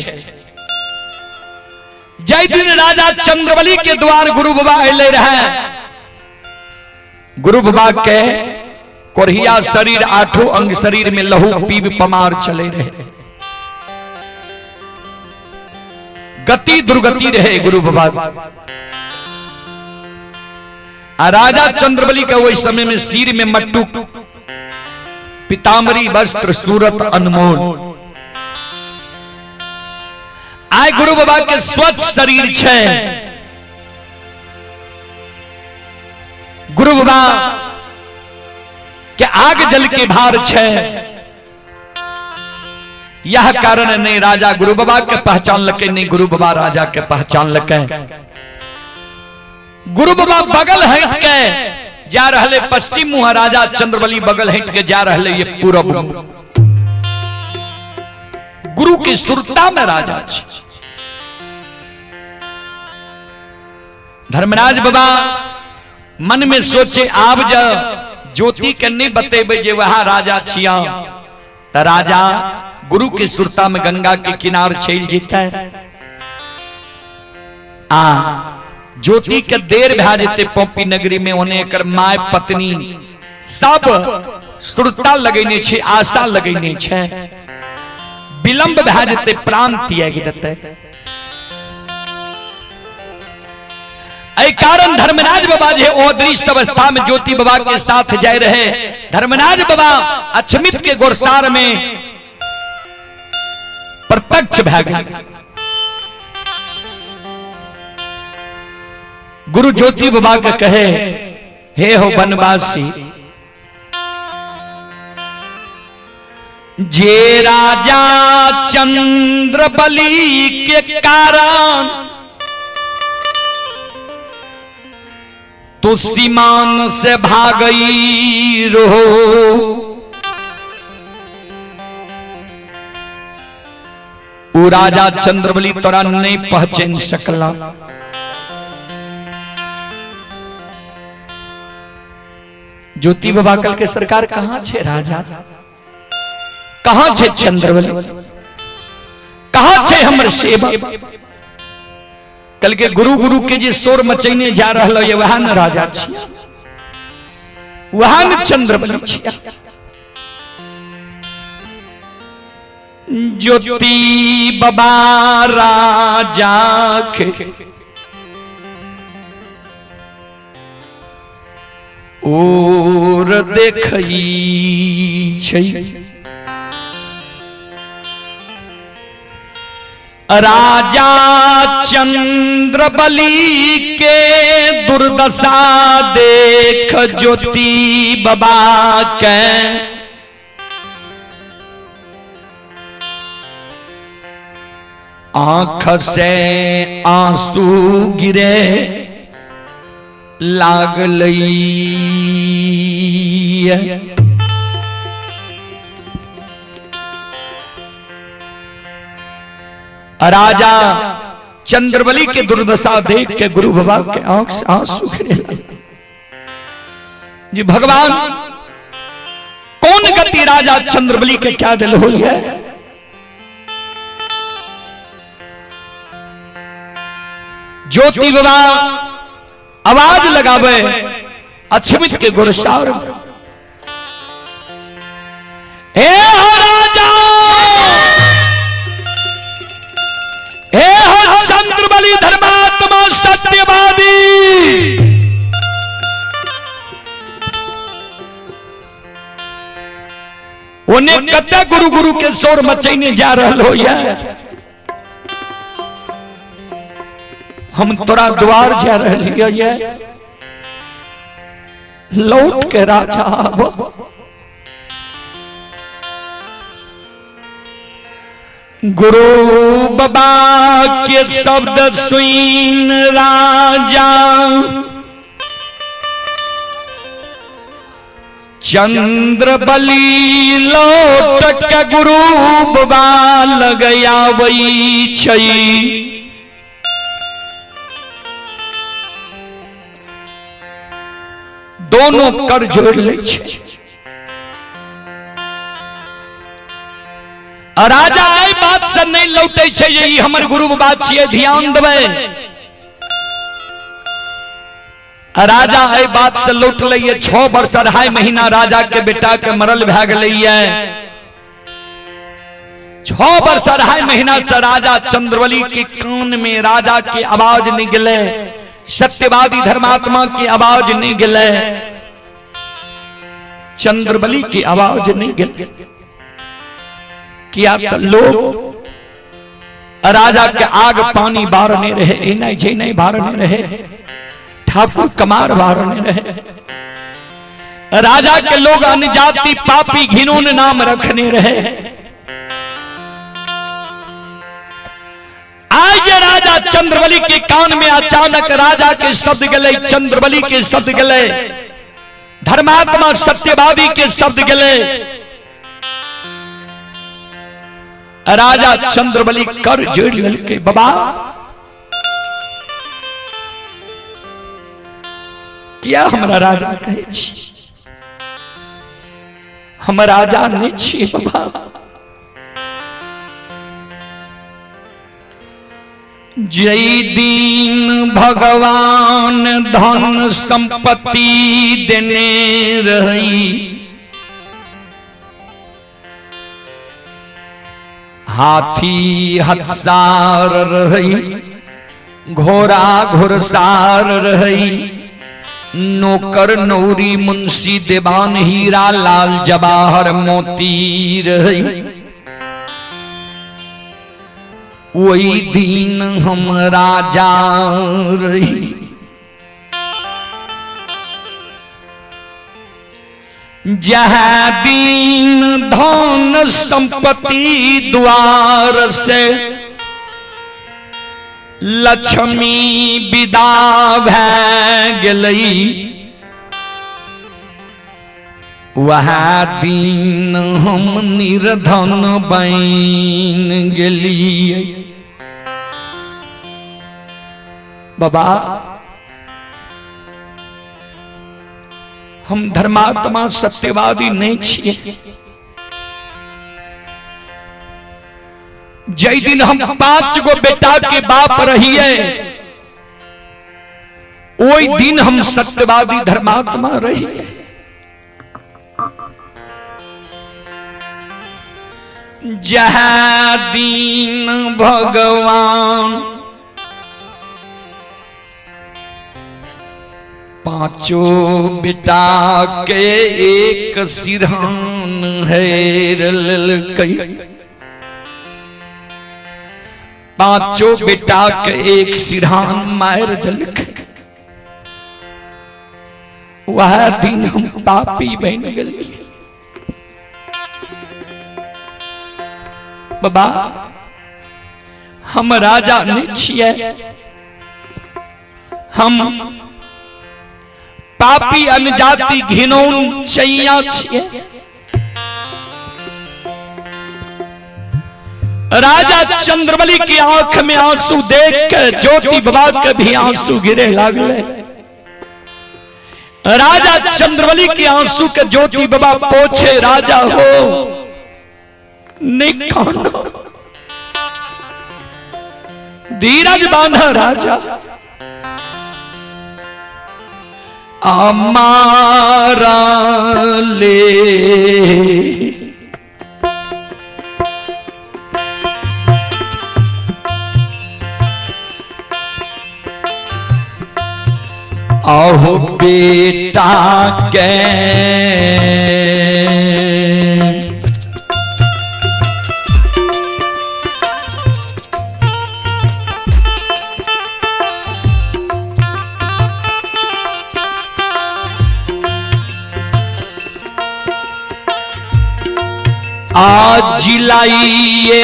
जय दिन राजा चंद्रबली के द्वार गुरु बाबा अले रहे, गुरु बाबा के कोरिया शरीर आठों अंग शरीर में लहू पीब पमार चले रहे, गति दुर्गति रहे गुरु बाबा। आ राजा चंद्रबली के वही समय में सिर में मट्टू पितामरी वस्त्र सूरत अनमोल। आय गुरु बाबा के स्वच्छ शरीर छे। गुरु बाबा के आग जल के भार छे। यह कारण नहीं राजा गुरु बाबा के पहचान लके, नहीं गुरु बाबा राजा के पहचान लके। गुरु बाबा बगल हट के जा रहे पश्चिम मुहा, राजा चंद्रबली बगल हट के जा रहे ये पूरब। गुरु की सुरता में राजा छे। धर्मराज बाबा मन में सोचे आब जब ज्योति के नहीं बतेबे जे वह राजा छिया त राजा गुरु की सुरता में गंगा के किनार चल जेतै। आ ज्योति के देर भए जेतै पौपी नगरी में, ओने एकर my पत्नी सब सुरता लगेने छे, आशा लगेने छे। विलंब भए जेतै, प्राण त्याग देतै। एहि कारण धर्मराज बाबा जे अदृश्य अवस्था में ज्योति बाबा के साथ जाय रहे, धर्मराज बाबा अक्षमित के गोरसार में प्रत्यक्ष भए गेल। गुरु ज्योति बाबा के कहे, हे हो बनवासी, जे राजा चंद्रबली के कारण तू सीमान से भागई रहो, उ राजा चंद्रबली तोरा नहीं पहचान सकला। ज्योति बाबा कल के सरकार कहाँ छे राजा, कहाँ छे चंद्रबली, कहाँ छे हमर सेवक? कल के गुरु गुरु के जे शोर मचैने जा रहल ये वह न राजा छिया, वह न चंद्रबली छिया। ज्योति बाबा राजा के और देखई छै, राजा चंद्रबली के दुर्दशा देख ज्योति बाबा के आंख से आंसू गिरे लागलई। राजा चंद्रबली के दुर्दशा देख के गुरु बाबा के आंख से आंसू गिरे लागल। जी भगवान कौन गति राजा चंद्रबली के क्या दिल हो गया? ज्योति बाबा आवाज लगावे अक्षमित के गुरसार, हे हो राजा, हे हो चंद्रबली धर्मात्मा सत्यवादी, उन्हें कते गुरु गुरु के शोर मचैने जा रहल हो, हम तोरा द्वार जा रहे, लौट के राजा आब। गुरु बाबा के शब्द सुन राजा चंद्रबली लौट के गुरु बाबा लगयावई छै। दोनों कर जोड़ ले छै। राजा एहि बात से नहीं लौटे छै जे ई हमर गुरु बाबा छियै, ध्यान देबै। राजा एहि बात से लौटलै 6 वर्ष 2.5 महीना राजा के बेटा के मरल भए गेलैये। 6 वर्ष 2.5 महीना से राजा चंद्रबली के कान में राजा के आवाज नहीं गेलै, सत्यवादी धर्मात्मा के आवाज नहीं गेलै, चंद्रबली के आवाज नहीं गेलै। किया तो लोग राजा के आग पानी बारने रहे, नहीं जे नहीं बारने रहे, ठाकुर कमार बारने रहे। राजा के लोग अनजाति पापी घिनौन नाम रखने रहे। आज राजा चंद्रबली के कान में अचानक राजा के शब्द गले, चंद्रबली के शब्द गले, धर्मात्मा सत्यवादी के शब्द गले। राजा चंद्रबली कर जोड़ ललके, बाबा किया हमरा राजा कहै छी? हम राजा नहीं छी बाबा। जय दिन भगवान धन संपत्ति देने रही, हाथी हथसार रही, घोड़ा घुड़सार रही, नौकर नौरी मुंशी देवान हीरा लाल जवाहर मोती रही, वही दिन हम राजा रही। जह दीन धन संपत्ति द्वार से लक्ष्मी विदा भै गेलई, वहा दिन हम निर्धन बन गेलिए। बाबा हम धर्मात्मा सत्यवादी नहीं छिए। जय दिन हम 5 गो बेटा के बाप रहिए ओई दिन हम सत्यवादी धर्मात्मा रहिए। जहाँ दिन भगवान 5 बेटा के एक सिरहान है कई 5 बेटा के एक सिरहान मार दिलक, वह दिन हम पापी बन गए। बाबा हम राजा नहीं छिए, हम पापी अनजाति घिनौन चैया छिए। राजा चंद्रबली की आंख में आंसू देख के ज्योति बाबा के भी आंसू गिरे लागले। राजा चंद्रबली के आंसू के ज्योति बाबा पोछे, राजा हो निकानो धीरज बांधा राजा। अमारा ले आहो बेटा के आज लाइए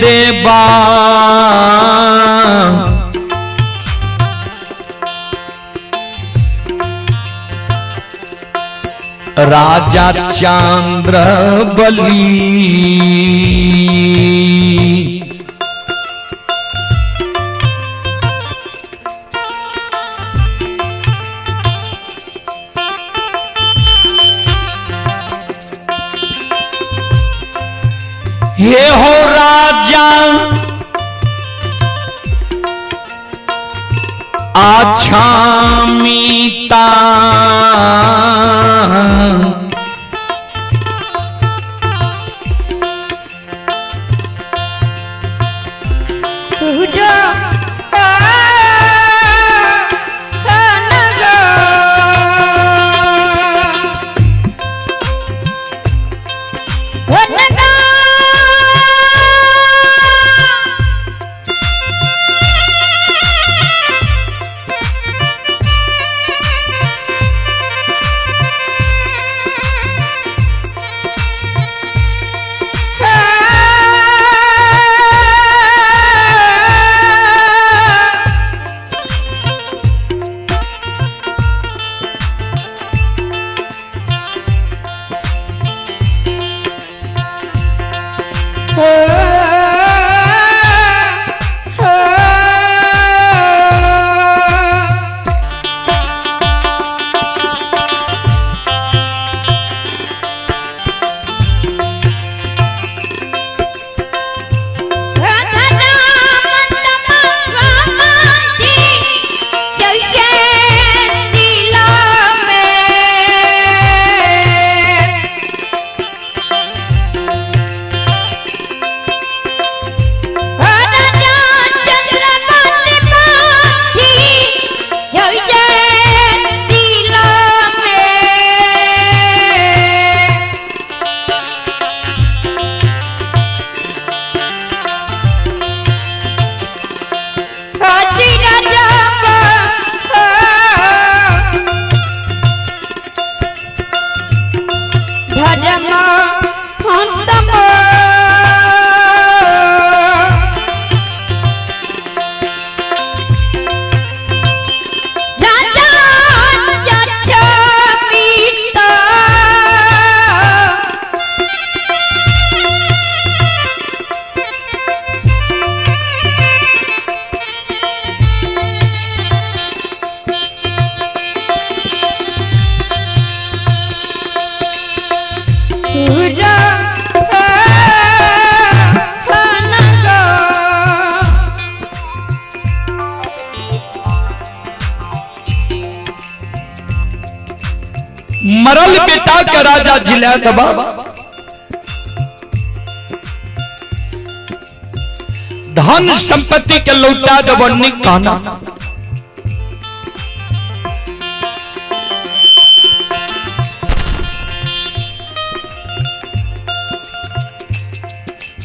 देवा राजा चंद्र बली ये हो राजा आछामीता राजा हो न गो। मरल बेटा का राजा जिला दबा, धन संपत्ति के लौटा दबा निकाना।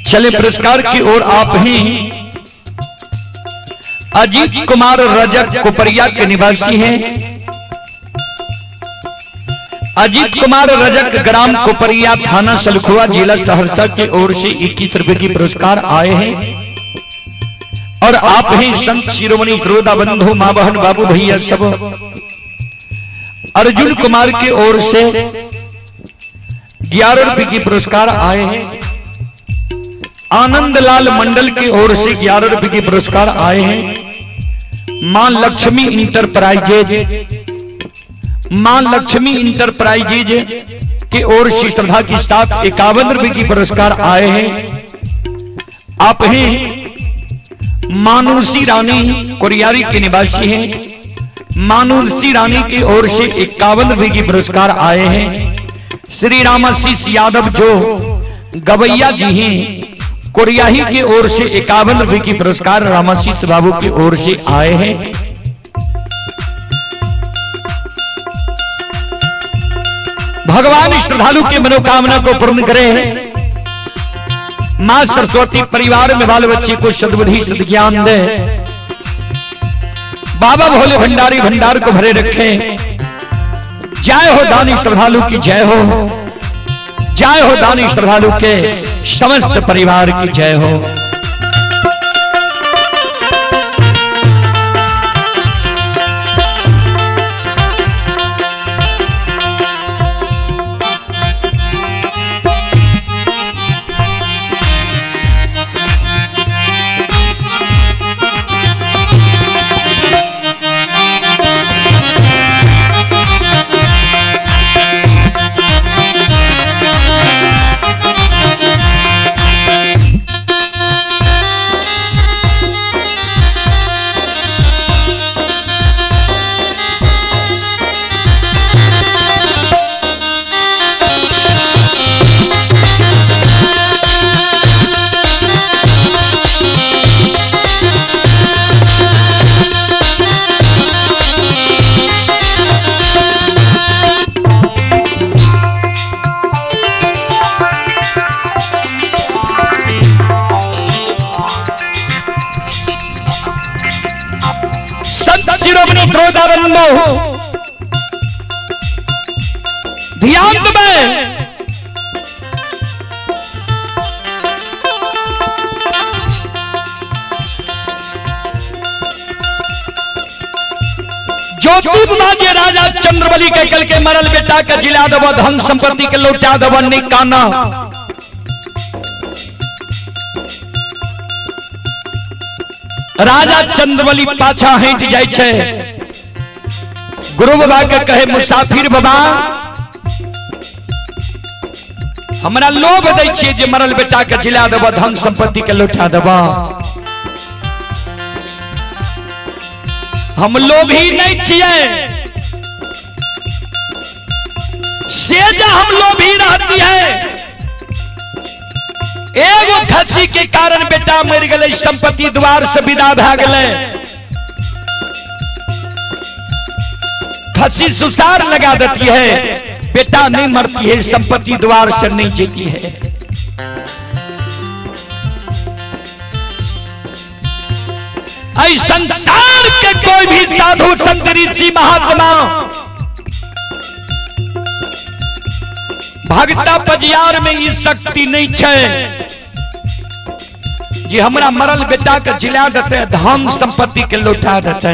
चले पुरस्कार की ओर आप ही अजीत कुमार रजक कोपरिया के निवासी हैं। अजीत कुमार रजक ग्राम कोपरिया थाना सलखुआ जिला सहरसा की ओर से 21 रुपए की पुरस्कार आए हैं। और आप ही संत शिरोमणि श्रोता बंधु माँ बहन बाबू भैया सब अर्जुन कुमार की ओर से 11 रुपए की पुरस्कार आए हैं। आनंद लाल मंडल की ओर से 11 रुपए की पुरस्कार आए हैं। मां लक्ष्मी इंटरप्राइजेज, मां लक्ष्मी इंटरप्राइजेज की ओर से श्रद्धा के साथ 51 रुपए की पुरस्कार आए हैं। आप ही मानुषी रानी कोरियारी के निवासी हैं। मानुषी रानी की ओर से 51 रुपए की पुरस्कार आए हैं। श्री रामाशीष यादव जो गवैया जी हैं कोरियाही की ओर से 51 रुपए की पुरस्कार रामाशीष बाबू की ओर से आए हैं। भगवान श्रद्धालु की मनोकामना को पूर्ण करें। मां सरस्वती परिवार में बाल बच्चे को सद्बुद्धि सद्ज्ञान दे। बाबा भोले भंडारी भंडार को भरे रखें। जय हो दानी श्रद्धालु की जय हो, जय हो दानी श्रद्धालु के समस्त परिवार की जय हो। संत शिरोमणि त्रोदानंदो ध्यान में ज्योतिर्बाजे राजा चंद्रबली के कल के मरल बेटा के जिला दबो, धन संपत्ति के लौटा दबो निकाना। राजा चंद्रबली पाछा हट जाय छै। गुरु बाबा के कहे मुसाफिर बाबा हमरा लोभ दै छियै जे मरल बेटा के जिला देबो, धन संपत्ति के लौटा देबो। हम लोभी नहीं छियै, से जे हम लोभी रहती है। एगो खसी के कारण बेटा मर गए, संपत्ति द्वार से विदा भए गेलै। खसी सुसार लगा देती है, बेटा नहीं मरती है, संपत्ति द्वार से नहीं जीती है। ऐ संसार के कोई भी साधु संत ऋषि महात्मा भगता पजियार में ई शक्ति नहीं छै जे हमरा मरल बेटा के जिला देते, धन संपत्ति के लौटा देते।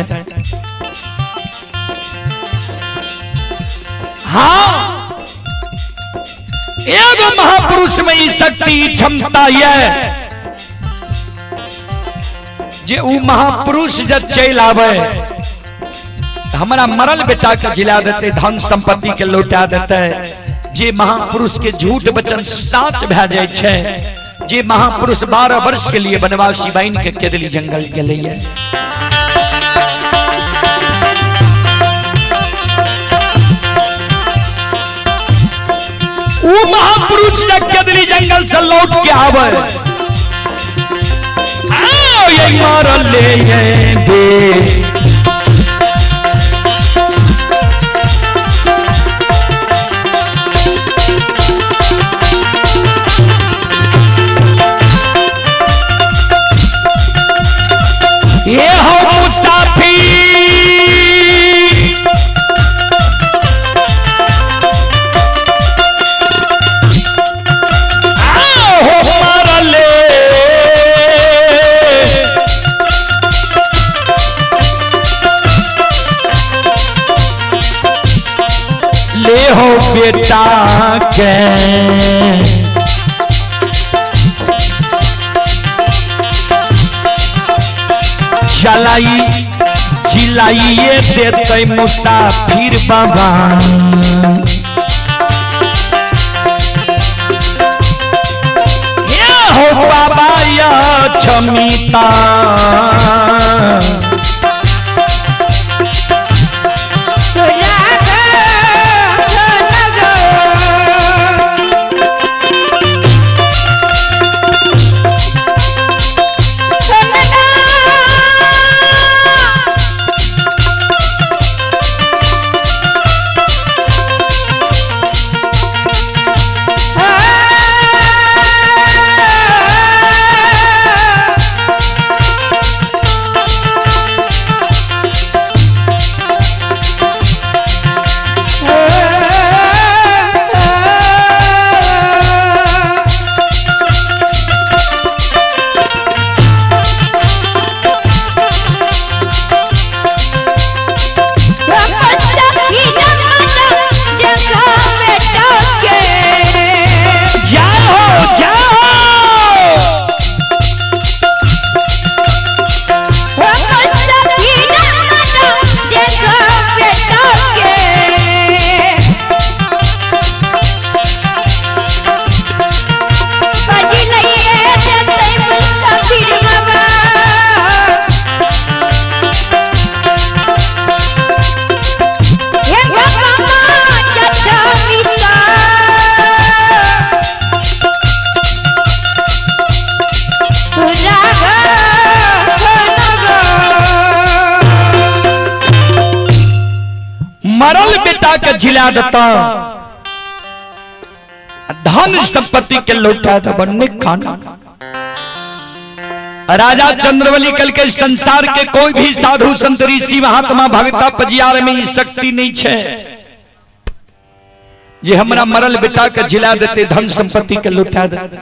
हाँ, एगो महापुरुष में ई शक्ति ई क्षमता ये जे ऊ महापुरुष जब चल आवे हमरा मरल बेटा के जिला देते, धन संपत्ति के लौटा देते। जे महापुरुष के झूठ वचन साच भए जाय छै, जे महापुरुष 12 वर्ष के लिए वनवासी बन के केदली जंगल गेलैया। वो महापुरुष जब केदली जंगल से लौट के आवे, आओ ये मारल ले ये बे। ये हो मुसाफिर, आओ हो मरले। ले हो बेटा के जलाई जिलाइए देते मुसाफिर बाबा। ये हो बाबा या क्षमिता, जाओ जाओ। मरल बेटा के जिला देता, धन संपत्ति के लौटा दे खाना। राजा चंद्रबली कल के संसार के कोई भी साधु संत ऋषि महात्मा भगता पजियार में ई शक्ति नहीं छे जे हमरा मरल बेटा के जिला देते, धन संपत्ति के लौटा देते।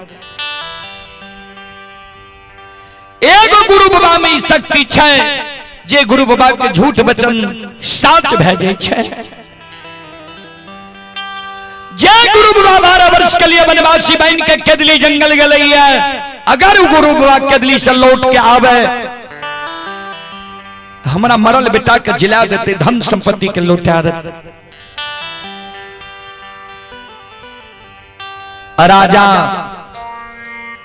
एगो गुरु बाबा में ई शक्ति छे जे गुरु बाबा के झूठ वचन साच भए जाय छे। जे गुरु बाबा 12 वर्ष के लिए वनवासी बन के केदली जंगल गेलैया, अगर गुरु बाबा केदली से लौट के आवे तो हमरा मरल बेटा के जिला देते, धन संपत्ति के लौटा देते। राजा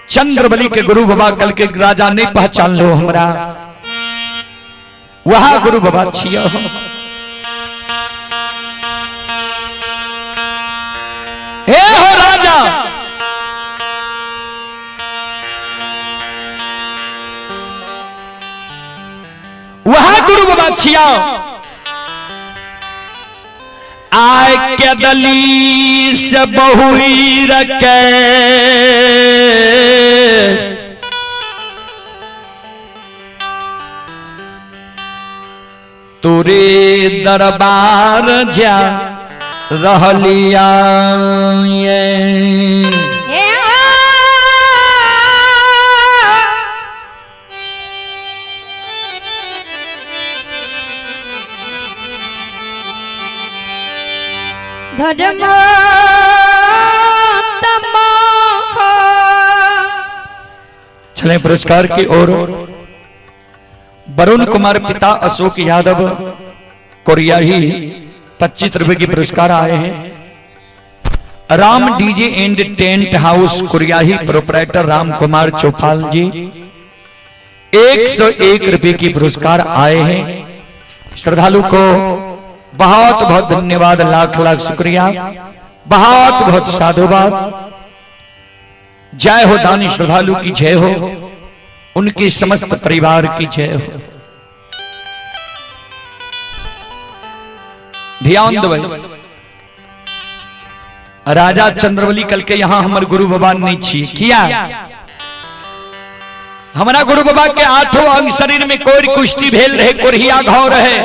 चंद्रबली के गुरु बाबा कल के राजा नहीं पहचान लो हमरा, वह गुरु बाबा छियो। हे हो राजा, वह गुरु बाबा छियो। आय केदली से बहुरी रखे, तोरे दरबार जा रहलिया ये। धर्म चले पुरस्कार की ओर। वरुण कुमार पिता अशोक यादव कोरियाही 25 रुपए की पुरस्कार आए हैं। Ram DJ and tent house Kuriyahi proprietor Ram Kumar Chaupal ji 101 रुपए की पुरस्कार आए हैं। श्रद्धालु को बहुत बहुत धन्यवाद, लाख लाख शुक्रिया, बहुत बहुत साधुवाद। जय हो दानी श्रद्धालु की जय हो, उनके समस्त परिवार की जय हो। ध्यान दो, राजा चंद्रबली कल के यहां हमर गुरु बाबा नहीं छी किया। हमारा गुरु बाबा के आठों अंग शरीर में कोई कुश्ती भेल रहे, कोरिया घाव रहे।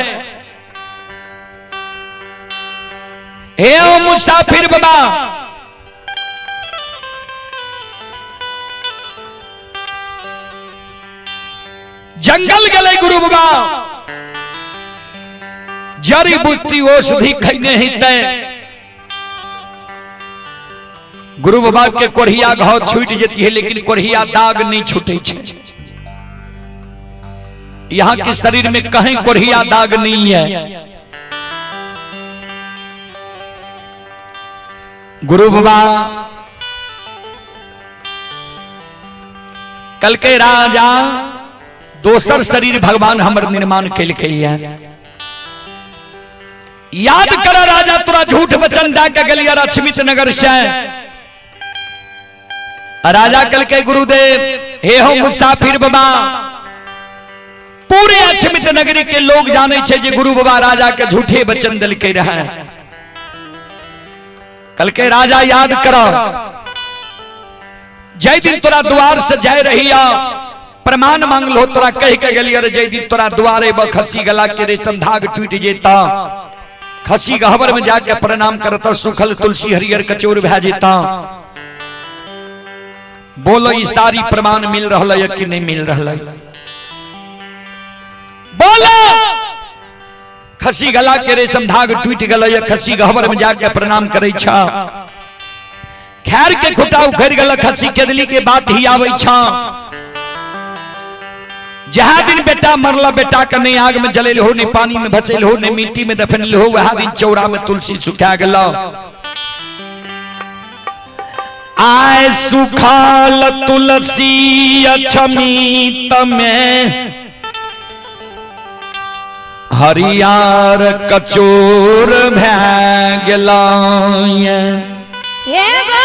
हे ओ मुसाफिर बाबा, जंगल गले गुरु बाबा, जड़ी बूटी औषधि खैने ही तय गुरु बाबा के कोढ़िया घाव छूट जेती है, लेकिन कोढ़िया दाग नहीं छूटे छे। यहाँ के शरीर में कहीं कोढ़िया दाग नहीं है। गुरु बाबा कल के राजा दोसर शरीर भगवान हमर निर्माण केलकै है। याद कर राजा, तोरा झूठ वचन दे के गेलियै लक्ष्मित नगर से। राजा कल के गुरुदेव हे हो मुसाफिर बाबा, पूरे अक्षमित नगरी के लोग जाने छे जे गुरु बाबा राजा के झूठे वचन दिलके रहे। कल के राजा याद करो, जय दिन तोरा द्वार से जाय रही प्रमाण मांग लो, तोरा कह के गेलियै रे जय दिन तोरा द्वारे ब खसी गला के रेशम धाग टूट जेता, खसी गहबर में जाके प्रणाम करता, सुखल तुलसी हरियर कचोर भए जेता। बोलो ई सारी प्रमाण मिल रहा है कि नहीं मिल रहा है? बोलो खसी गला के रेशम धाग टूट गल, खसी गहबर में जाके प्रणाम करे छा, खैर के खुटा उखड़ गल, खसी केदली के बात ही आवे छा। जहाँ दिन बेटा मरला, बेटा के नहीं आग में जलेल हो, नहीं पानी में भसेल हो, नहीं मिट्टी में दफनल हो, वह दिन चौरा में तुलसी सुखा गल। आय सुखाल तुलसी अक्षमित में हरियार कचोर भै गेला। हे गो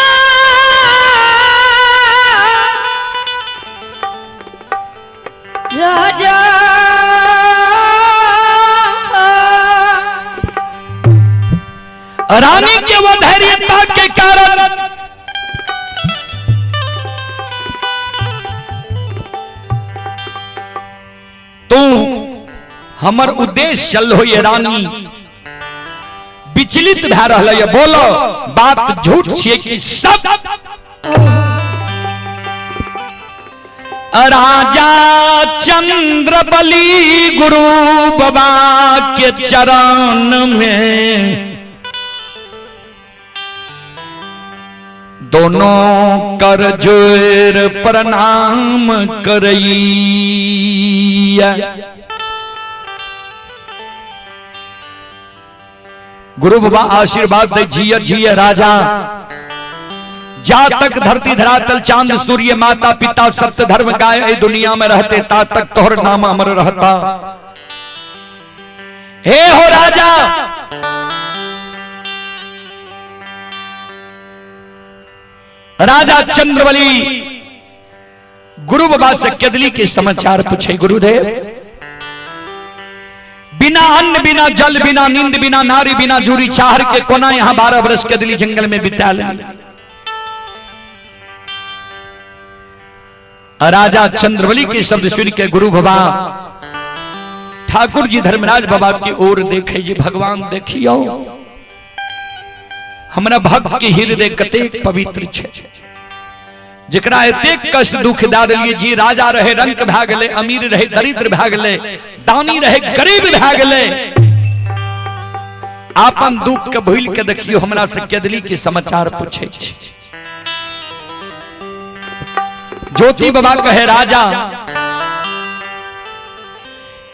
राजा, रानी के वो धैर्यता के कारण तू हमर उद्देश्य चल हो ये रानी विचलित भै रहल है। बोलो बात झूठ छिए कि सब? राजा चंद्र बली गुरु बाबा के चरण में दोनों कर जोर प्रणाम करैया। गुरु बाबा आशीर्वाद दे जिय जिय राजा, जा तक धरती धरातल चांद सूर्य माता पिता सत्य धर्म गाय ए दुनिया में रहते, ता तक तोहर नाम अमर रहता। हे हो राजा, राजा चंद्रबली गुरु बाबा से केदली के समाचार पूछे। गुरुदेव बिना अन्न बिना जल बिना नींद बिना नारी बिना जूरी चाहर के कोना यहां 12 वर्ष केदली जंगल में बिता ले। राजा चंद्रबली के शब्द सुन के गुरु बाबा ठाकुर जी धर्मराज बाबा की ओर देखे जी भगवान देखियो हमरा भक्त के हृदय कतेक पवित्र छे, जकरा एतेक कष्ट दुख दए देलियै जी। राजा रहे रंक भए गेलै, अमीर रहे दरिद्र भए गेलै, दानी रहे गरीब भए गेलै। आपन दुख के भूल के देखियो हमरा से केदली के समाचार पूछे छी। ज्योति बाबा कहे राजा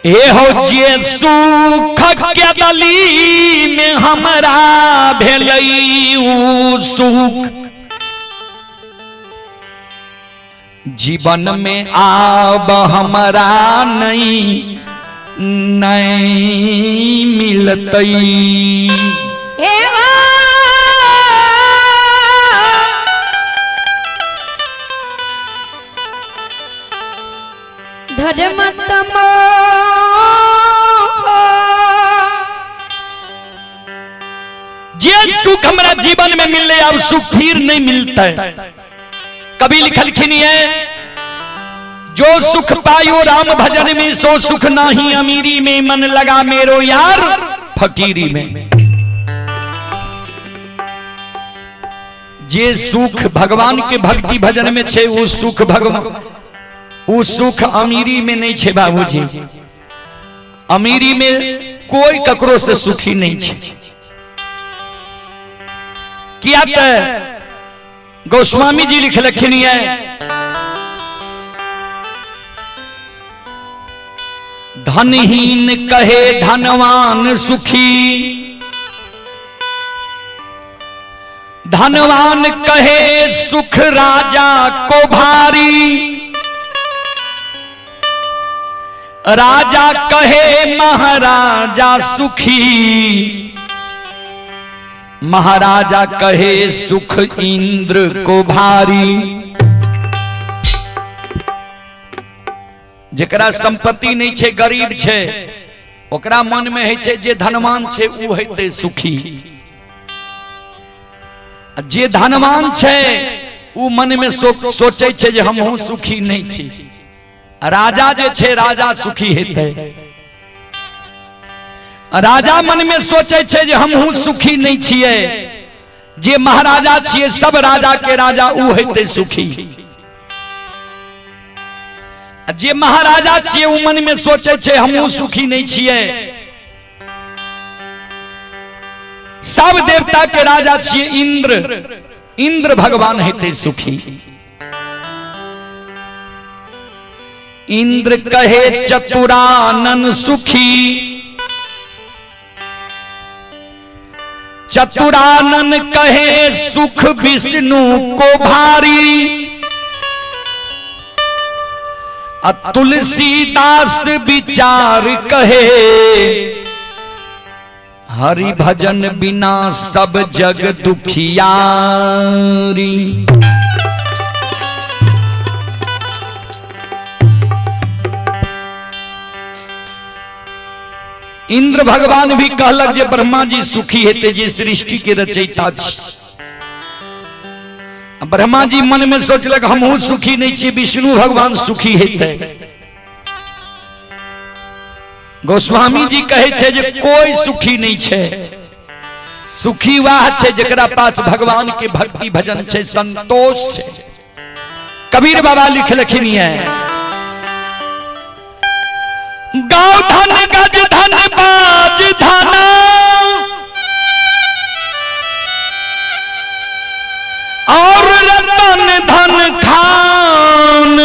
हे हो जे सुख के दली में हमरा भेलै ऊ सुख जीवन में आब हमरा नहीं नहीं मिलतई। हे गो धर्म तमो जे सुख हमरा जीवन में मिलले अब सुख फिर नहीं मिलता है। कभी लिखलखिन है जो सुख पायो राम भजन में सो सुख नाही अमीरी में, मन लगा मेरो यार फकीरी में। जे सुख भगवान के भक्ति भजन में छे वो सुख भगवान वो सुख अमीरी में नहीं छे बाबूजी। अमीरी में कोई ककरो से सुखी नहीं छे। किया ते गोस्वामी जी लिखलखिन है धनहीन कहे धनवान सुखी, धनवान कहे सुख राजा को भारी, राजा कहे महाराजा सुखी, महाराजा कहे सुख इंद्र को भारी। जकरा संपत्ति नहीं छे गरीब छे ओकरा मन में है छे जे धनवान छे उ हेतै सुखी, जे धनवान छे उ मन में सोचै छे जे हमहूँ सुखी नहीं छी। राजा जे छे राजा सुखी हेतै, राजा मन में सोचै छे जे हमहूँ सुखी नहीं छियै, जे महाराजा छियै सब राजा के राजा उ हेतै सुखी, जे महाराजा छियै उ मन में सोचै छे हमहूँ सुखी नहीं छियै, सब देवता के राजा छियै इंद्र, इंद्र भगवान हेतै सुखी। इंद्र कहे चतुरानन सुखी, चतुरानन कहे सुख विष्णु को भारी, तुलसीदास विचार कहे हरि भजन बिना सब जग दुखियारी। इंद्र भगवान भी कहलक जे ब्रह्मा जी सुखी हेते जे सृष्टि के रचयिता छी। ब्रह्मा जी मन में सोचलक हमहूँ सुखी नहीं छी, विष्णु भगवान सुखी हेते। गोस्वामी जी कहै छै जे कोई सुखी नहीं छै, सुखी वह छै जकरा पास भगवान के भक्ति भजन छै, संतोष छै। कबीर बाबा लिखलखिन है गौ धन गज धन बाज धना, और रतन धन खान,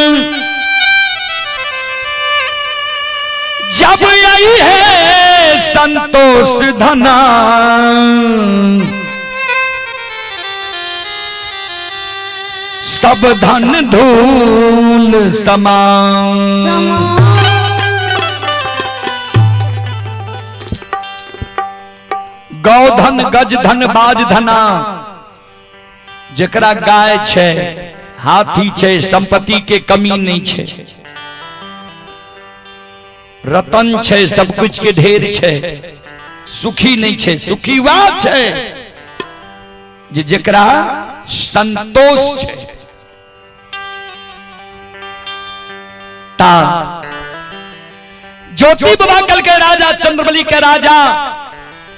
जब आई है संतोष धना, सब धन धूल समान। गौधन गज धन बाज धना, जकरा गाय छे हाथी छे संपत्ति के कमी नहीं छे, रतन छे सब कुछ के ढेर छे, सुखी नहीं छे। सुखी वह छे जे जकरा संतोष छे। ता ज्योति बाबा कल के राजा चंद्रबली के राजा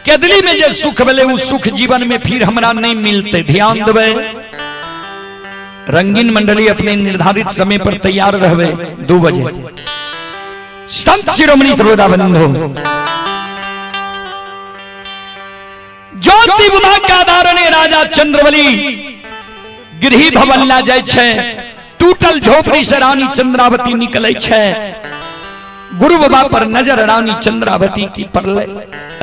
केदली में जे सुख भेलै उ सुख जीवन में फिर हमरा नहीं मिलते। ध्यान देबै रंगीन मंडली अपने निर्धारित समय पर तैयार रहबे 2 बजे। संत शिरोमणि सर्वदा बंधु ज्योति बाबा के आधारणे राजा चंद्रबली गृह भवन ला जाय छै, टूटल झोपड़ी से रानी चंद्रावती निकले छै। गुरु बाबा पर नजर रानी चंद्रावती की पड़ले।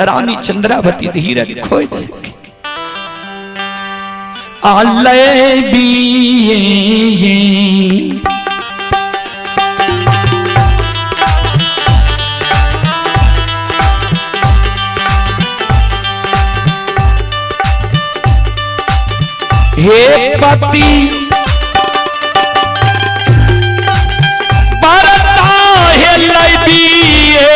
रानी चंद्रावती धीरज खोए देलकै। आलय बिये हे पति बरता हे लबिए,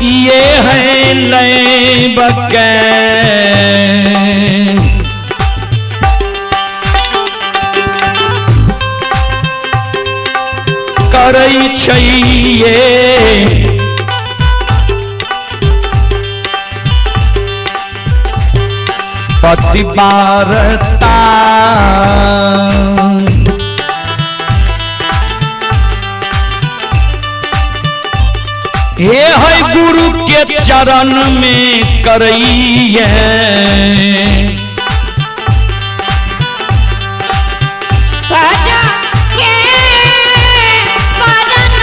ये है लय बके करै छैये। पति वार्ता हे है गुरु के चरण में करैये। राजा के परन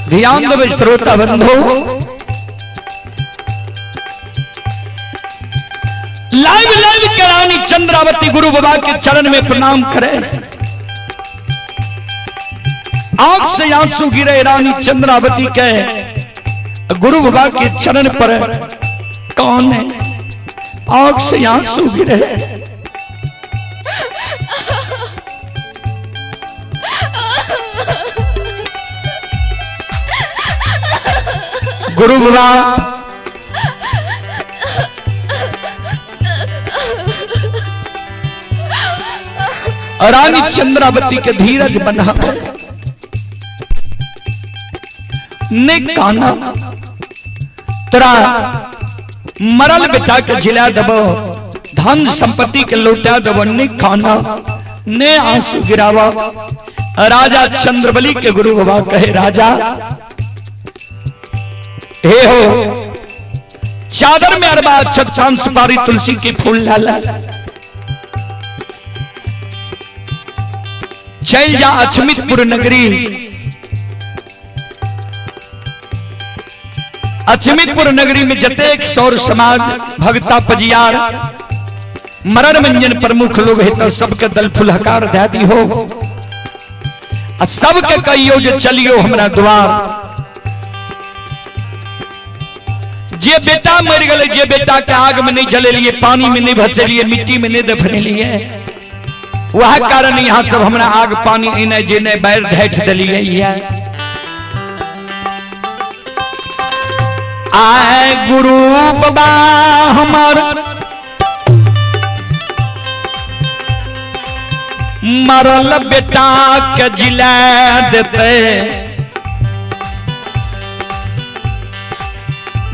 ध्यान देवे श्रोता बंधु, लाइव लाइव के रानी चंद्रावती गुरु बाबा के चरण में प्रणाम करे। आंख से आंसू गिरे रानी चंद्रावती के गुरु बाबा के चरण पर। कौन है आंख से आंसू गिरे? गुरु बाबा रानी चंद्रावती के धीरज बना ने काना, तोरा मरल बेटा के जिला दबो, धन संपत्ति के लौटा दबो, ने खाना ने आंसू गिरावा। राजा चंद्रबली के गुरु बाबा कहे, राजा हे हो चादर में अरबा अक्षत पान सुपारी तुलसी के फूल डाला, चल जा अचमितपुर नगरी। अचमितपुर नगरी में जतेक सौर समाज भगता पजियार मरण मंजन प्रमुख लोग है तो सबके दल फुलहकार दे दी हो, आ सबके कहियो जे चलियो हमरा द्वार। जे बेटा मर गए, जे बेटा के आग में नहीं जलेलिए, पानी में नहीं भसेलिए, मिट्टी में नहीं दफनेलिए, वह कारण यहाँ सब हमरा आग पानी इने जेने बैर ढैठ दिलिए। आए गुरु बाबा हमार मरल बेटा के जिला देते,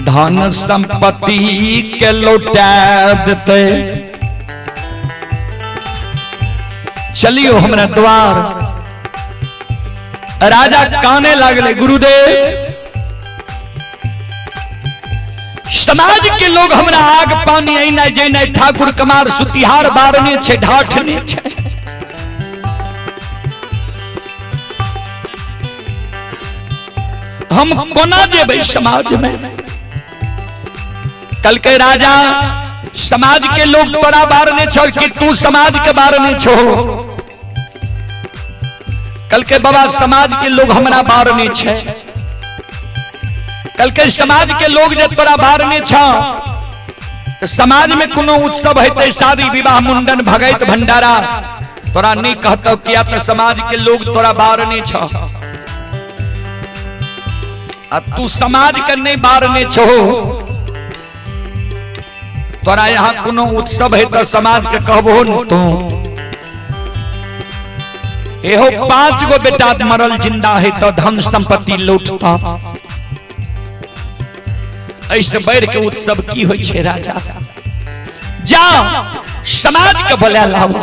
धन संपत्ति के लौटा देते, चलियो हमरा द्वार। राजा काने लागले, गुरुदेव समाज के लोग हमरा आग पानी ऐना जैना ठाकुर कमार सुतिहार बारने छे ढाठने छे, हम कोना जेबै समाज में? कल के राजा समाज के लोग तोरा बारने छो कि तू समाज के बारने छो? कल के बाबा समाज के लोग हमरा बारने छे। कल के समाज के लोग जब तोरा बारने छो तो समाज में कोनो उत्सव है शादी विवाह मुंडन भगैत भंडारा तोरा नहीं कहतो किया तो समाज के लोग तोरा बारने छो, आ तू समाज के नहीं बारने छो। तोरा यहाँ कोनो उत्सव है तो समाज के कहबो न तू। एहो 5 गो बेटा मरल जिंदा है तो धन संपत्ति लौटता, ऐसे बढ़ के उत्सव की होई छे राजा? जा समाज के बोला लाओ।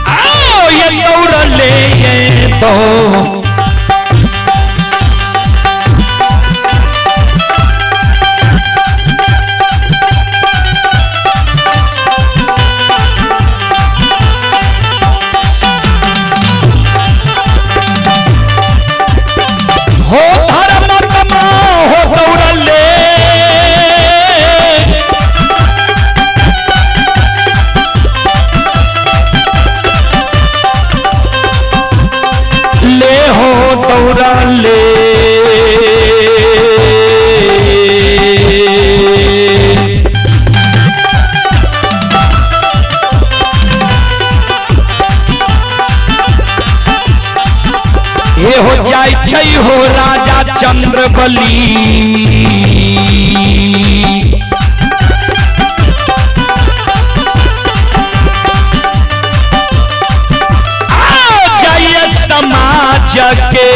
आओ ये दौड़ले तो हो धर्म तमा हो दौड़ले। ले हो दौड़ले। ये हो जाय छै हो राजा चंद्रबली। आ जाइए समाज के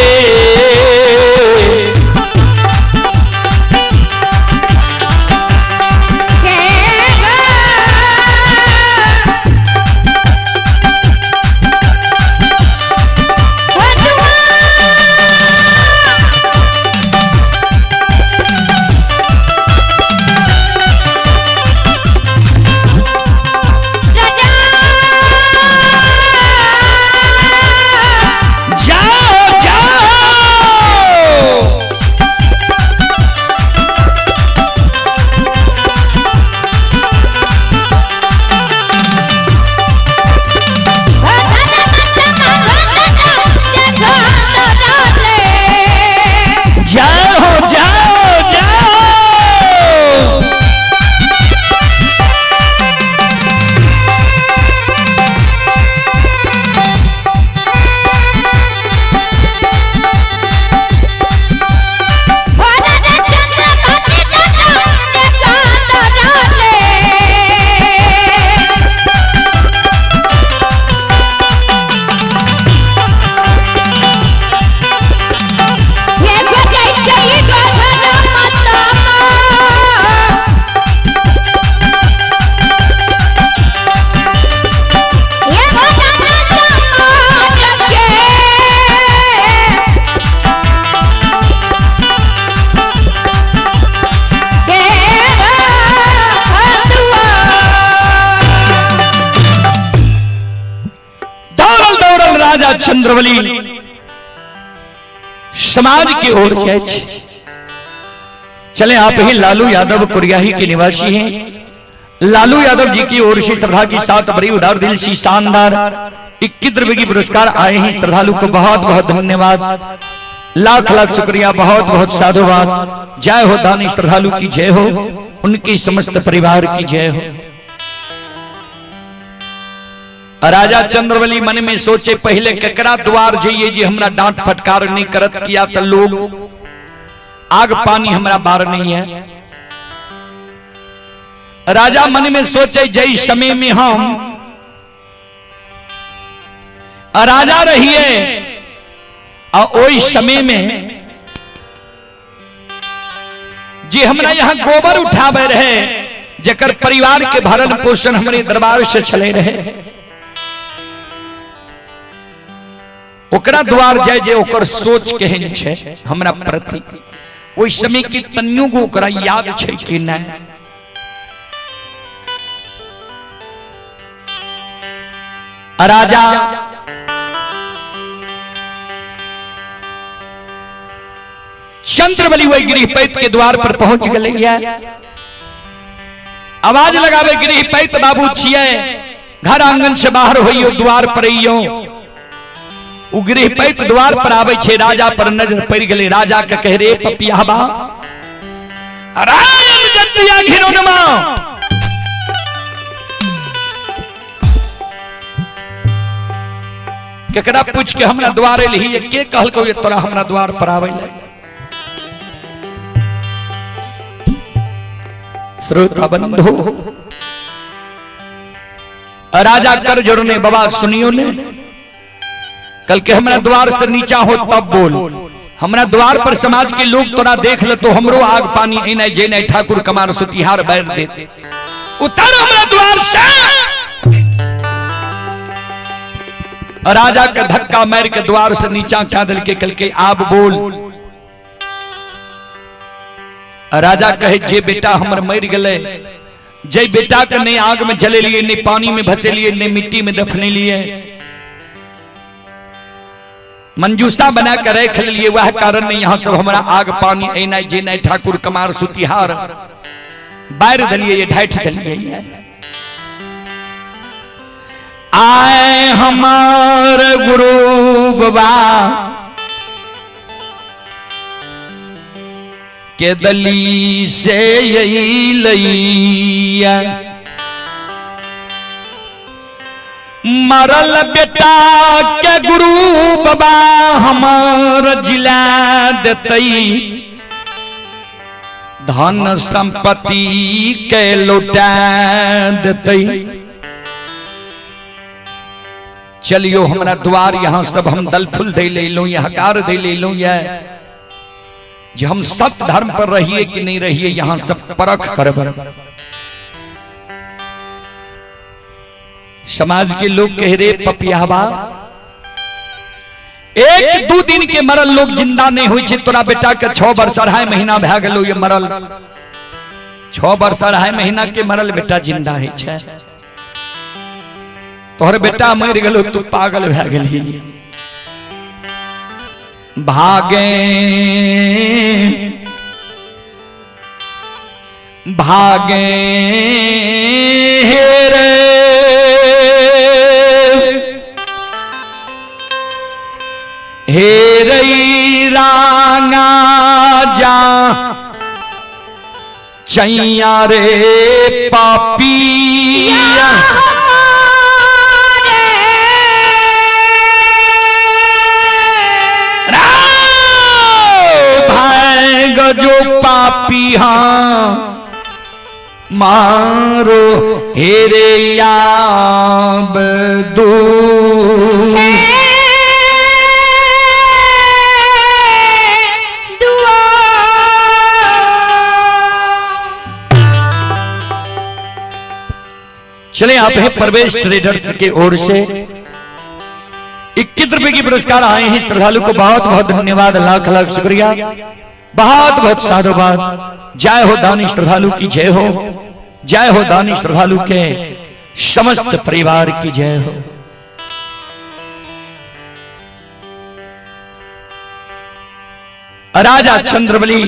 जाओ जाओ। जाओ जाओ जाओ। दौड़ल दौड़ल राजा चंद्रबली समाज की ओर जाए। चले आप ही लालू यादव कुरियाही के निवासी हैं। लालू यादव जी की ओर से श्रद्धा की साथ बड़ी उदार दिल सी शानदार 21 रुपए की पुरस्कार आए हैं। श्रद्धालु को बहुत बहुत धन्यवाद, लाख लाख शुक्रिया, बहुत बहुत साधुवाद। जय हो दानी श्रद्धालु की जय हो, उनकी समस्त परिवार की जय हो। राजा चंद्रबली मन में सोचे पहले केकरा द्वार जाइए जी हमरा डांट फटकार नहीं करत किया तो लोग आग पानी हमरा बार नहीं है। राजा मन में सोचे जई समय में हम राजा रहिए और ओई समय में जे हमरा यहाँ गोबर उठावे रहे, जकर परिवार के भरण पोषण हमरे दरबार से चले रहे, ओकरा द्वार जाय जे ओकर सोच केहन छै हमरा प्रति, ओहि समय के तनियो गो ओकरा याद छै कि नहीं। राजा चंद्रबली वही गृहपैत के द्वार पर पहुंच गए। आवाज लगावे गृहपैत बाबू छिए, घर आंगन से बाहर होइयो, द्वार पर अइयो। उ गृहपैत द्वार पर आवे छे, राजा पर नजर पड़ गेलै। राजा के कह रे पपियाबा राम जतिया घिरौनमा, केकरा पूछ के हमरा द्वार एलही, के कहलकौ जे तोरा हमरा द्वार पर आवे ले। श्रोता बंधु राजा कर जोड़ने बाबा सुनियो ने, कल के हमरा द्वार से नीचा हो तब बोल, हमरा द्वार पर समाज के लोग तोरा देख ले तो हमरो आग पानी एनाइ जेनाइ ठाकुर कमार सुतिहार बैर दे, उतर हमरा द्वार से। राजा के धक्का मार के द्वार से नीचा क्या दिल के कल के आब बोल। राजा कहे जे बेटा हमर मर गए, जे बेटा के नहीं आग में जले लिए, नहीं पानी में भसे लिए, नहीं मिट्टी में दफने लिए, मंजूसा बना कर रख लिए, वह कारण नहीं यहाँ सब हमारा आग पानी एनाई जेनाई ठाकुर कमार सुतिहार बाहर दलिए ये ढाठ दलिए। आए हमार गुरु बाबा के दली से यही लैया, मरल बेटा के गुरु बाबा हमार जिला देतई, धन संपत्ति के लौटा देतई। चलियो हमरा द्वार यहाँ सब हम दल फूल दे ले लो, यहाँ कार दे ले लो, यह जे हम सत्य धर्म पर रहिए कि नहीं रहिए यहाँ सब परख करब। समाज के लोग कह रहे पपियावा एक दू दिन के मरल लोग जिंदा नहीं हुई छे, तोरा बेटा के 6 वर्ष 2.5 महीना भए गेलो ये मरल, 6 वर्ष 2.5 महीना के मरल बेटा जिंदा है छे, तोहर बेटा मर गेलो तू पागल भए गेली। भागे भागे रे हे रई रांगा जा चैया रे पापिया, जो पापी हाँ मारो हेरे याब दू। चले आप हैं परवेश ट्रेडर्स के ओर से 21 रुपए की पुरस्कार आए हैं श्रद्धालु को बहुत बहुत धन्यवाद, लाख लाख शुक्रिया, बहुत बहुत साधुवाद। जय हो दानी श्रद्धालु की जय हो, जय हो दानी श्रद्धालु के समस्त परिवार की जय हो। राजा चंद्रबली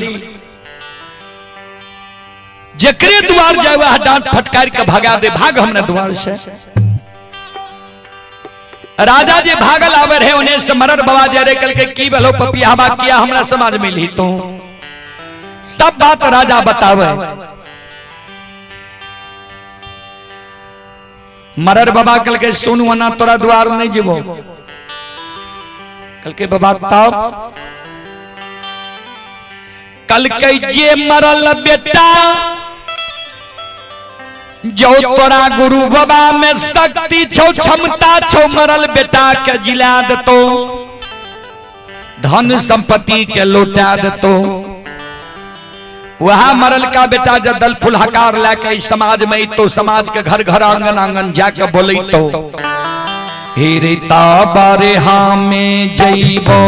जकरे द्वार जाए वह डांट फटकार के भगा दे, भाग हमने द्वार से। राजा जी भागल आवे रहे उन्हें स्मरण बाबा जे रे कल के की भलो पपियावा किया हमरा समाज में ली तो सब बात राजा बतावे। मरर बाबा कल के सुनु अना तोरा द्वार नहीं जीवो, कल के बाबा तब कल के जे मरल बेटा जो तोरा गुरु बाबा में शक्ति छो क्षमता छो मरल बेटा के जिला देतो, धन संपत्ति के लौटा देतो। वह मरल का बेटा जब दल फुल हकार लाके समाज में तो समाज के घर घर आंगन आंगन जाके बोले तो हेरे ताबारे हाँ में जइबो,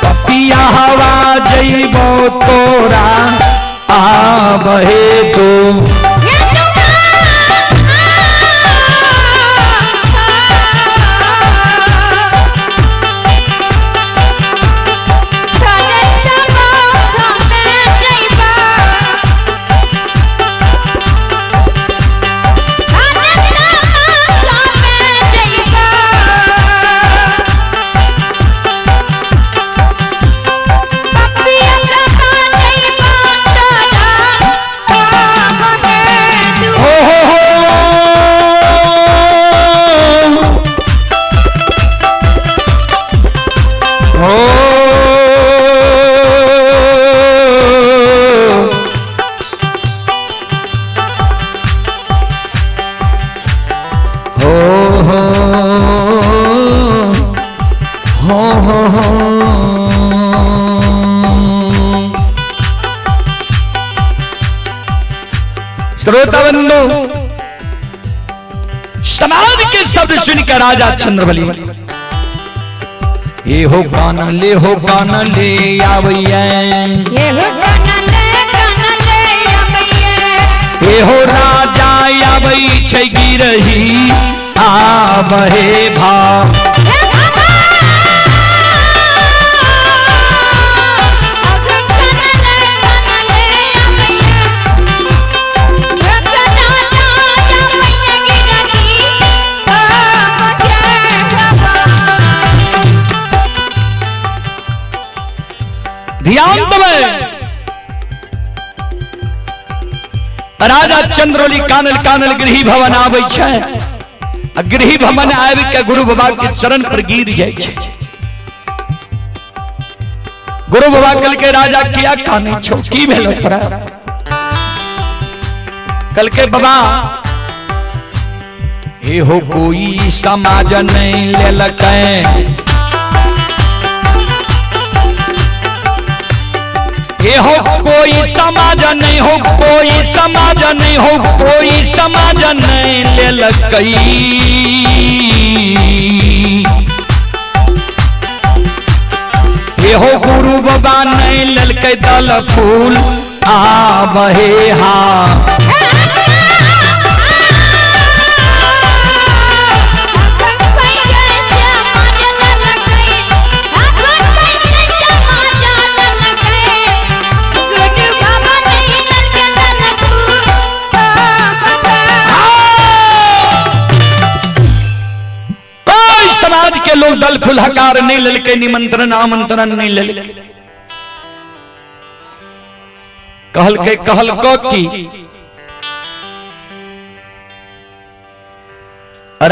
पपिया हवा जइबो तोरा आबहे तो। श्रोता बंधु समाज के शब्द सुनकर राजा चंद्रबली ये हो गान ले हो गान ले आवैया, ये हो गान ले गान ले आवैया, ये हो राजा आबै छै गिरही आबहे भा। ध्यान देबै, राजा चंद्रोली कानल कानल गृह भवन आबै छै आ गृह भवन आबि के गुरु बाबा के चरण पर गिर जाइ छै। गुरु बाबा कहलकै राजा किया कानै छौ, की भेलो तोरा? कहलकै बाबा एहो कोई समाज नहीं लेलकै, एहो कोई समाज नहीं हो, कोई समाज नहीं हो, कोई समाज नहीं लेलकै, एहो गुरु बाबा नहीं लेलकै दल फूल आबहे हा। कोई समाज के लोग दल फूल हकार नहीं लेलकै, निमंत्रण आमंत्रण नहीं लेलकै। कहलकै कहलको की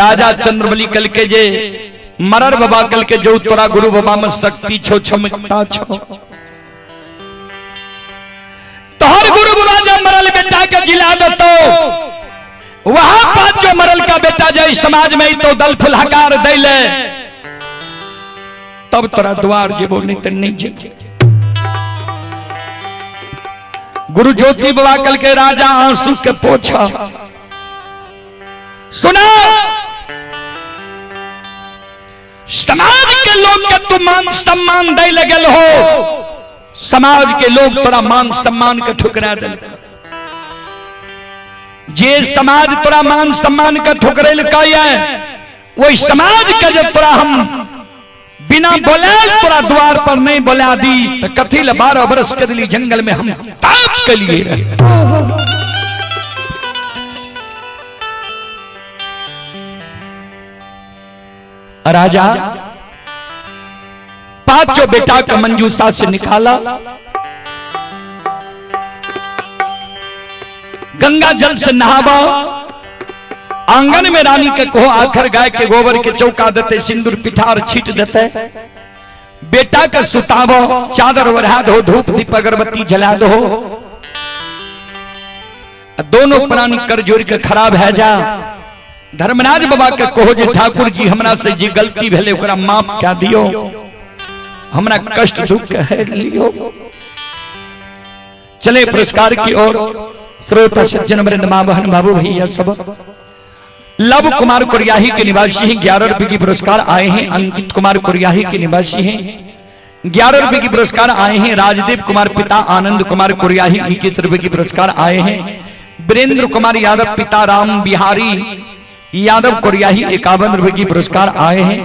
राजा चंद्रबली कहलकै जे मरर बाबा कहलकै जो तोरा गुरु बाबा में शक्ति छो क्षमता छो, तोहर गुरु बाबा जब मरल बेटा के जिला देतो, वहां पांचों मरल का बेटा जाए समाज में तो दल फुलहकार दैले, तब तोरा द्वार जेबो नहीं तो नहीं जेबो। गुरु ज्योति बाबा कल के राजा आंसू के पोछा, सुना समाज के लोग के तू मान सम्मान दे लगल हो, समाज के लोग तोरा मान सम्मान के ठुकरा दिल। जे समाज तोरा मान सम्मान के ठुकरेलकै है, वही समाज के जब तोरा हम बिना बोले तोरा द्वार पर नहीं बोला दी तो कथी ले 12 बरस के दिली जंगल में हम ताप के लिए रहे। राजा पांचों बेटा का मंजूषा से निकाला, गंगा जल से नहावा, आंगन में रानी के कहो आखर गाय के गोबर के चौका देते, सिंदूर पिठार छीट देते, बेटा के सुतावो, चादर ओढ़ा दो, धूप दीप अगरबत्ती जला दो, दोनों प्राणी कर जोड़ के खराब है जा। धर्मराज बाबा के कहो जे ठाकुर जी हमरा से जे गलती भेले ओकरा माफ कह दियो, हमरा कष्ट दुख है लियो। चले पुरस्कार की ओर। श्रोता सज्जन वृंद मां बहन बाबू भैया सब, लव कुमार कुरियाही के निवासी हैं, 11 रुपए की पुरस्कार आए हैं। अंकित कुमार कुरियाही के निवासी हैं, 11 रुपए की पुरस्कार आए हैं। राजदीप कुमार पिता आनंद कुमार कुरियाही 21 रुपए की पुरस्कार आए हैं। वीरेंद्र कुमार यादव पिता राम बिहारी यादव कुरियाही 51 रुपए की पुरस्कार आए हैं।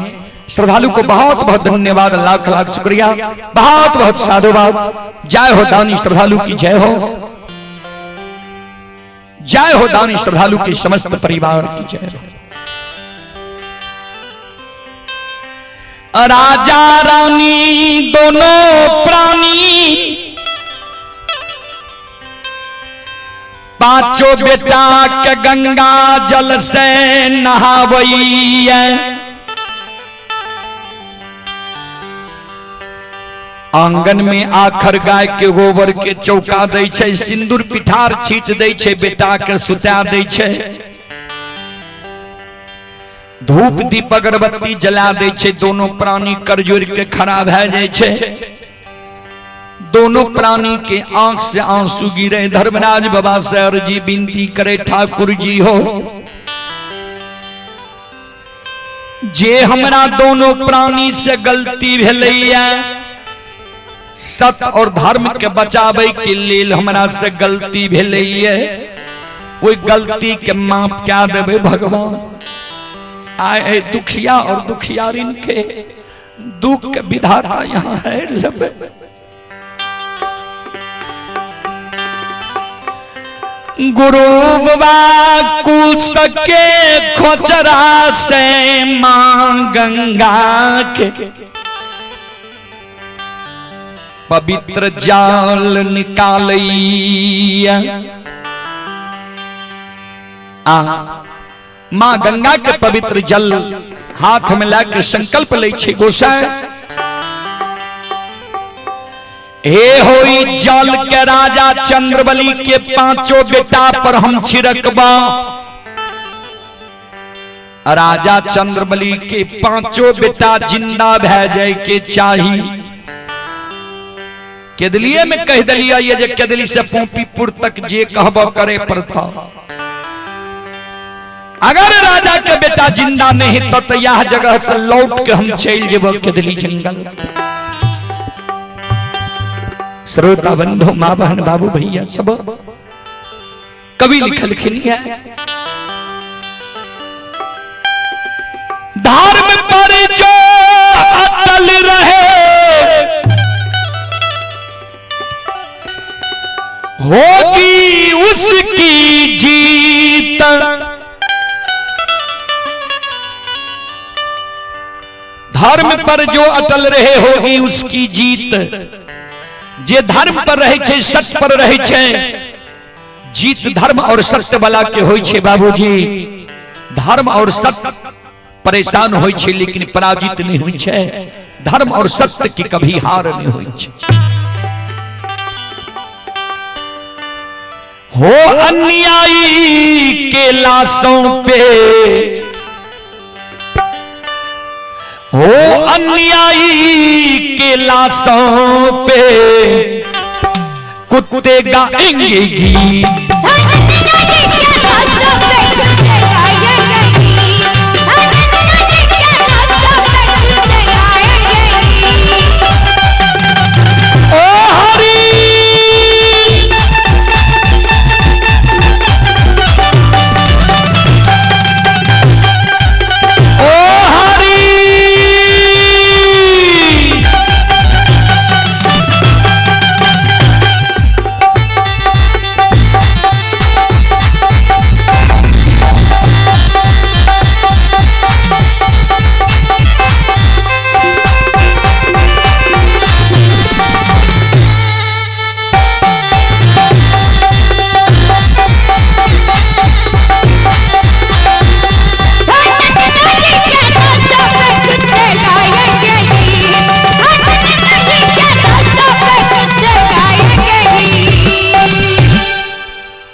श्रद्धालु को बहुत बहुत धन्यवाद, लाख लाख शुक्रिया, बहुत बहुत साधुवाद। जय हो दानी श्रद्धालु की जय हो, जय हो दानी श्रद्धालु के समस्त परिवार की जय हो। राजा रानी दोनों प्राणी पांचों बेटा के गंगा जल से नहावैया, आंगन में आखर गाय के गोबर के चौका दै छै, सिंदूर पिठार छीट दै छै, बेटा के सुता दै छै, धूप दीप अगरबत्ती जला दै छै, दोनों प्राणी कर जोड़ के खड़ा भए जाइ छै। दोनों प्राणी के आंख से आंसू गिरे। धर्मराज बाबा से अर्जी विनती करे, ठाकुर जी हो जे हमरा दोनों प्राणी से गलती भेलैया, सत्य और धर्म के बचावे के लेल हमरा से गलती भेलैया, ओहि गलती के माफ क्या देबै भगवान। आए दुखिया और दुखियारिन के दुख के विधाता यहाँ है लेबै। गुरु बाबा कुश के खोचरा से मां गंगा के पवित्र जाल निकालैया। आ मां गंगा के पवित्र जल हाथ में लाके संकल्प लै छै गोसाई, हे होई जल के राजा चंद्रबली के पांचों बेटा पर हम छिड़कबा। राजा चंद्रबली के पांचों बेटा जिंदा भए जाए के चाही। केदलिये में कह दिलिया ये जे केदली से पोपीपुर तक जे कहब करे पड़ता। अगर राजा के बेटा जिंदा नहीं तो यह जगह से लौट के हम चल जेब केदली जंगल। श्रोता बंधु माँ बहन बाबू भैया सब कवि लिखलखिन है, धर्म पर जो अटल रहे होगी उसकी जीत। धर्म पर जो अटल रहे होगी उसकी जीत। जे धर्म पर रहे छे, सत्य पर रहे छे, जीत धर्म और सत्य वाला के होई छे बाबूजी। धर्म और सत्य परेशान होई छे लेकिन पराजित नहीं होई छे। धर्म और सत्य की कभी हार नहीं होई छे। हो अन्यायी के लाशों पे, हो अन्यायी के लाशों पे कुत्ते गाएंगे गीत। ओ हरि ओ हरि,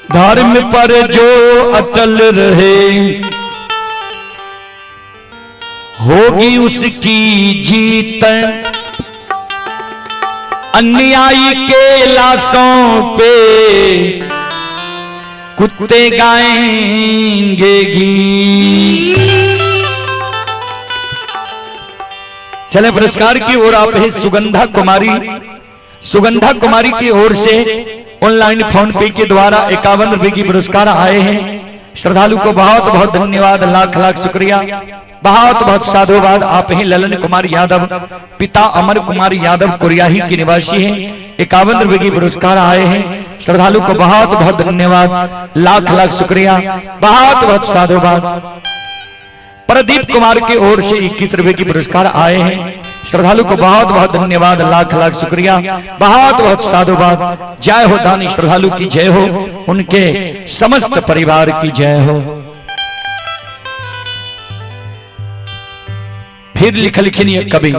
धर्म पर जो अटल रहे होगी उसकी जीत। अन्यायी के लाशों पे कुत्ते गाएंगे गीत। चले पुरस्कार की ओर आप है सुगंधा कुमारी। सुगंधा कुमारी की ओर से ऑनलाइन फोन पे के द्वारा 51 रुपए की पुरस्कार आए हैं। श्रद्धालु को बहुत बहुत धन्यवाद, लाख लाख शुक्रिया, बहुत बहुत साधुवाद। आप हैं ललन कुमार यादव, पिता अमर कुमार यादव, कोरियाही के निवासी हैं। 51 रुपए की पुरस्कार आए हैं। श्रद्धालु को बहुत बहुत धन्यवाद, लाख लाख शुक्रिया, बहुत बहुत साधुवाद। प्रदीप कुमार की ओर से 21 रुपए की पुरस्कार आए हैं। श्रद्धालु को बहुत बहुत धन्यवाद, लाख लाख शुक्रिया, बहुत बहुत साधुवाद। जय हो दानी श्रद्धालु की जय हो, उनके समस्त परिवार की जय हो। फिर लिख लिखनी कवि,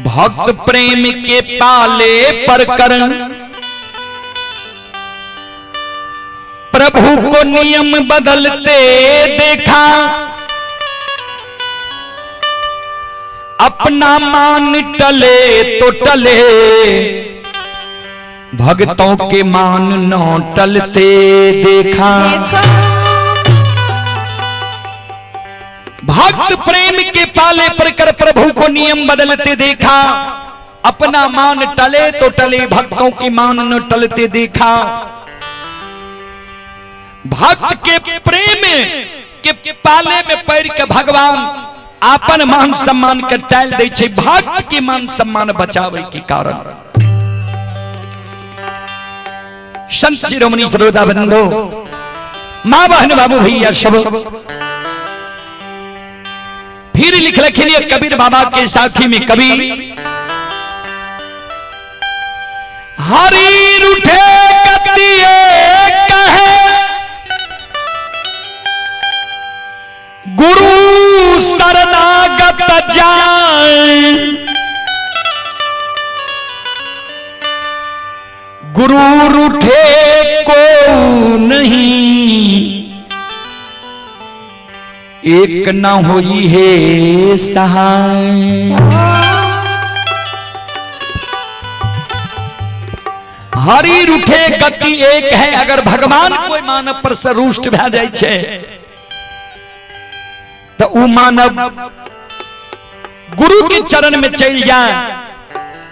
भक्त प्रेम के पाले पर करण, प्रभु को नियम बदलते देखा, अपना मान टले तो टले, भक्तों के मान न टलते देखा। भक्त प्रेम के पाले पर कर प्रभु को नियम बदलते देखा। अपना मान टले तो टले, भक्तों की मान न टलते देखा। भक्त के प्रेम के पाले में पड़ के भगवान अपन मान सम्मान के टाल दै छै, भक्त के मान सम्मान बचावे के कारण। संत शिरोमणि श्रोता बंधु, मां बहन बाबू भैया सब, फिर लिख रखिए कबीर बाबा के साथी में कवि हरी रूठे गतिए कहे गुरु शरणागत जाए, गुरु रूठे को नहीं, एक ना होई है सहाय। हरि रूठे गति एक है। अगर भगवान कोई मानव पर से रुष्ट भए जाय छै तो उ मानव गुरु के चरण में चल जाए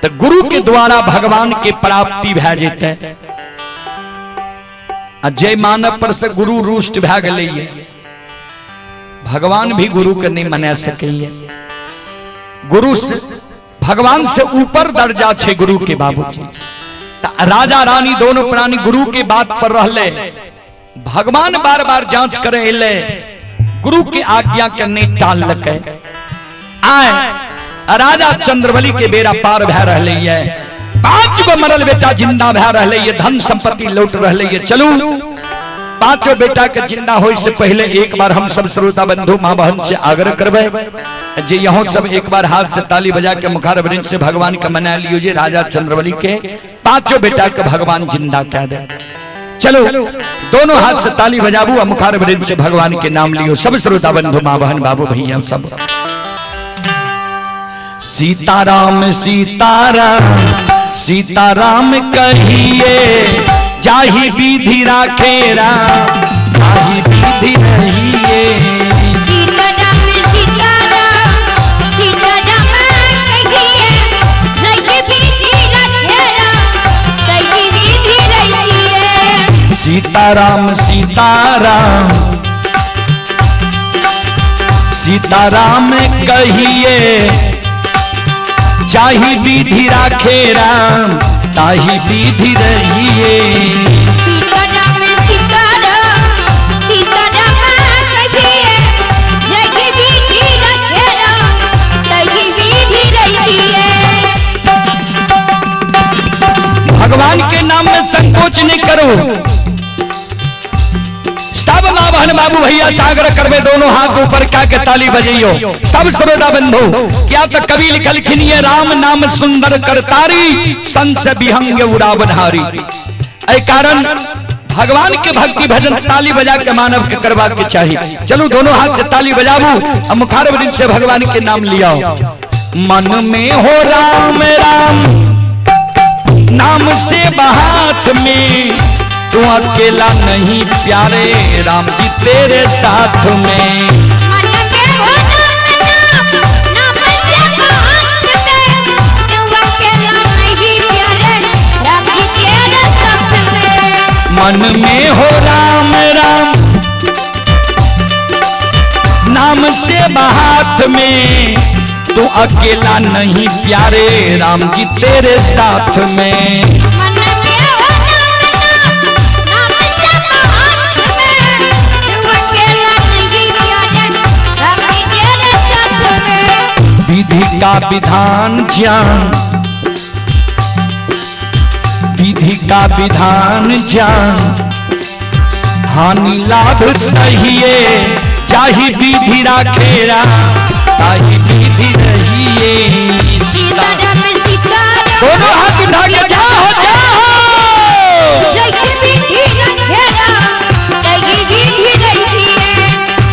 तो गुरु के द्वारा भगवान के प्राप्ति भए जेतै। आ जे मानव पर से गुरु रुष्ट भए गेलै, भगवान भी गुरु के नहीं मना सकैए। गुरु से भगवान से ऊपर दर्जा छे गुरु के बाबूजी। राजा रानी दोनों प्राणी गुरु के बात पर रहले, भगवान बार बार जांच करे एले, गुरु के आज्ञा के नहीं टाल लके। आए राजा चंद्रबली के बेरा पार भै रहले है, 5 गो मरल बेटा जिंदा भै रहले है, धन संपत्ति लौट रहले है। चलू पांचों बेटा के जिंदा होए से पहले एक बार हम सब श्रोता बंधु माँ बहन से आग्रह करबे जे यहाँ सब एक बार हाथ से ताली बजा के मुखार वृंद से भगवान के मना लियो जे राजा चंद्रबली के पांचों बेटा के भगवान जिंदा कह दे। चलो दोनों हाथ से ताली बजाबू और मुखार वृंद से भगवान के नाम लियो। सब श्रोता बंधु माँ बहन बाबू भैया सब। सीताराम सीताराम सीताराम कहिए, जाहि विधि राखे राम ताहि विधि रहिए। सीताराम सीताराम सीताराम कहिए, जाहि विधि राखे राम ताहि विधि रहिए। सीताराम सीताराम सीताराम कहिए, जाहि विधि राखे राम ताहि विधि रहिए। सीताराम सीताराम सीताराम कहिए, जाहि विधि राखे राम ताहि विधि रहिए। भगवान के नाम में संकोच नहीं करो। सब माँ बहन बाबू भैया जागर करवे, दोनों हाथ ऊपर क्या के ताली बजाइयो। सब श्रोता बंधु, क्या तो कवि लिखल खिनिए राम नाम सुंदर करतारी, संस विहंग उड़ावधारी। ऐ कारण भगवान के भक्ति भजन ताली बजा के मानव के करवा के चाहिए। चलो दोनों हाथ से ताली बजाबू और मुखार वृंद से भगवान के नाम लियाओ। मन में हो राम राम नाम से हाथ में, तू अकेला नहीं प्यारे राम जी तेरे साथ में। मन में हो राम नाम नाम से हाथ में, तू अकेला नहीं प्यारे राम जी तेरे साथ में। मन में हो राम राम नाम से हाथ में, तू अकेला नहीं प्यारे राम जी तेरे साथ में। मन में हो राम नाम नाम से हाथ में, तू अकेला नहीं प्यारे राम जी तेरे साथ में। विधि का विधान ज्ञान, विधि का विधान ज्ञान, हानि लाभ सहिए, जाहि विधि राखे राम ताहि विधि रहिए। सीताराम सीताराम दोनों हाथ उठा के जाओ जाओ। जाहि विधि राखे राम ताहि विधि रहिए।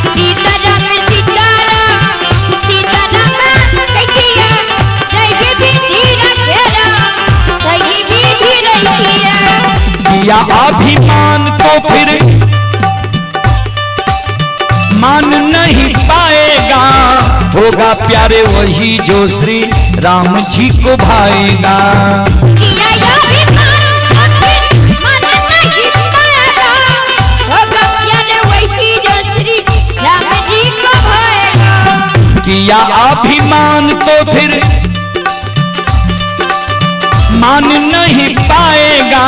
सीताराम सीताराम सीताराम कहिए, जाहि विधि राखे राम ताहि विधि रहिए। किया अभिमान तो फिर मान नहीं पाएगा, होगा प्यारे वही जो श्री राम जी को भाएगा। किया अभिमान तो फिर मान नहीं पाएगा, होगा प्यारे वही जो श्री राम जी को भाएगा। किया अभिमान तो फिर मान नहीं पाएगा,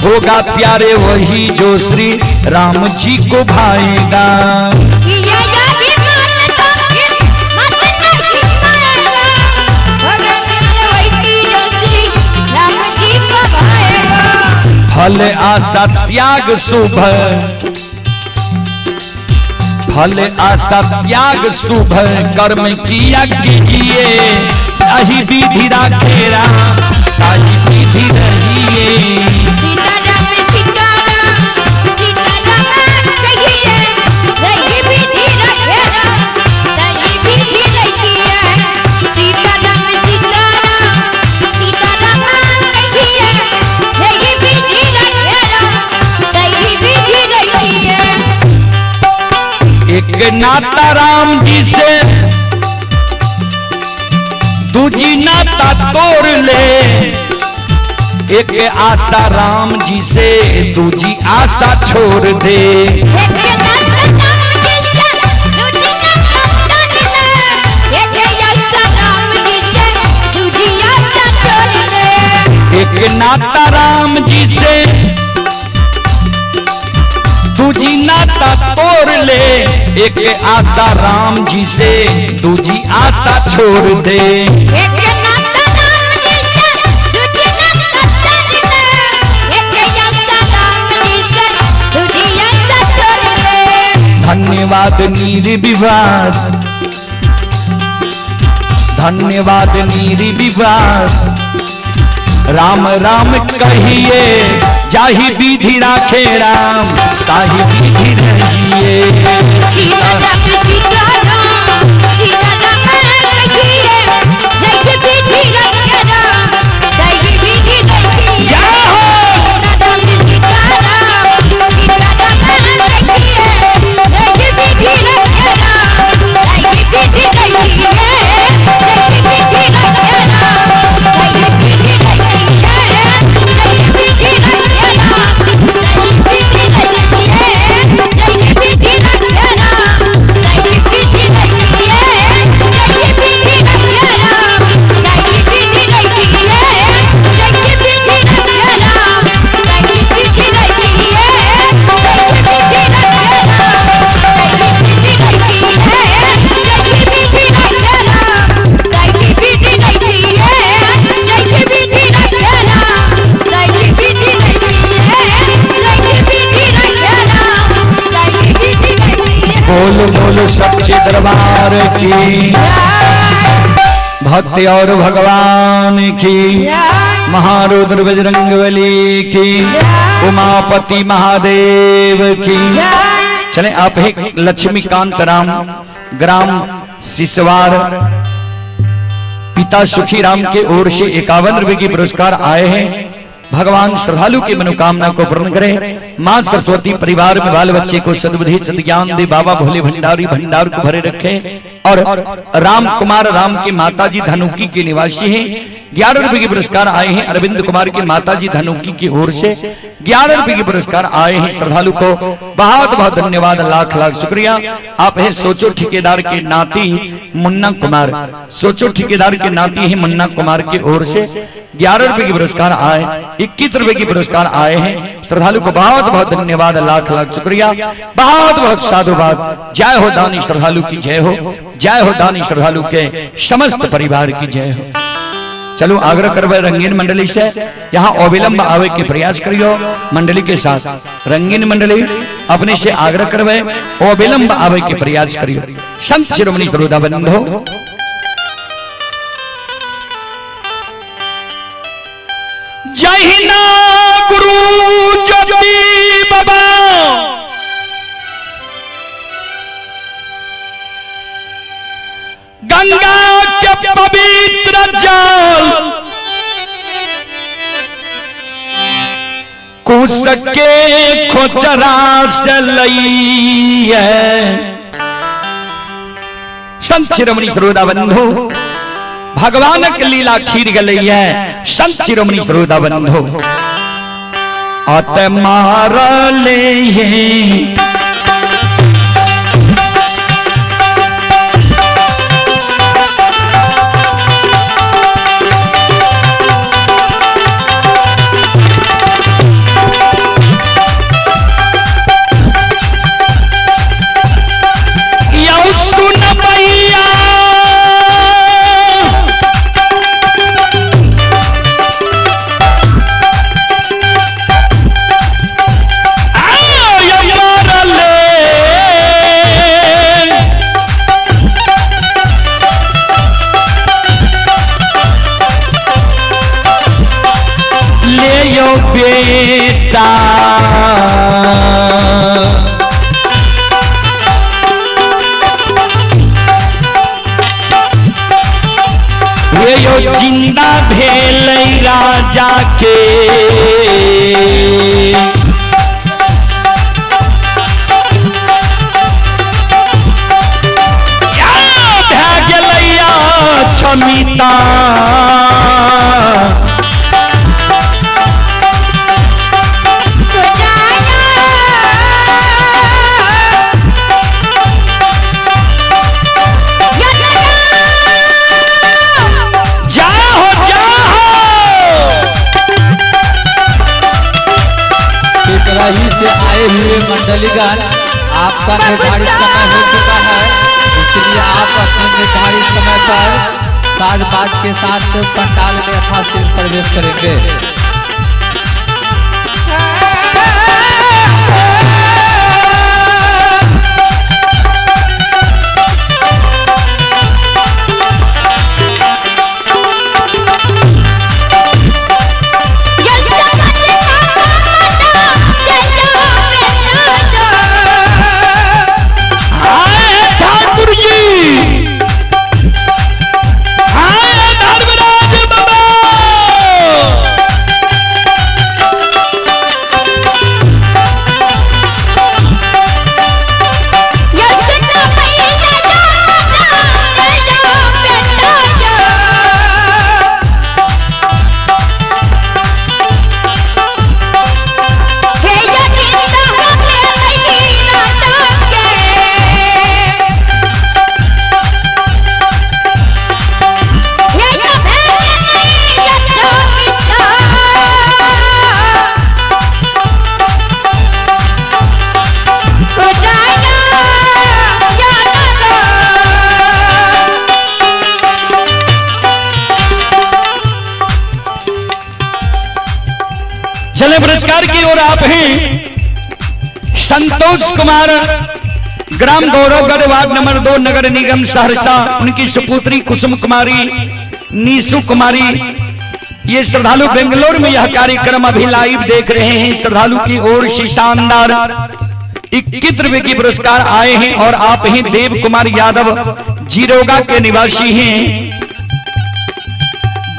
होगा प्यारे वही जो श्री राम जी को भाएगा। किया अभिमान तो फिर मान नहीं पाएगा, होगा प्यारे वही जो श्री राम जी को भाएगा। फल आशा त्याग शुभ, फल आशा त्याग शुभ कर्म किया कीजिए, ताही विधि राखे राम ताही विधि रहिए। सीताराम सीताराम सीताराम कहिए, रही विधि रखे राम ताही विधि रहिए। सीताराम सीताराम सीताराम कहिए, रही विधि रखे राम ताही विधि रहिए। एक नाता राम जी से दूजी नाता तोड़ ले, एक आशा राम जी से दूजी आशा छोड़ दे। एक नाता राम जी से दूजी नाता तोड़ ले, एक आशा राम जी से दूजी आशा छोड़ दे। एक नाता राम जी से दूजी नाता तोड़ ले, एक आशा राम जी से दूजी आशा छोड़ दे। एक नाता राम जी से दूजी नाता तोड़ ले, एक आशा राम जी से दूजी आशा छोड़ दे। धन्यवाद निर्विवाद, धन्यवाद निर्विवाद, राम राम कहिए, जाहि विधि राखे राम ताहि विधि रहिए। सीताराम सीताराम सीताराम कहिए, जय विधि रखे राम ताहि विधि रहिए। जय हो। सीताराम सीताराम सीताराम कहिए, जय विधि रखे राम ताहि विधि रहिए। जय विधि रखे राम ताहि विधि रहिए। जय विधि रखे राम ताहि विधि रहिए। जय विधि रखे राम ताहि विधि रहिए। जय विधि रखे राम ताहि विधि रहिए। जय विधि रखे राम ताहि विधि रहिए। जय विधि रखे राम ताहि विधि रहिए। जय विधि रखे राम ताहि विधि रहिए। जय विधि रखे राम ताहि विधि रहिए। जय विधि रखे राम ताहि विधि रहिए। बोल बोल सच्चे दरबार की, भक्ति और भगवान की, महारुद्र बजरंगबली की, उमापति महादेव की। चले आप ही लक्ष्मीकांत राम, ग्राम सिसवार, पिता सुखी राम के ओर से 51 रुपए की पुरस्कार आए हैं। भगवान श्रद्धालु की मनोकामना को पूर्ण करे। मां सरस्वती परिवार में बाल बच्चे को सद्बुद्धि सद्ज्ञान दे। बाबा भोले भंडारी भंडार को भरे रखे। और राम कुमार राम की माता जी धनुकी के निवासी हैं, 11 रुपए के पुरस्कार आए हैं। अरविंद कुमार की माता जी धनुकी की ओर से 11 रुपए के पुरस्कार आए हैं। श्रद्धालु को बहुत बहुत धन्यवाद, लाख लाख शुक्रिया। आप हैं सोचो ठेकेदार के नाती मुन्ना कुमार, सोचो ठेकेदार के नाती हैं मुन्ना कुमार की ओर से 11 रुपए के पुरस्कार आए, 21 रुपए के पुरस्कार आए हैं। श्रद्धालु को बहुत बहुत धन्यवाद, लाख लाख शुक्रिया, बहुत बहुत साधुवाद। जय हो दानी श्रद्धालु की जय हो, जय हो दानी श्रद्धालु के समस्त परिवार की जय हो। चलो आग्रह करवे रंगीन मंडली से यहाँ अविलंब आवे के प्रयास करियो। मंडली के साथ रंगीन मंडली अपने से आग्रह करवे अविलंब आवे के प्रयास करियो। संत शिरोमणि श्रोता बंधो, जहिना गुरु ज्योति बाबा गंगा के पवित्र जल कुआं कुश के खोचरा से लइए। संत शिरोमणि श्रोता बंधु, भगवानक लीला खीर गलैया। संत शिरोमणि श्रोता बंधु, अत मारले यौ सुन भैया, आय मारले। ले यो बेटा, ये यो जिंदा भेलै राजा के। या भए गेलैया क्षमिता। तो जाया जा हो जा हो। पिपराही से आए हुए मंडलीगण, आपका निर्धारित समय हो चुका है, इसलिए आप अपने निर्धारित समय पर साज बाज के साथ पंडाल में यथाशीघ्र प्रवेश करेंगे। आए ठाकुर जी, आए धर्मराज बाबा। चले पुरस्कार की ओर आप हैं संतोष कुमार, ग्राम गौरवगढ़, वार्ड नंबर 2, नगर निगम सहरसा। उनकी सुपुत्री कुसुम कुमारी, नीसू कुमारी, ये श्रद्धालु बेंगलोर में यह कार्यक्रम अभी लाइव देख रहे हैं। श्रद्धालु की ओर से शानदार 21 रुपए की पुरस्कार आए हैं। और आप ही देव कुमार यादव, जीरोगा के निवासी हैं।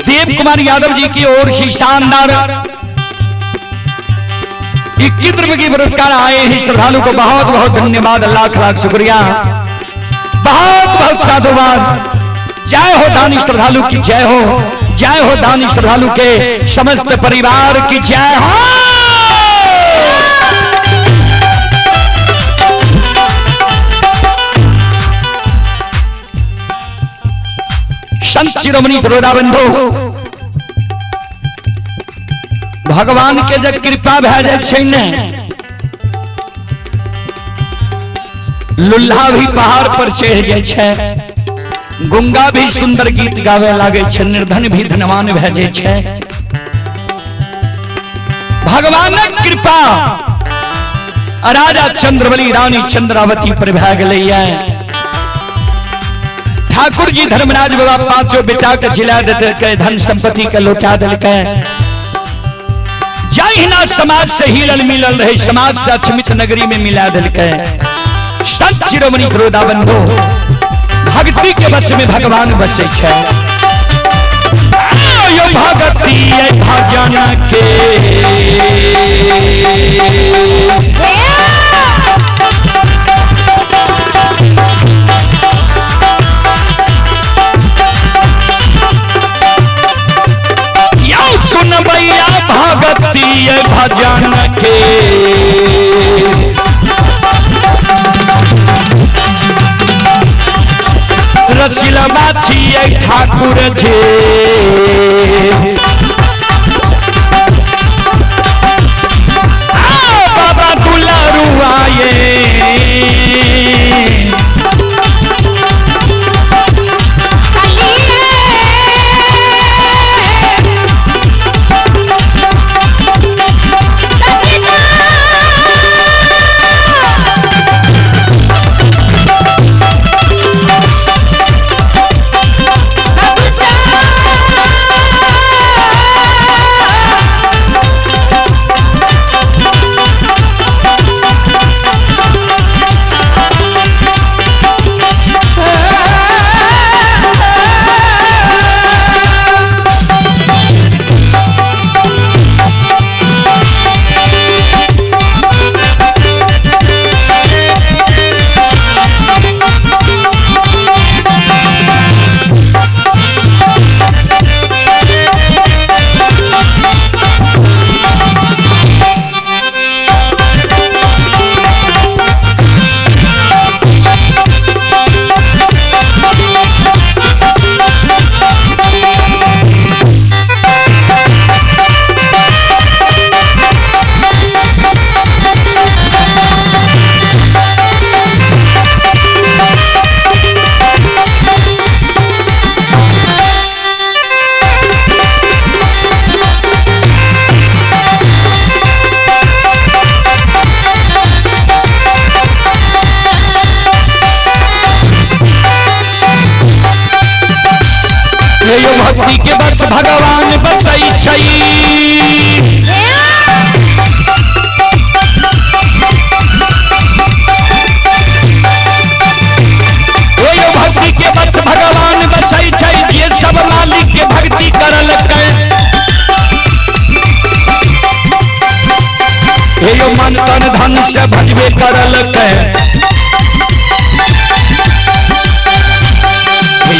देव कुमार यादव जी की ओर से शानदार 21 रुपए की पुरस्कार आए हैं। श्रद्धालु को बहुत बहुत धन्यवाद, लाख लाख शुक्रिया, बहुत बहुत साधुवाद। जय हो दानी श्रद्धालु की जय हो, जय हो दानी श्रद्धालु के समस्त परिवार की जय हो। संत शिरोमणि द्रोड़ा बंधु, भगवान के जब कृपा भए जाय छै ने, लुल्हा भी पहाड़ पर चढ़ जाय छै, गुंगा भी सुंदर गीत गावे लागे छै, निर्धन भी धनवान भए जाय छै। भगवानक कृपा राजा चंद्रबली रानी चंद्रावती पर भए गेलैया। ठाकुर जी धर्मराज बाबा पांचों बेटा के जिला देलकै, धन संपत्ति के लौटा देलकै। जहिना समाज से हिलल मिलल रहे, समाज से अक्षमित नगरी में मिला देलकै। संत शिरोमणि श्रोता बंधु, भक्ति के वश में भगवान बसे छै। यो भक्ति भगती भजन के। यौ सुनबैया भगती भजन के। रसिलबा छियै ठाकुर जे। बाबा दुलारुआ ये यो भक्ति के बस भगवान बसै छै। यो भक्ति के बस भगवान बसै छै, ये सब मालिक के भक्ति करल कै। यो मन तन धन से भजबे करल कै।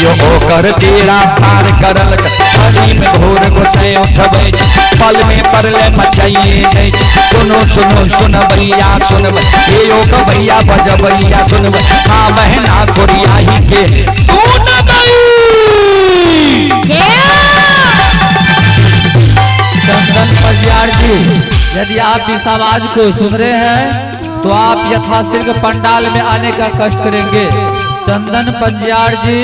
यो ओकर तेरा पार करल हरी में घोर गोसाई उठबै छै, पल में परले मचाइए नै छै। सुनो सुनो सुनबैया सुनबै, हे यो गबैया बजबैया सुनबै, माँ बहना कोरियाही के सुनबै। चंदन परियार जी, यदि आप इस आवाज को सुन रहे हैं तो आप यथाशीघ्र पंडाल में आने का कष्ट करेंगे। चंदन पंजियार जी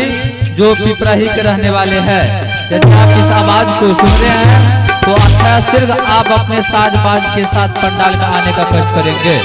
जो पिपराही के रहने वाले हैं, यदि आप इस आवाज को सुन रहे हैं तो यथाशीघ्र आप अपने साज बाज के साथ पंडाल में आने का कष्ट करेंगे।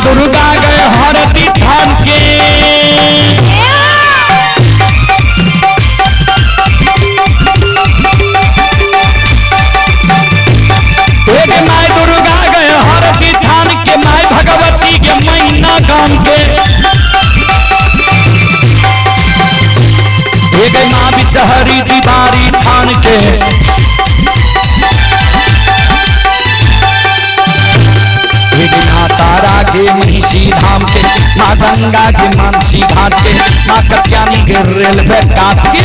दुर्गा गए हरती थान के, एक my Durga गए हरती थान के, my Bhagwati के महीना गाम के, एक माँ बिचहरी दीवारी थान के। गंगा के मानसी घाट के, माँ कत्यानी के रेलवे काट के।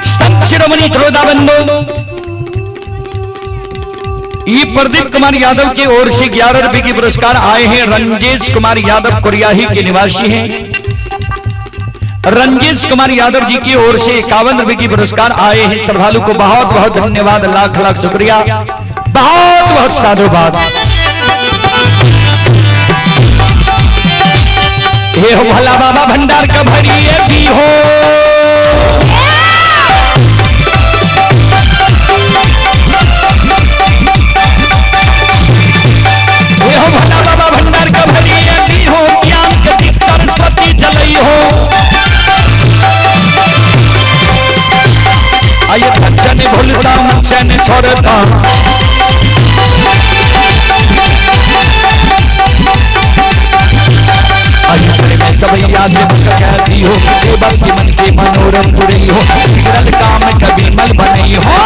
संत शिरोमणि त्रोदा बंधु, ये प्रदीप कुमार यादव की ओर से 11 रुपए के पुरस्कार आए हैं। रंजेश कुमार यादव कुरियाही के निवासी हैं। रंजेश कुमार यादव जी की ओर से 51 रुपए की पुरस्कार आए हैं। श्रद्धालु को बहुत बहुत धन्यवाद, लाख लाख शुक्रिया, बहुत बहुत साधुवाद। हे हो भला बाबा भंडार का भरिए भी हो। हे हो भला बाबा भंडार का भरिए भी हो, ज्ञान कति सरस्वती जलई हो। आये भजन भूलता मचन छोड़ता, सभैया से कहती हो, सेवक के मन के मनोरथ पुरई हो, बिगड़ल काम कभी मल बनई हो।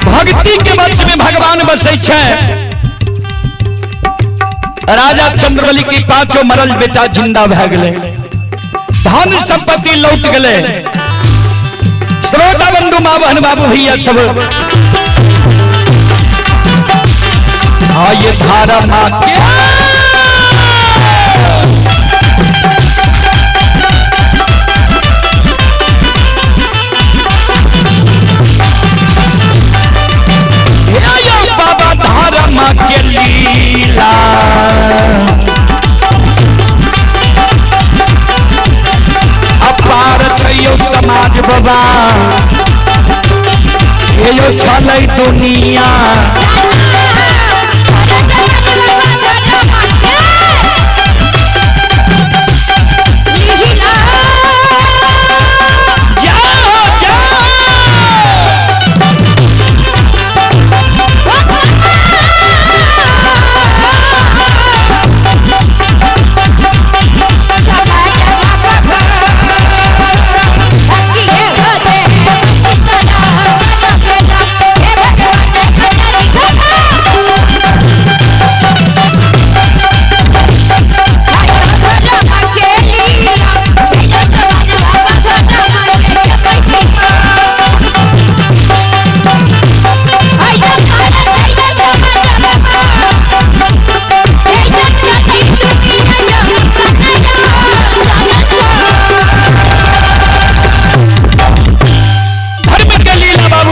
भक्ति के वंश में भगवान बसै छै। राजा चंद्रबली की पांचों मरल बेटा जिंदा भए गेलै, धन संपत्ति लौट गेलै। श्रोता बंधु माँ बहन बाबू भैया सब आये धारा माँ के बाबा धारा माँ के लीला। अपार छैयो समाज बाबा, यो छलै दुनिया।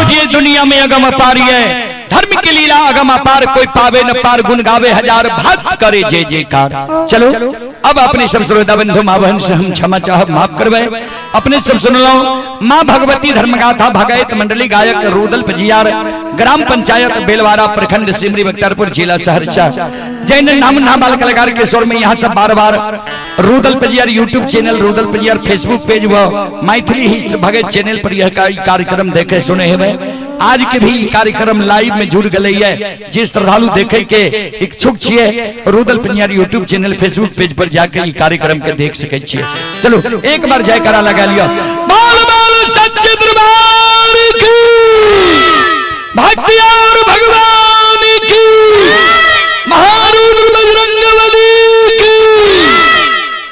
जी दुनिया में अगम अपार है, धर्म की लीला अगम अपार, कोई पावे न पार, गुण गावे हजार, भक्त करे जय जयकार। चलो अब अपने सब श्रोता बंधु माँ बहन से हम क्षमा चाहब, माफ करवे। अपने सब सुन लो माँ भगवती धर्मगाथा भगैत मंडली गायक रूदल पजियार, ग्राम पंचायत बेलवारा, प्रखंड सिमरी बख्तियारपुर, जिला सहरसा। जैन नाम ना बाल कलाकार के स्वर में यहाँ सब बार बार Rudal Pajiyar YouTube channel, Rudal Pajiyar Facebook page व मैथिली ही भगत चैनल पर यह कार्यक्रम देखे सुने हैं। आज के भी कार्यक्रम लाइव में जुड़ गए है। जिस श्रद्धालु देखे के इच्छुक छिए, Rudal Pajiyar YouTube channel Facebook page पर जाकर कार्यक्रम के देख सके छिए। चलो एक बार जयकारा लगा लिया। बोल बोल सच्चे दरबार की, भक्तियार भगवान की, महारुद्र बजरंगबली की।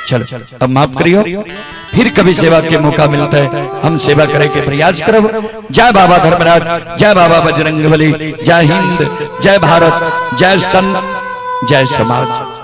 चलो अब माफ करियो, फिर कभी सेवा के मौका मिलता है हम सेवा करे के प्रयास करो। जय बाबा धर्मराज, जय बाबा बजरंगबली, जय हिंद, जय भारत, जय संत, जय समाज।